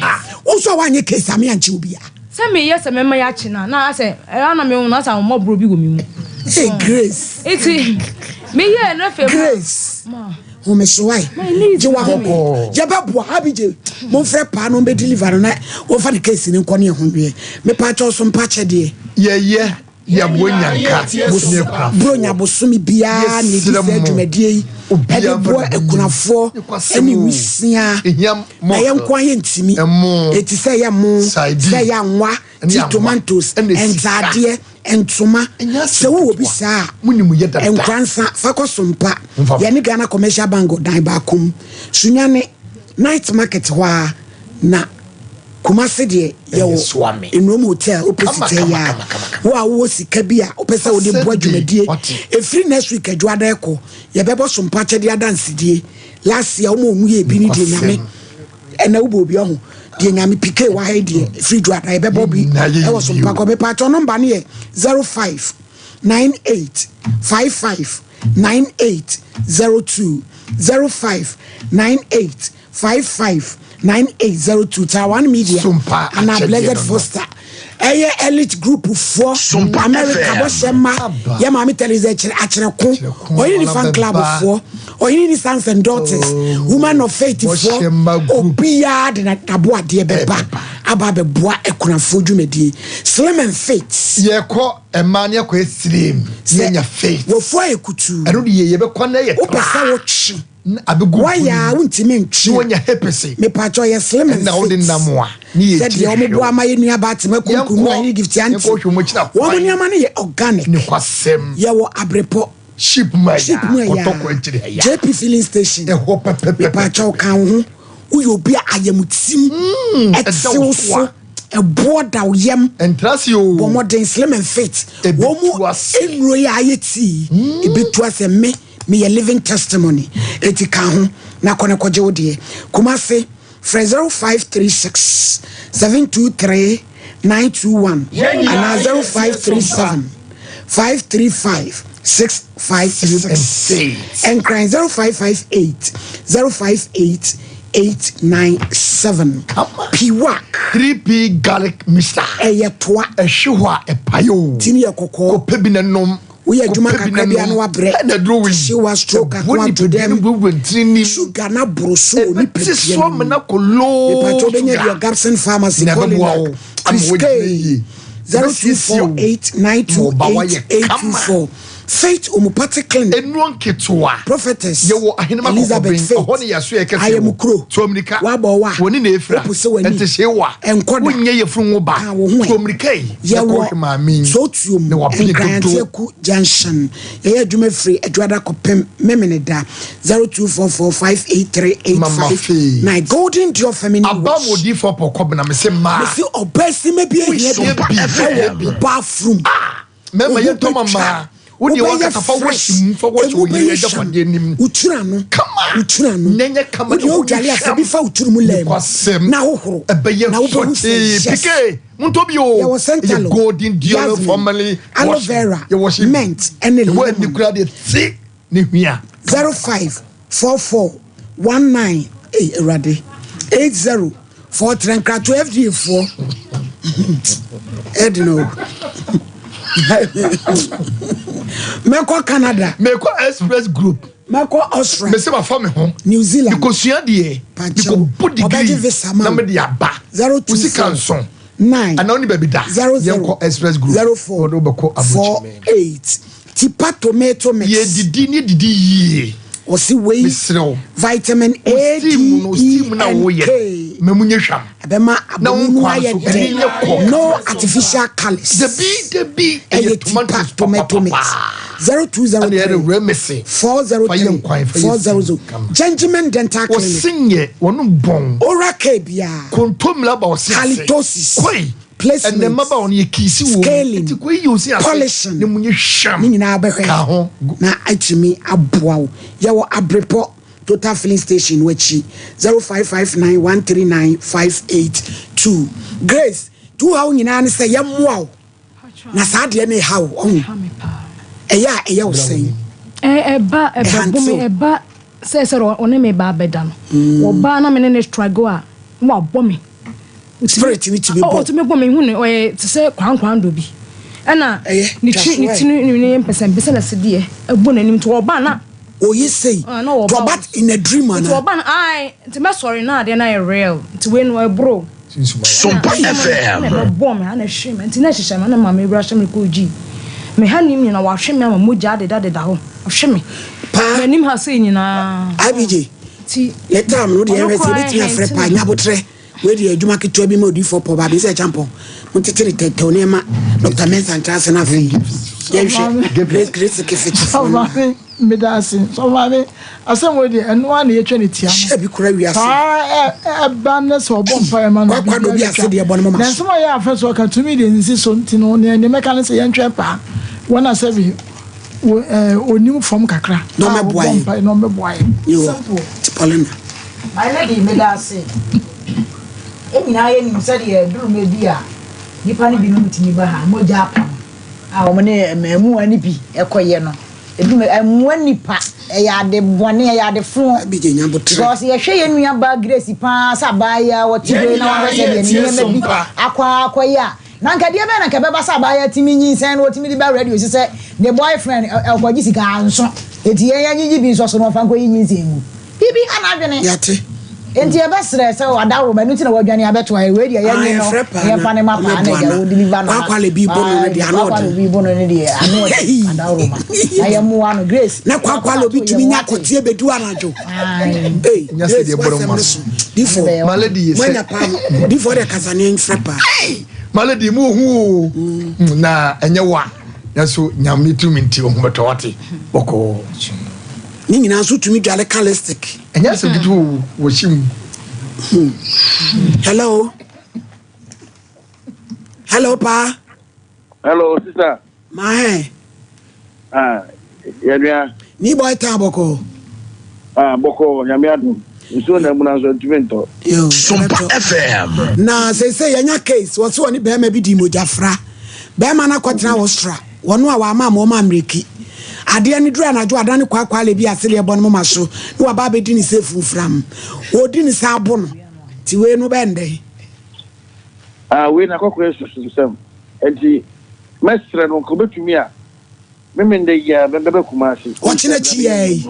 nso a woanyɛ case ame ankye obi a Sɛ meyɛ sɛ mɛma yɛakye no a, na asɛ ɛyɛ a na mehu no asɛ ahommɔborɔ bi wɔ me mu. Hey Grace. Nti meyɛɛ no afei. Grace. Homesoae. Gye wahome. Yɛbɛboa Abigye. Momfrɛ paa no ɔmbɛ deliver no na wɔmfa ne case no nkɔ ne ɛho nweɛ. Mepa kyɛw so mpa kyɛ deɛ. Yɛyɛ yɛboa nyanka ne akunafoɔ. Buronya bosome biara na ɛdi saa dwumadie yi ɛde boa akunafoɔ ɛne nwisiaa. Na yɛn nko ara yɛntumi. Eti sɛ ɛyɛ mo, sɛ ɛyɛ anwa, ti tomatoes, ntaadeɛ, ntoma. Sɛ wowɔ bi saa a, nkoransa fa kɔ Sompa. Yɛne Ghana Commercial Bank wɔ dan baako mu. Sunyani, Night Market hɔ ara na Kumasi deɛ yɛwɔ Nnuom Hotel opposite ha yi ara. Wo a wowɔ sika bi a wopɛ sɛ wode boa dwumadie, ɛfiri next week Adwoada ɛkɔ, yɛbɛbɔ Sompa akyɛdeɛ adansedie. Last year wɔn a wɔn yɛ ebi ne deɛ nyame ɛna wobɔ obi ɔho deɛ nyame pk wɔ ha yi deɛ firi dwa na yɛbɛbɔ bi ɛwɔ so mpakɔ mepatwɔ nɔmba no yɛ 05 98 55 98 02 05 98 55 9802 Taiwan Media anaa Blessed Foster ɛyɛ elite group foɔ America bɔhyɛ ma yɛ maame Teresa akyerɛko ɔyene ne fan club foɔ ɔyene ne sons and daughters oh, woman of faith foɔ obiara de n'aboadeɛ bɛba aba abɛboa akunafoɔ dwumadie slim and fit. Yɛkɔ mmaa ne akɔ slim ne nya faith. Wɔfu ayɛ kutuu. Ɛno de yɛ yɛbɛkɔ na yɛ tra. Wopɛ sɛ wotwe. Na abegu Wayɛ a wontumi ntwe. Na wanya hepese. Mepakyɛw yɛ slim and fit. Ɛna wode nam a ne yɛ Sɛdeɛ akyiri wɔn hwehwɛ boa wo. ma yɛ nua baa tema kunkum Yɛnkɔ ɔhene gift aunty. yɛnkɔ hwɛ wɔn akyiri Wɔn akwan. nneɛma no yɛ organic. Nokwasɛm. Yɛwɔ abrepɔ. Ship mu Ship mu ɛyaa ɛyaa. kɔtɔkɔ akyiri ha ya. JP filling station. Ɛhɔ pɛpɛpɛpɛ. Mepakyɛw ka wo ho. Woyɛ obi a ayamtim Ɛda ɛte wo wo so so. a. Ɛboɔ da wo yam. Ɛntra ase oo. Bɔ mmɔden slim and fit. Wɔn Ɛbɛtu mu ase. nnuro yi a ayɛ tea yi. Ɛbɛtu ase me. Meyɛ living testimony enti ka ho na kɔ na kɔgye wo deɛ. Kumasi, frɛ 0536 723 921 anaa 0537 535 656. Nkran 0558 058 897. Piwak. 3P garlic mixture. Ɛyɛ toa. Ɛhwe hɔ a ɛpae o. Ti no yɛ kɔkɔɔ. Kɔpɛ bi na nom. Woyɛ adwuma kakra bi a na wabrɛ. Hyewa, stroke, ako ato dɛm. Sugar na boro so wɔ nipadua no mu. Mepatwa wobɛnya bi wɔ Gabson Pharmacy, Colilac, Chris K. 0248928824 Faith Homeopathic Clinic. Enuo nketewa. Prophetess. Yɛwɔ ahenema Elizabeth kɔkɔben. Faith. Ɛhɔ ne yɛaso yɛ kɛseɛ wɔ. Ayɛmukuro. Tuo mmirika. Wabɔ wa. Wɔne na efira. Wopu sɛ w'ani. Ɛnte wa. Ɛnkɔ da. Wonyɛ yɛfunu ho ba. Ka wo ho ɛ. Tuo mmirika yi. Yɛwɔ Yɛkɔhwɛ maame yi. Sotuom, Na wapene dodo. Nkranteku Junction. Yɛyɛ adwuma firi Adwuada kɔpem Memeneda. Mama 0244583859. Faith. Golden Dior Feminine Aba Wash. mu odiifo pɔkɔ na mese mmaa. Mese ɔbaa si ma bi ehia bi Wohyia bi. ɛwɔ wo bathroom. Mɛma Wo ho yɛntɔ ma bɛtwa. mmaa. Wo deɛ Wobɛyɛ wankasa fa fresh. wash mu fa wash Emu wo yere bɛyɛ agyapadeɛ hwam. anim. Wo tiri ano. Kama. Wo tiri ano. Nyɛ kama Wo deɛ na wo wodwale a fa hwam. bi fa wo tiri mu lɛm. Nokwasɛm. Na hohoro. Ɛbɛyɛ Na wobɛhu sɛ sɔtee. yes. Pike. Montɔ bi o. Yɛwɔ Ɛyɛ Santalo, golden Dior Yasmin, family aloe wash. vera, Yɛwɔ hye. mint ɛne Ɛwɔ lemon. ani kura deɛ te ne hwia. 0544 19 ei awurade 80 43 nkrato FDA foɔ ɛde no mɛkɔ Canada Mekɔ Express Group. mɛkɔ Austria Mese mafa me ho. New Zealand Mekɔsua deɛ. Pakyɛw, Mekɔbɔ ɔbɛgye degree. visa ma Na wo. mede aba. 024 Wo sika nso. 9 Anaa wo ne baabi da. 00 Yɛnkɔ Express Group. 04 Wɔde wobɛkɔ aburokyire. 48 Tipa tomato mix Yɛdidi ne yɛdidi yie. ɔsi wei Mesrɛ wo. vitamin Wo A D steam no E steam na N woyɛ K no. Ma mu nyɛ hwam. ɛbɛma Na wo abomu no nkwa ayɛ nso ɛni nyɛ dɛ kɔ. no artificial colours Dabi dabi. ɛyɛ Ɛyɛ tipa tomatoes tomato mix papapapa. 0203 Ɛna yɛde remese. Fa yɛ 403 nkwan, fa yɛ 400 steam kama. Gentleman Dental Clinic Wɔse nyɛ wɔnom bɔn. oral care biara Kontomire aba ɔse ase. halitosis Koi. placement Ɛnɛ mmabaawa no yɛ kiisi wɔ mu. scaling Nti koi yi osi ase. polishing Ne mu nyɛ hwam. ne nyinaa bɛhwɛ Ka ho. na atumi aboa wo yɛwɔ abrepɔ total filling station no akyi 0559139582 grace tu haw nyinaa ne sɛ yɛmmoa wo na saa adeɛ no ɛha wo ɔho ɛyɛ a ɛyɛ wo sɛn Ɛba ɛbɛbo me Ɛhantew. ɛba sɛ sɛ ɔne me ba abɛda no ɔbaa na me ne ne struggle a na wabɔ me Spirit ni tumi bɔ. Ɔtumi bɔ me hu ne ɔyɛ te sɛ kwankwan do bi ɛna ne ti ne twa so ti ne ne mpɛsɛmpɛsɛ na sedeɛ ɛbɔ n'anim nti ɔbaa na oyi sei Ah, na ɔba to ɔba in a dream nti ana ɔba no ae nti mɛsɔre na adeɛ no ayɛ real nti wei no ɛboro Sompa FM. ɛna ɛbɛbɔ me ana ɛhwe me nti na ɛhyehyɛ me ana maame wura hyɛ me kɔ gyi me ha nim nyina wahwe me ama mogya adeda deda hɔ ɔhwe me paa m'anim ha sei nyinaa IBJ nti yɛ tam no deɛ ɔno ɛhwɛ sɛ koraa ebɛtumi afrɛ ɛhɛn paa nti na- nyabotrɛ wei deɛ adwuma ketewa bi ma odiifoɔ pɔ baabi sɛ kyampɔn montete ne tɛtɛw nneɛma Dr. Mensah ntra ase no afei yɛnhwɛ Grace Grace kefekyefoɔ no Sɔfo meda ase sɔfo maame asɛm wo deɛ ɛno ara na yɛtwa ne tia no hyɛ bi kora wiase saa ɛba ne sɛ ɔbɔ mpaeɛ ma no Kwakwa do bi ase deɛ bɔ ne moma na so nsɛm a ɔyɛ afɛ so ɔka tumi deɛ nsi so nti no nea nea mɛka ne sɛ yɛntwɛn paa wɔn a sɛbi wɔ ɛɛ onim fam kakra Na a ɔmmɛboa wɔbɔ yɛn. mpaeɛ na ɔmmɛboa yɛn Yo, simple. Paulina My lady, meda ase. Yɛn nyinaa yɛnim sɛdeɛ duruma bi a nnipa no binom tumi ba ha, mogya apam a wɔn ne mmaamua no bi kɔyɛ no. Eduruma ɛmmoa nnipa, ɛyɛ ade bɔne, ɛyɛ ade fo. Abigye nyabotrɛ Because yɛhwɛ yɛn nua baa Grace paa sɛ abaayewa a ɔte hɔ yi na wahwɛ sɛdeɛ ne nneɛma bi akɔ akɔyɛ a, na anka deɛ bɛn na anka ɛbɛba sɛ abaayewa tumi nyinsɛn na ɔtumi de ba radio so sɛ ne boyfriend ɔkɔgye sika anso. Enti yɛn yɛnyegye bi nsɔ so na ɔmfa nkɔyi nyinsɛn ngu. Biribi ha n'adwene. Yɛate. Enti yɛbɛsrɛ sɛ ɔdaworo ɛno nti na wadwane abɛto ha yi. Wei deɛ yɛnye no yɛfrɛ paa na yɛmfa ne ma paa na ɔmɛboa agya no. wo deliver no ma. Kwakwale bi bɔ no no deɛ, ano Kwakwale ɔden. bi bɔ no no deɛ ano ɔden adaworo ma. Na yɛmmoa no Grace. na kwakwale obi tumi nya akɔteɛ bɛdu anadwo Ei, Nya sɛ Grace deɛ bɔ ne wasɛm moma no so. so difoɔ My lady, sɛ- moanya paa no difoɔ deɛ kasa ne mfrɛ paa My lady mu ohu o na ɛnyɛ wa nanso nyame tumi nti ohun bɛtɔ wate bɔkɔɔ. Ne nyinaa nso tumi dwale ka lipstick. Ɛnyɛ asɛm ketewa o wɔ hyi mu. Hello. Hello paa. Hello sister. Mahe. Ah, yɛnua. Ni boy tan bɔkɔ. Ah, bɔkɔ nyame adom. Nsuo na mu na nso ntumi ntɔ. Yo, Sompa FM. Na seesei yɛnya case wɔse wɔne bɛrima bi di mogyafra. Bɛrima no akɔtena Austria. Wɔno a wama ama ɔma mmiriki. Adeɛ no duru anadwo adane kwaakwaale bi a seleɛ bɔ no moma so na waba abɛdi ne sɛ funfram. Wɔdi ne saa bo no. Nti wei no bɛn dɛn? Ah, wei na kɔkɔɛ sususɛm. Nti mɛsrɛ no nka obetumi a memenda yi a bɛbɛ Kumasi. Ɔkyena akyi yɛ yi.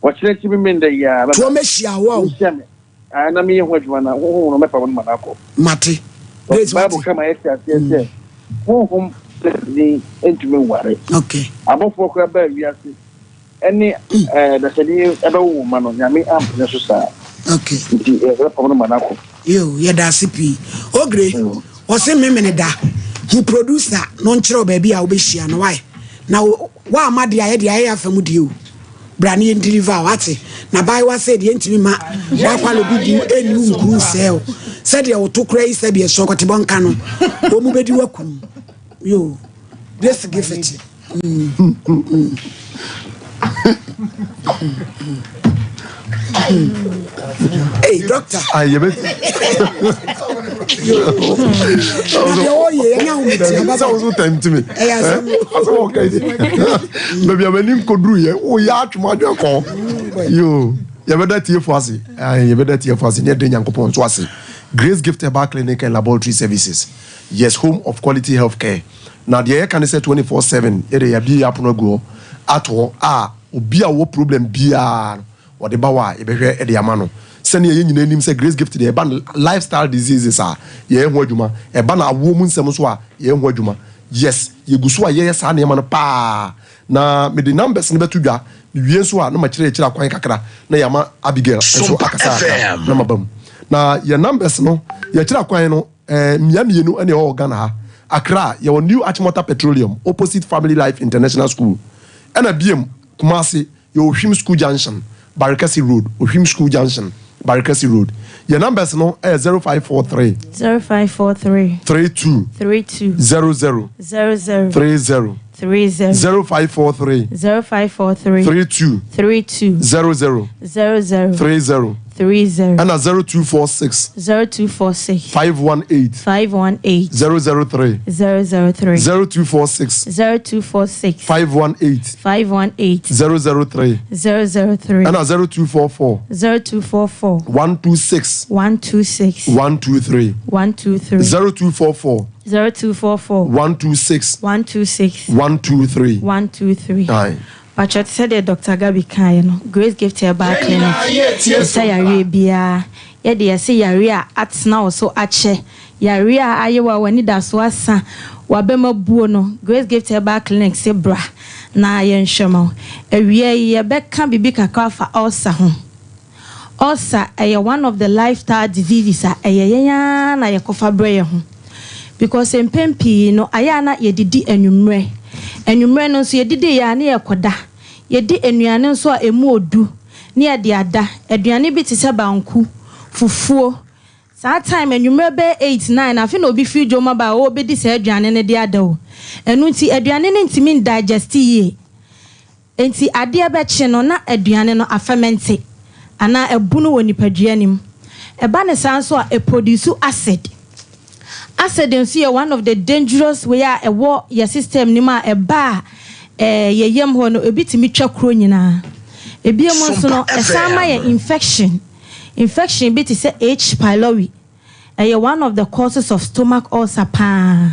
Ɔkyena akyi memenda yi a. Tuo mɛhyia wo o. Nhyia me. Ah, na meyɛ ho adwuma na honhom no mɛpa no ma no akɔ. Mate. Grace Bible kama yɛte aseɛ sɛ. Honhom dasani ntumi nware. Abɔfoɔ koraa baa wiase ɛne dasani ɛbɛwo wɔn mma no, Nyame ampene so saa. Nti yɛbɛpam no ma no akɔ. Yoo, yɛda ase pii. Ogre, ɔse memene da, hu producer no nkyerɛ wo baabi a wobɛhyia no, wai? Na woamma deɛ a yɛdeɛ ayɛ yɛ afa mu deɛ o. Bra na yɛn deliver wo, wate? Na abaayewa sei deɛ yɛntumi mma w'akwalo bi di ɛnni wo nkuru nsɛe wo. Sɛdeɛ wo to kora yi sɛdeɛ sɔkɔtebɔ nka no, wɔn bɛdi w'akum. Yoo, this gift. Mm, mm. Hey, doctor. Ayi yɛ bɛ. Deɛ ɔyɛ yɛ nya ahomete aba. Sɛ woso tɛnti mi. Ɛyɛ asɛm. Asɛm ɔka yi. Baabi a m'ani nkoduru yɛ, woyɛ atwom adwene kɔn. Yoo, yɛbɛda tiefo ase. Ayi yɛbɛda tiefo ase ne yɛde Nyankopɔn nso ase. Grace Gift Herbal Clinic and Laboratory Services. Yes, home of quality health care. Na deɛ yɛka ne sɛ 24/7 yɛde yɛabie yɛ apono agu hɔ ato hɔ a obi a ɔwɔ problem biara no wɔde ba hɔ a yɛbɛhwɛ de ama no. Sɛnea yɛn nyinaa nim sɛ Grace Gift deɛ ɛba no lifestyle diseases a yɛyɛ ho adwuma, ɛba no awoɔ mu nsɛm nso a yɛyɛ ho adwuma. Yes, yɛgu so a yɛyɛ saa nneɛma no paa. Na mede numbers no bɛto dwa, mewie nso a na makyerɛ akyiri akwan kakra na yɛama Abigail nso akasa kakra na maba mu. Na yɛn numbers no, yɛkyerɛ akwan no eh, mmea mmienu na ɛwɔ wɔ Ghana ha. Accra, yɛwɔ New Achimota Petroleum opposite Family Life International School. Ɛna biom, Kumasi, Yɛ Ohwim School Junction, Barekɛse Road, Ohwim School Junction, Barekɛse Road. Yɛn numbers no yɛ 0543. 0543. 32. 32. 00. 00. 30. 30. 0543. 0543. 32. 32. 00. 00. 30. 30. Ɛna 0246. 0246. 518. 518. 003. 003. 0246. 0246. 518. 518. 003. 003. Ɛna 0244. 0244. 126. 126. 123. 123. 0244. 0244. 126. 126. 123. 123. Aye. Pakyɛ te sɛ deɛ Doctor Gabi kaeɛ no, Grace Gift Herbal Clinic, yɛsa yareɛ biara. Yɛde yɛse yareɛ a atena wo so akyɛ, yareɛ a aye wo a w'anidasoɔ asa, w'abam abuo no, Grace Gift Herbal Clinic se bra na yɛnhwɛ ma wo. Awia yi yɛbɛka biribi kakra afa ulcer ho. Ulcer ɛyɛ one of the lifestyle diseases a ɛyɛ yɛn ara na yɛkɔfa brɛ yɛn ho because mpɛn pii no ayɛ a na yɛdidi anwummerɛ, anwummerɛ no nso yɛdidi yɛ a ne yɛkɔda, yɛdi nnuane nso a ɛmu ɔdu ne yɛde ada, aduane bi te sɛ banku, fufuo, saa time anwummerɛ bɛyɛ eight, nine afe na obi firi dwom aba a ɔrebɛdi saa aduane no de ada o, ɛno nti aduane no ntumi ndigest yie. Enti adeɛ bɛkye no na aduane no afɛmɛnte anaa abunu wɔ nipadua no mu. Ɛba no saa nso a, ɛproduce acid. Acid nso yɛ one of the dangerous wei a ɛwɔ yɛ system no mu a ɛba a eh, yɛ yam hɔ no, ebi tumi twa kuro nyinaa. Ebiem nso no, ɛsan ma yɛ infection. Infection bi te sɛ H. Pylori. Ɛyɛ one of the causes of stomach ulcer paa.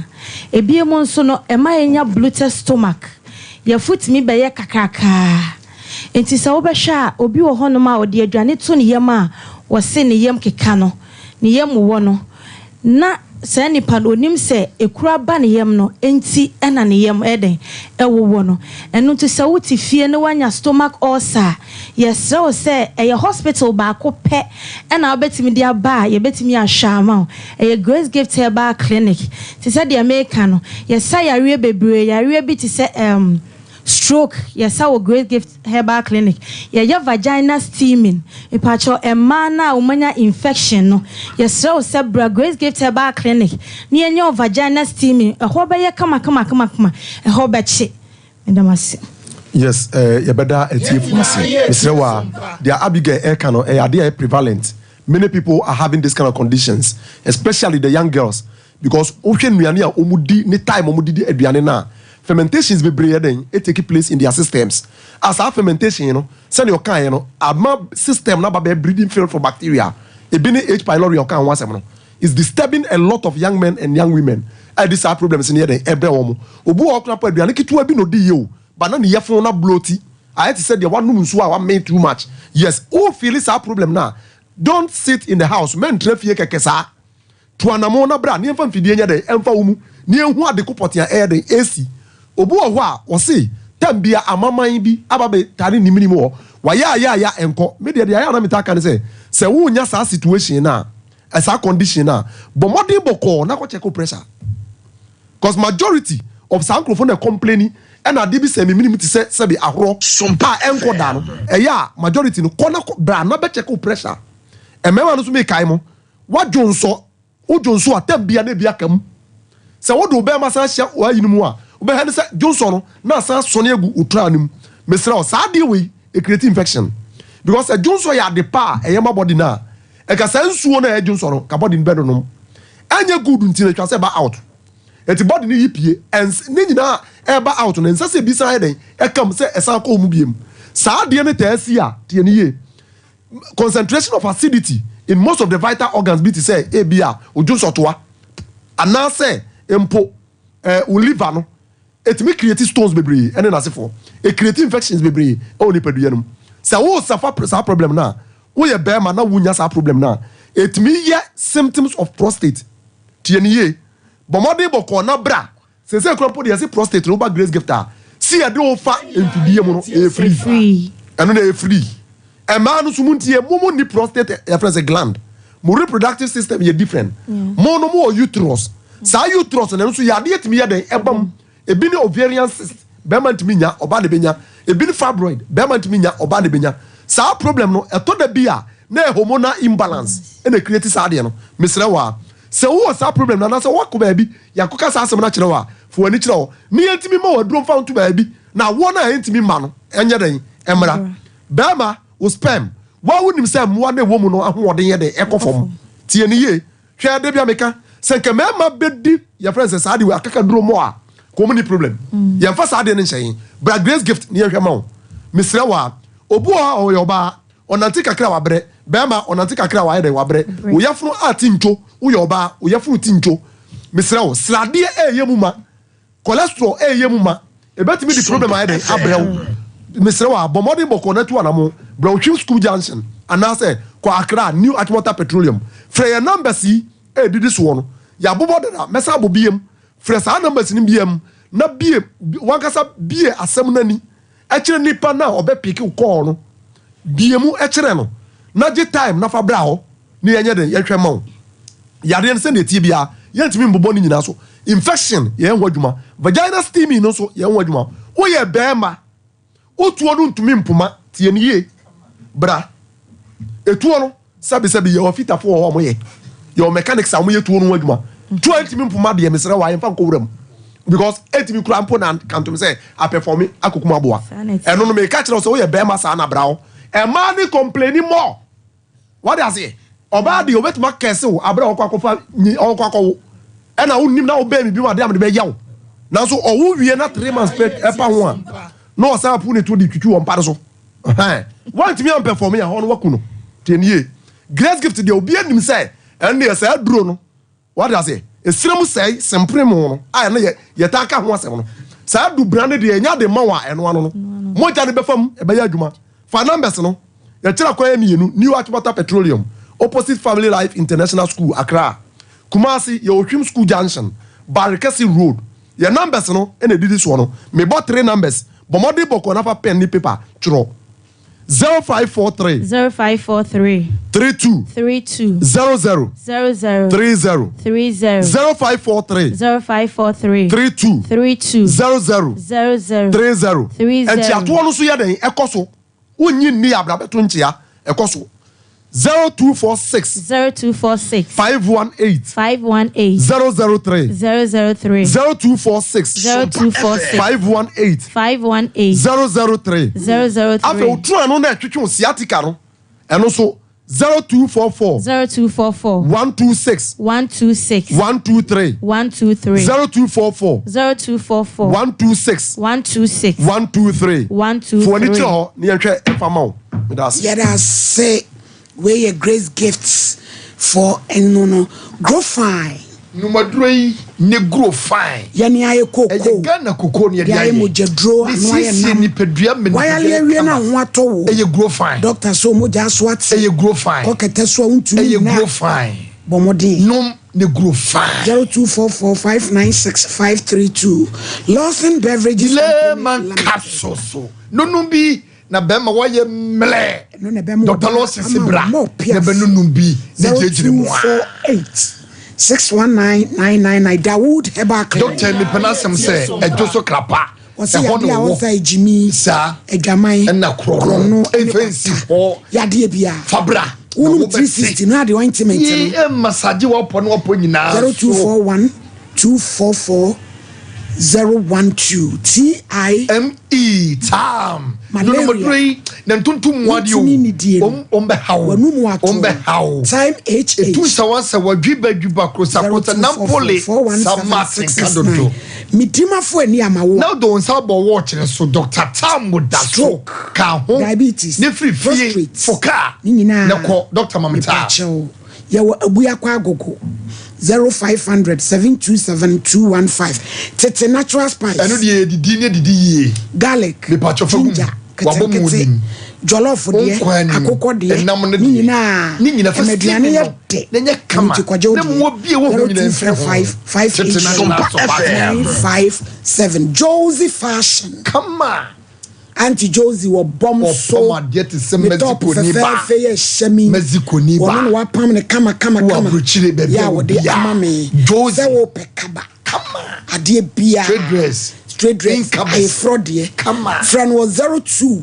Ebiem nso no, ɛma yɛnya bloated stomach. Yɛfo tumi bɛyɛ kakrakaa. Nti sɛ wobɛhwɛ a, obi wɔ hɔnom a ɔde aduane to ne yam a, wɔse ne yam keka no, ne yam wɔ no. Na saa nipa no, ɔnim sɛ ekuro aba ne yam no nti na ne yam ɛyɛ dɛn? Ɛwowɔ no. Ɛno nti sɛ wote fie na woanya stomach ulcer a, Yɛsrɛ wo sɛ ɛyɛ hospital baako pɛ na wobɛtumi de aba a yɛbɛtumi ahwɛ ama wo. Ɛyɛ Grace Gift Herbal Clinic. Te sɛ deɛ meka no, yɛsa yareɛ bebree, yareɛ bi te sɛ ɛɛm stroke, yɛsa wɔ Grace Gift Herbal Clinic. Yɛyɛ vagina steaming. Mepakyɛw mmaa no a wɔanya infection no, yɛsrɛ wo sɛ bra Grace Gift Herbal Clinic na yɛnyɛ wo vagina steaming. Ɛhɔ bɛyɛ kamakamakama, ɛhɔ bɛkye. Meda mo ase. Yes, eh, yɛbɛda atiefo ase. Mesrɛ wo a, deɛ Abigail ɛreka no, ɛyɛ adeɛ a ɛyɛ prevalent. Many people are having this kind of conditions, especially the young girls, because wohwɛ nnuane a wɔdi ne time a wɔde di aduane no a, fermentations bebree yɛ dɛn take place in their systems. A saa fermentation no, sɛdeɛ ɔkaeɛ no, ama system no aba bɛyɛ breeding field for bacteria. Ebi ne H. pylori a ɔkaa ho asɛm no. It's disturbing a lot of young men and young women a ɛde saa problems no yɛ dɛn ɛbrɛ wɔn. Obi wɔ hɔ koraa mpo a aduane ketewa bi na ɔdi yie o, but na ne yafunu no abloati, ayɛ te sɛ deɛ wanom nsuo a wamee too much. Yes, wo feeli saa problem no a, don't sit in the house, mɛntra fie kɛkɛ saa. Tu anamon na bra na yɛmfa mfidie nyɛ dɛn ɛmfa wo mu na yɛnhu ade ko pɔtee a ɛyɛ dɛn ɛresi. Obi wɔ hɔ a ɔse tam bia amaman bi aba bɛ tare ne mene mu hɔ, wayɛ a yɛ a yɛ a ɛnkɔ. Me deɛ deɛ ayɛ a na metaa ka ne sɛ, sɛ wonya saa situation no a, saa condition no a, bɔ mmɔden bɔkɔɔ na kɔ check wo pressure. Cause majority of saa nkorɔfoɔ no ɛcomplaini ɛna adeɛ bi sɛn me mene mu te sɛ sɛbe ahorɔ a ɛnkɔ da no, ɛyɛ a majority no kɔ na kɔ bra na bɛ check wo pressure. Mmarima no nso mekae mo, Woadwonsɔ, wodwonso a, tam bia na ebi aka mu. Sɛ wode wo bɛɛma san hyɛ w'ayi no mu a, wobɛhwɛ ne sɛ dwonsɔ no na asan asɔne agu wo traa no mu. Mesrɛ wo, saa adeɛ wei, e create infection. Because sɛ dwonsɔ yɛ ade pa a ɛyɛ ma body no a, nka saa nsuo no a ɛyɛ dwonsɔ no, nka body no bɛnonom. Ɛnyɛ good nti no, ɛtwa sɛ ɛba out. Enti body no yi pue, ɛns, ne nyinaa a ɛreba out no, ɛnsɛ sɛ ebi san yɛ dɛn, ɛka mu, sɛ ɛsan kɔ wo mu biom. Saa adeɛ no taa si a, tie no yie. Concentration of acidity in most of the vital organs bi te sɛ ebia wo dwonsɔtoa anaasɛ mpo eh, wo liver no, ɛtumi create stones bebree ɛne n'asefoɔ. Ɛcreate infections bebree ɛwɔ nipadua no mu. Sɛ wo suffer saa problem no a, woyɛ bɛrima na wonya saa problem no a, ɛtumi yɛ symptoms of prostate. Tie no yie. Bɔ mmɔden bɔkɔɔ na bra Seesei koraa mpo deɛ yɛse prostate no woba Grace Gift a, se yɛde wo fa mfidie mu no ɛyɛ free. Ɛno na ɛyɛ free. Mmaa no nso montie, mo mo nni prostate yɛfrɛ sɛ gland. Mo reproductive system yɛ different. Mo no mo wɔ uterus. Saa uterus no ɛno nso yadeɛ tumi yɛ dɛn ɛba mu. Ebi ne ovarian cyst, bɛrima ntumi nya, ɔbaa na ɛbɛnya. Ebi ne fibroid, bɛrima ntumi nya, ɔbaa na ɛbɛnya. Saa problem no ɛtɔ da bi a na ɛyɛ hormonal imbalance ɛna ɛcreate saa adeɛ no. Mesrɛ wo ara. Sɛ wowɔ saa problem no anaasɛ woakɔ baabi yɛakɔka saa asɛm no akyerɛ wo a, fa w'ani kyerɛ hɔ na yɛntumi mma wo aduro mfa wo nto baabi na awoɔ no a ɛntumi mma no nyɛ dɛn? Mmra. Barima, wo sperm, wo ara wonim sɛ mmoa no a ɛwɔ mu no ahoɔden yɛ dɛn? Ɛkɔ fam. Tie no yie. Hwɛ, da bi a meka, sɛ nka mmarima bɛdi, yɛfrɛ no sɛ saa adeɛ wei, akakaduro mmɔ a, nka wɔn nni problem. Yɛmfa saa adeɛ no nhyɛ yɛn. Bra Grace Gift na yɛnhwɛ ma wo. Mesrɛ wo ara. Obi wɔ hɔ a ɔyɛ ɔbaa, Ɔnante kakra a wabrɛ. Bɛɛma, ɔnante kakra a wayɛ dɛn? Wabrɛ. Wo yafunu ate ntwo. Woyɛ ɔbaa, wo yafunu te ntwo. Mesrɛ wo, sradeɛ ɛɛyɛ mu ma. Cholesterol ɛɛyɛ mu ma. Ɛbɛtumi de problem ayɛ dɛn? Abrɛ wo. Mesrɛ wo a, bɔ mmɔden bɔkɔɔ na tu anamo. Brɛ wo Twim School Junction anaasɛ kɔ Accra, New Achimota Petroleum. Frɛ yɛn numbers yi a ɛdidi soɔ no. Yɛabobɔ dada, mɛsan abɔ biam. Frɛ saa numbers no biam na bie, w'ankasa bie asɛm no ani. Kyerɛ nipa no a ɔbɛ pick wo call no, bue mu kyerɛ no na gye time na fa bra hɔ na yɛnyɛ dɛn yɛnhwɛ mma wo. Yareɛ no sɛdeɛ ɛteɛ biara yɛntumi mbobɔ ne nyinaa so. Infection yɛyɛ ho adwuma, vaginal steaming no nso yɛyɛ ho adwuma. Woyɛ bɛɛma, wo tuo no ntumi mpoma, tie no yie, bra. Etuo no Sɛbi sɛbi yɛwɔ fitafo wɔ hɔ a wɔyɛ yɛwɔ mechanics a wɔyɛ tuo no ho adwuma tuo a ɛntumi mpoma deɛ mesrɛ wo a yɛmfa nkɔ wura mu because ɛntumi kura mpo na kantom sɛ apɛfɔmi akokum aboa ɛno no meka kyerɛ wo sɛ woyɛ bɛrima saa na bra hɔ ɛmaa ne complaini mɔ wade aseɛ ɔbaa deɛ obɛtumi akɛse wo aberɛ a ɔkɔ akɔfa nyi ɔkɔ akɔwo ɛna wonim na wobɛn me bi mu adeɛ a mede bɛyɛ wo nanso ɔwo wie na 3 months pɛ ɛpa ho a na ɔsan apu ne to de twitwi wɔ mpa no so Ɛhɛn. Woantumi ampɛfɔme a, hɔ no woaku no. Tie no yie. Grace gift deɛ obiara nim sɛ ɛno deɛ saa aduro no, wate aseɛ, ɛsira mu sɛe sempere mu no a ɛno yɛ yɛtaa ka ho asɛm no. Saa dubena no deɛ ɛnya de ma wo a ɛno ano no, mogya no bɛfa mu, ɛbɛyɛ adwuma. Fa numbers no, yɛkyerɛ kwan mmienu, New Achimota Petroleum, opposite Family Life International School, Accra. Kumasi, yɛwɔ Hwim School Junction, Barekɛse Road. Yɛn numbers no na ɛdidi soɔ no. Mebɔ three numbers. Bɔ mmɔden bɔkɔɔ na fa pen ne paper twerɛ. 0543. 0543. 32. 32. 00. 00. 30. 30. 0543. 0543. 32. 32. 00. 00. 30. 30. Nkyea-toɔ no nso yɛ dɛn? Ɛkɔ so. Wonnye nni a bra bɛto nkyea. Ɛkɔ so. 0246. 0246. 518. 518. 003. 003. 0246. 0246. 518. 518. 003. 003. Afei wotwe ano na ɛtwetwe wo sciatica no, ɛno nso 0244. 0244. 126. 126. 123. 123. 0244. 0244. 126. 126. 123. 123. Fo w'ani kyerɛ hɔ na yɛnhwɛ ɛmfa ma wo. Meda ase. Yɛda ase. Wei yɛ Grace Gifts foɔ ɛno no. Grow fine. Numaduro yi ne grow fine. Yɛne ayɛ kookoo. Ɛyɛ Ghana kookoo na yɛde De ayɛ ayɛ. mogyaduro Ne ano ayɛ siesie nam. nipadua ma nipadua Wayale yɛ awie na kama. ho atɔ wo. Ɛyɛ grow fine. Doctor sɛ wo mogya aso ate. Ɛyɛ grow fine. Kɔ kɛtɛ so a wontumi Ɛyɛ nna. grow fine. Bɔ mmɔden. Nom. Ne grow fine. 0244 596 532 Lawson Beverages Delay Company man Limited. capsule so nonum bi na bɛrima wayɛ mmerɛ. Ɛno na ɛbɛma Dr. ɔbaa Lawson se ama bra wo more na pias. bɛnonum bi na gyinagyina mu a. 0248 619 999 Dawood Herbal Clinic. Doctor mepɛ n'asɛm sɛ ɛdwo so krapa. Wɔsɛ Ɛhɔ yadeɛ na a ɔwɔ. wɔnsa gyimi, Saa. adwaman, Ɛna korɔno, korɔno, ɛne ɛmfa nsi hɔ. Yadeɛ biara. Fa bra. Na Wonom wobɛte. 360 no ade ointment no. Yee, ɛmmasagye w'apɔ ne w'apɔ nyinaa so. 0241 244 012 T I M E tam. Malaria. Nonomoduro yi na ntontom mu adeɛ o. Wontumi nnidie no. Wɔn wɔn bɛha wo. W'anum ato. Wɔn bɛha wo. Time H H. Etu nsawansawa dwiba dwiba krosa krosa nampole samate nka dodo. Medimafo ani ama wo. Na wode wo nsa bɔ watch no so Doctor Tam da so ka ho. Diabetes. Ne firi fie Prostate. fo kaa. Ne nyinaa. Na kɔ Doctor Mame Taa. Mepakyɛw. Yɛwɔ Abuakwa Agogo. 0500 727 215. Tete natural spice. Ɛno deɛ yɛdidi ne didi yie. Garlic. Mepakyɛw fa gu mu. Ginger. Wabɔ mu Ketenkete. nim. Jollof deɛ. Wo nkwa nim. Akokɔ deɛ. Ɛnam no Ne deɛ. nyinaa. Ne nyinaa fa Ɛma aduane steam yɛ no. dɛ. Na ɛnyɛ kama. Nti kɔgye wo Na deɛ. mmoa bi a ɛwɔ ho nyinaa mfiri ho. 0245 Tete natural spice. 957 Josie Fashion. Kama. Auntie Josie wɔ bɔm so. Ɔpam adeɛ te sɛ Ne top Mexico ni ba. fɛfɛɛfɛ yɛ hyɛ mi. Mexico ni ba. Wɔn na wapam ne kama kama Wɔ kama. aburokyire baabi Yɛ a a wɔde wɔ ama me. Josie. Sɛ wɔpɛ kaba. Kama. Adeɛ biara. Straight dress. Straight dress. Incubus. Ayeforɔ deɛ. Kama. Frɛ no wɔ 02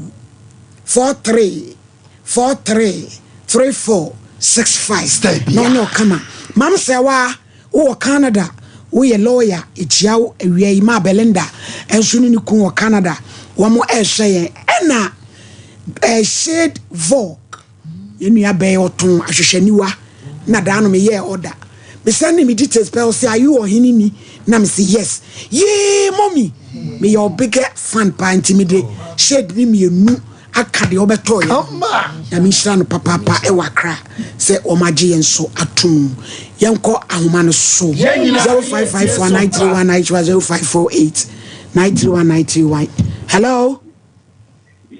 43 43 34 65. Style Na biara. ɔnyɛ ɔkama. Mam sɛ wa wowɔ Canada woyɛ lawyer ekyia wo awia yi maa Belinda nso ne ne kun wɔ Canada wɔn ɛrehwɛ yɛn ɛna ɛɛ Shade Vogue yɛn nua bɛyɛ ɔtɔn ahwehwɛniwa na daa no meyɛɛ order mesan ne me details pɛ ɔsɛ are you ɔhene ni na me sɛ yes yee mommy meyɛ ɔbigger fan paa nti mede shade ne mmienu aka deɛ ɔbɛtɔɔ yɛ na menhyira no papaapa ɛwɔ Accra sɛ wɔn agye yɛn so atom yɛnkɔ ahoma no so 0554 931 931 0548 931 931 hello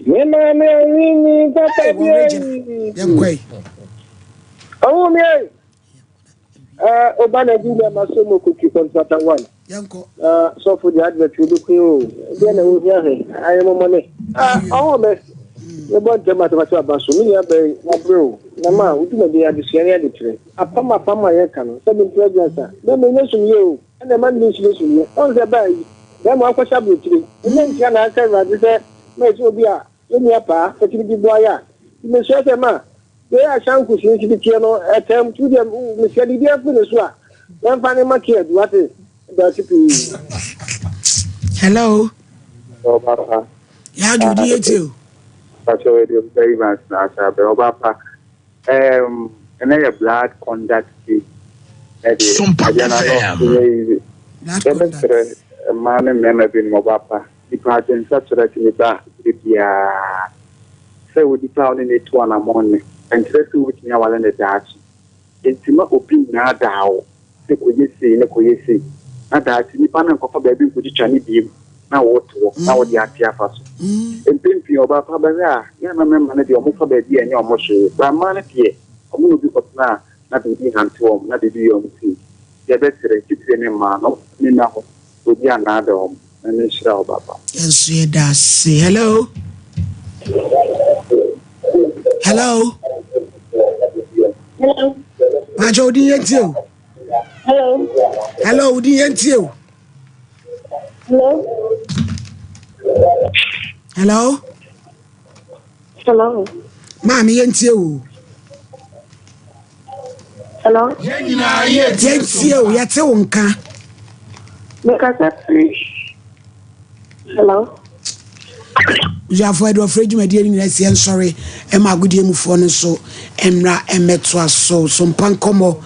Me maame ɔwini papa bi ayi. Yɛnkɔ yi. Ɔwɔ mi ayi. Ɛɛ ɔba na ɛdi ma so mo kuki kɔntrata one. Yɛnkɔ. Ɛɛ sɔfo di advert obi kun o. Ɛdi na ɛwɔ hia hɛ ayɛ mɔmɔ ne. Ɛɛ ɔwɔ mɛ. Ne bɔ ntɛm atomati aba so mi nua bɛyi wabere o. Na ma o dwuma bi adesua ne adekyerɛ. Apam apam a yɛka no sɛbi mpere aduasa. Bɛɛ mɛ nye sum yie o. Ɛna ɛma ne nsu sum yie. Ɔn sɛ bɛɛ yi. Bɛɛ mo akɔhyɛ aburokyire. Ɛnyɛ ntia na aka awurade sɛ mɛ ɛsɛ obi a yɛnua paa ɛtumi di boa yɛ a. Mesua sɛ ma yɛyɛ ahyɛnko sinsi bi teɛ no ɛtɛm tu deɛ mesua biribi afiri ne so a yɛmfa ne ma kea du ate daase pii. Hello. Ọba pa. Yɛ adi yɛ tie o. Pàṣẹ wẹ̀ di very much na asa abẹ ọba pa. Ẹnẹ yẹ blood conduct day. Ẹdi Sompa ẹdi ẹna FM. náà ẹnyẹ easy. Yɛbɛsrɛ mmaa ne mmarima binom ɔba pa. Nipa adwensakyerɛ tumi ba bere biara. Sɛ wo nipa a wo ne no atu anammɔn ne, ɛnkyerɛ sɛ wobɛtumi aware no daakye. Enti ma obi nnaadaa wo sɛ kɔyɛ sei ne kɔyɛ sei. Na daakye nipa no nkɔfa baabi nkɔtwitwa ne biem na wote hɔ na wode ate afa so. Mpɛn pii ɔbaa pa bɛhwɛ a, yɛ a na mmarima no deɛ wɔfa baabi a ɛnyɛ wɔn hwee. Ba mmaa no deɛ, wɔn ne obi kɔtena a na biribi hante wɔn, na biribi yɛ wɔn sei. Yɛbɛsrɛ, titire ne mmaa no, wɔn ani nna hɔ na obi annaadaa wɔn. Nyame nhyira wo papa. Yɛnso yɛda ase. Hello. Hello. Hello. Majo odi yɛn tie o. Hello. Hello odi yɛn tie o. Hello. Hello. Hello. Maame yɛn tie o. Hello. Yɛn tie o yɛte wo nka. Mekasa firi. Hello. Busuafoɔ ɛde ɔfrɛ dwumadie no nyinaa si ɛnsɔre ɛma agodie mufoɔ no nso mmra mmɛtoa so so mpa nkɔmmɔ.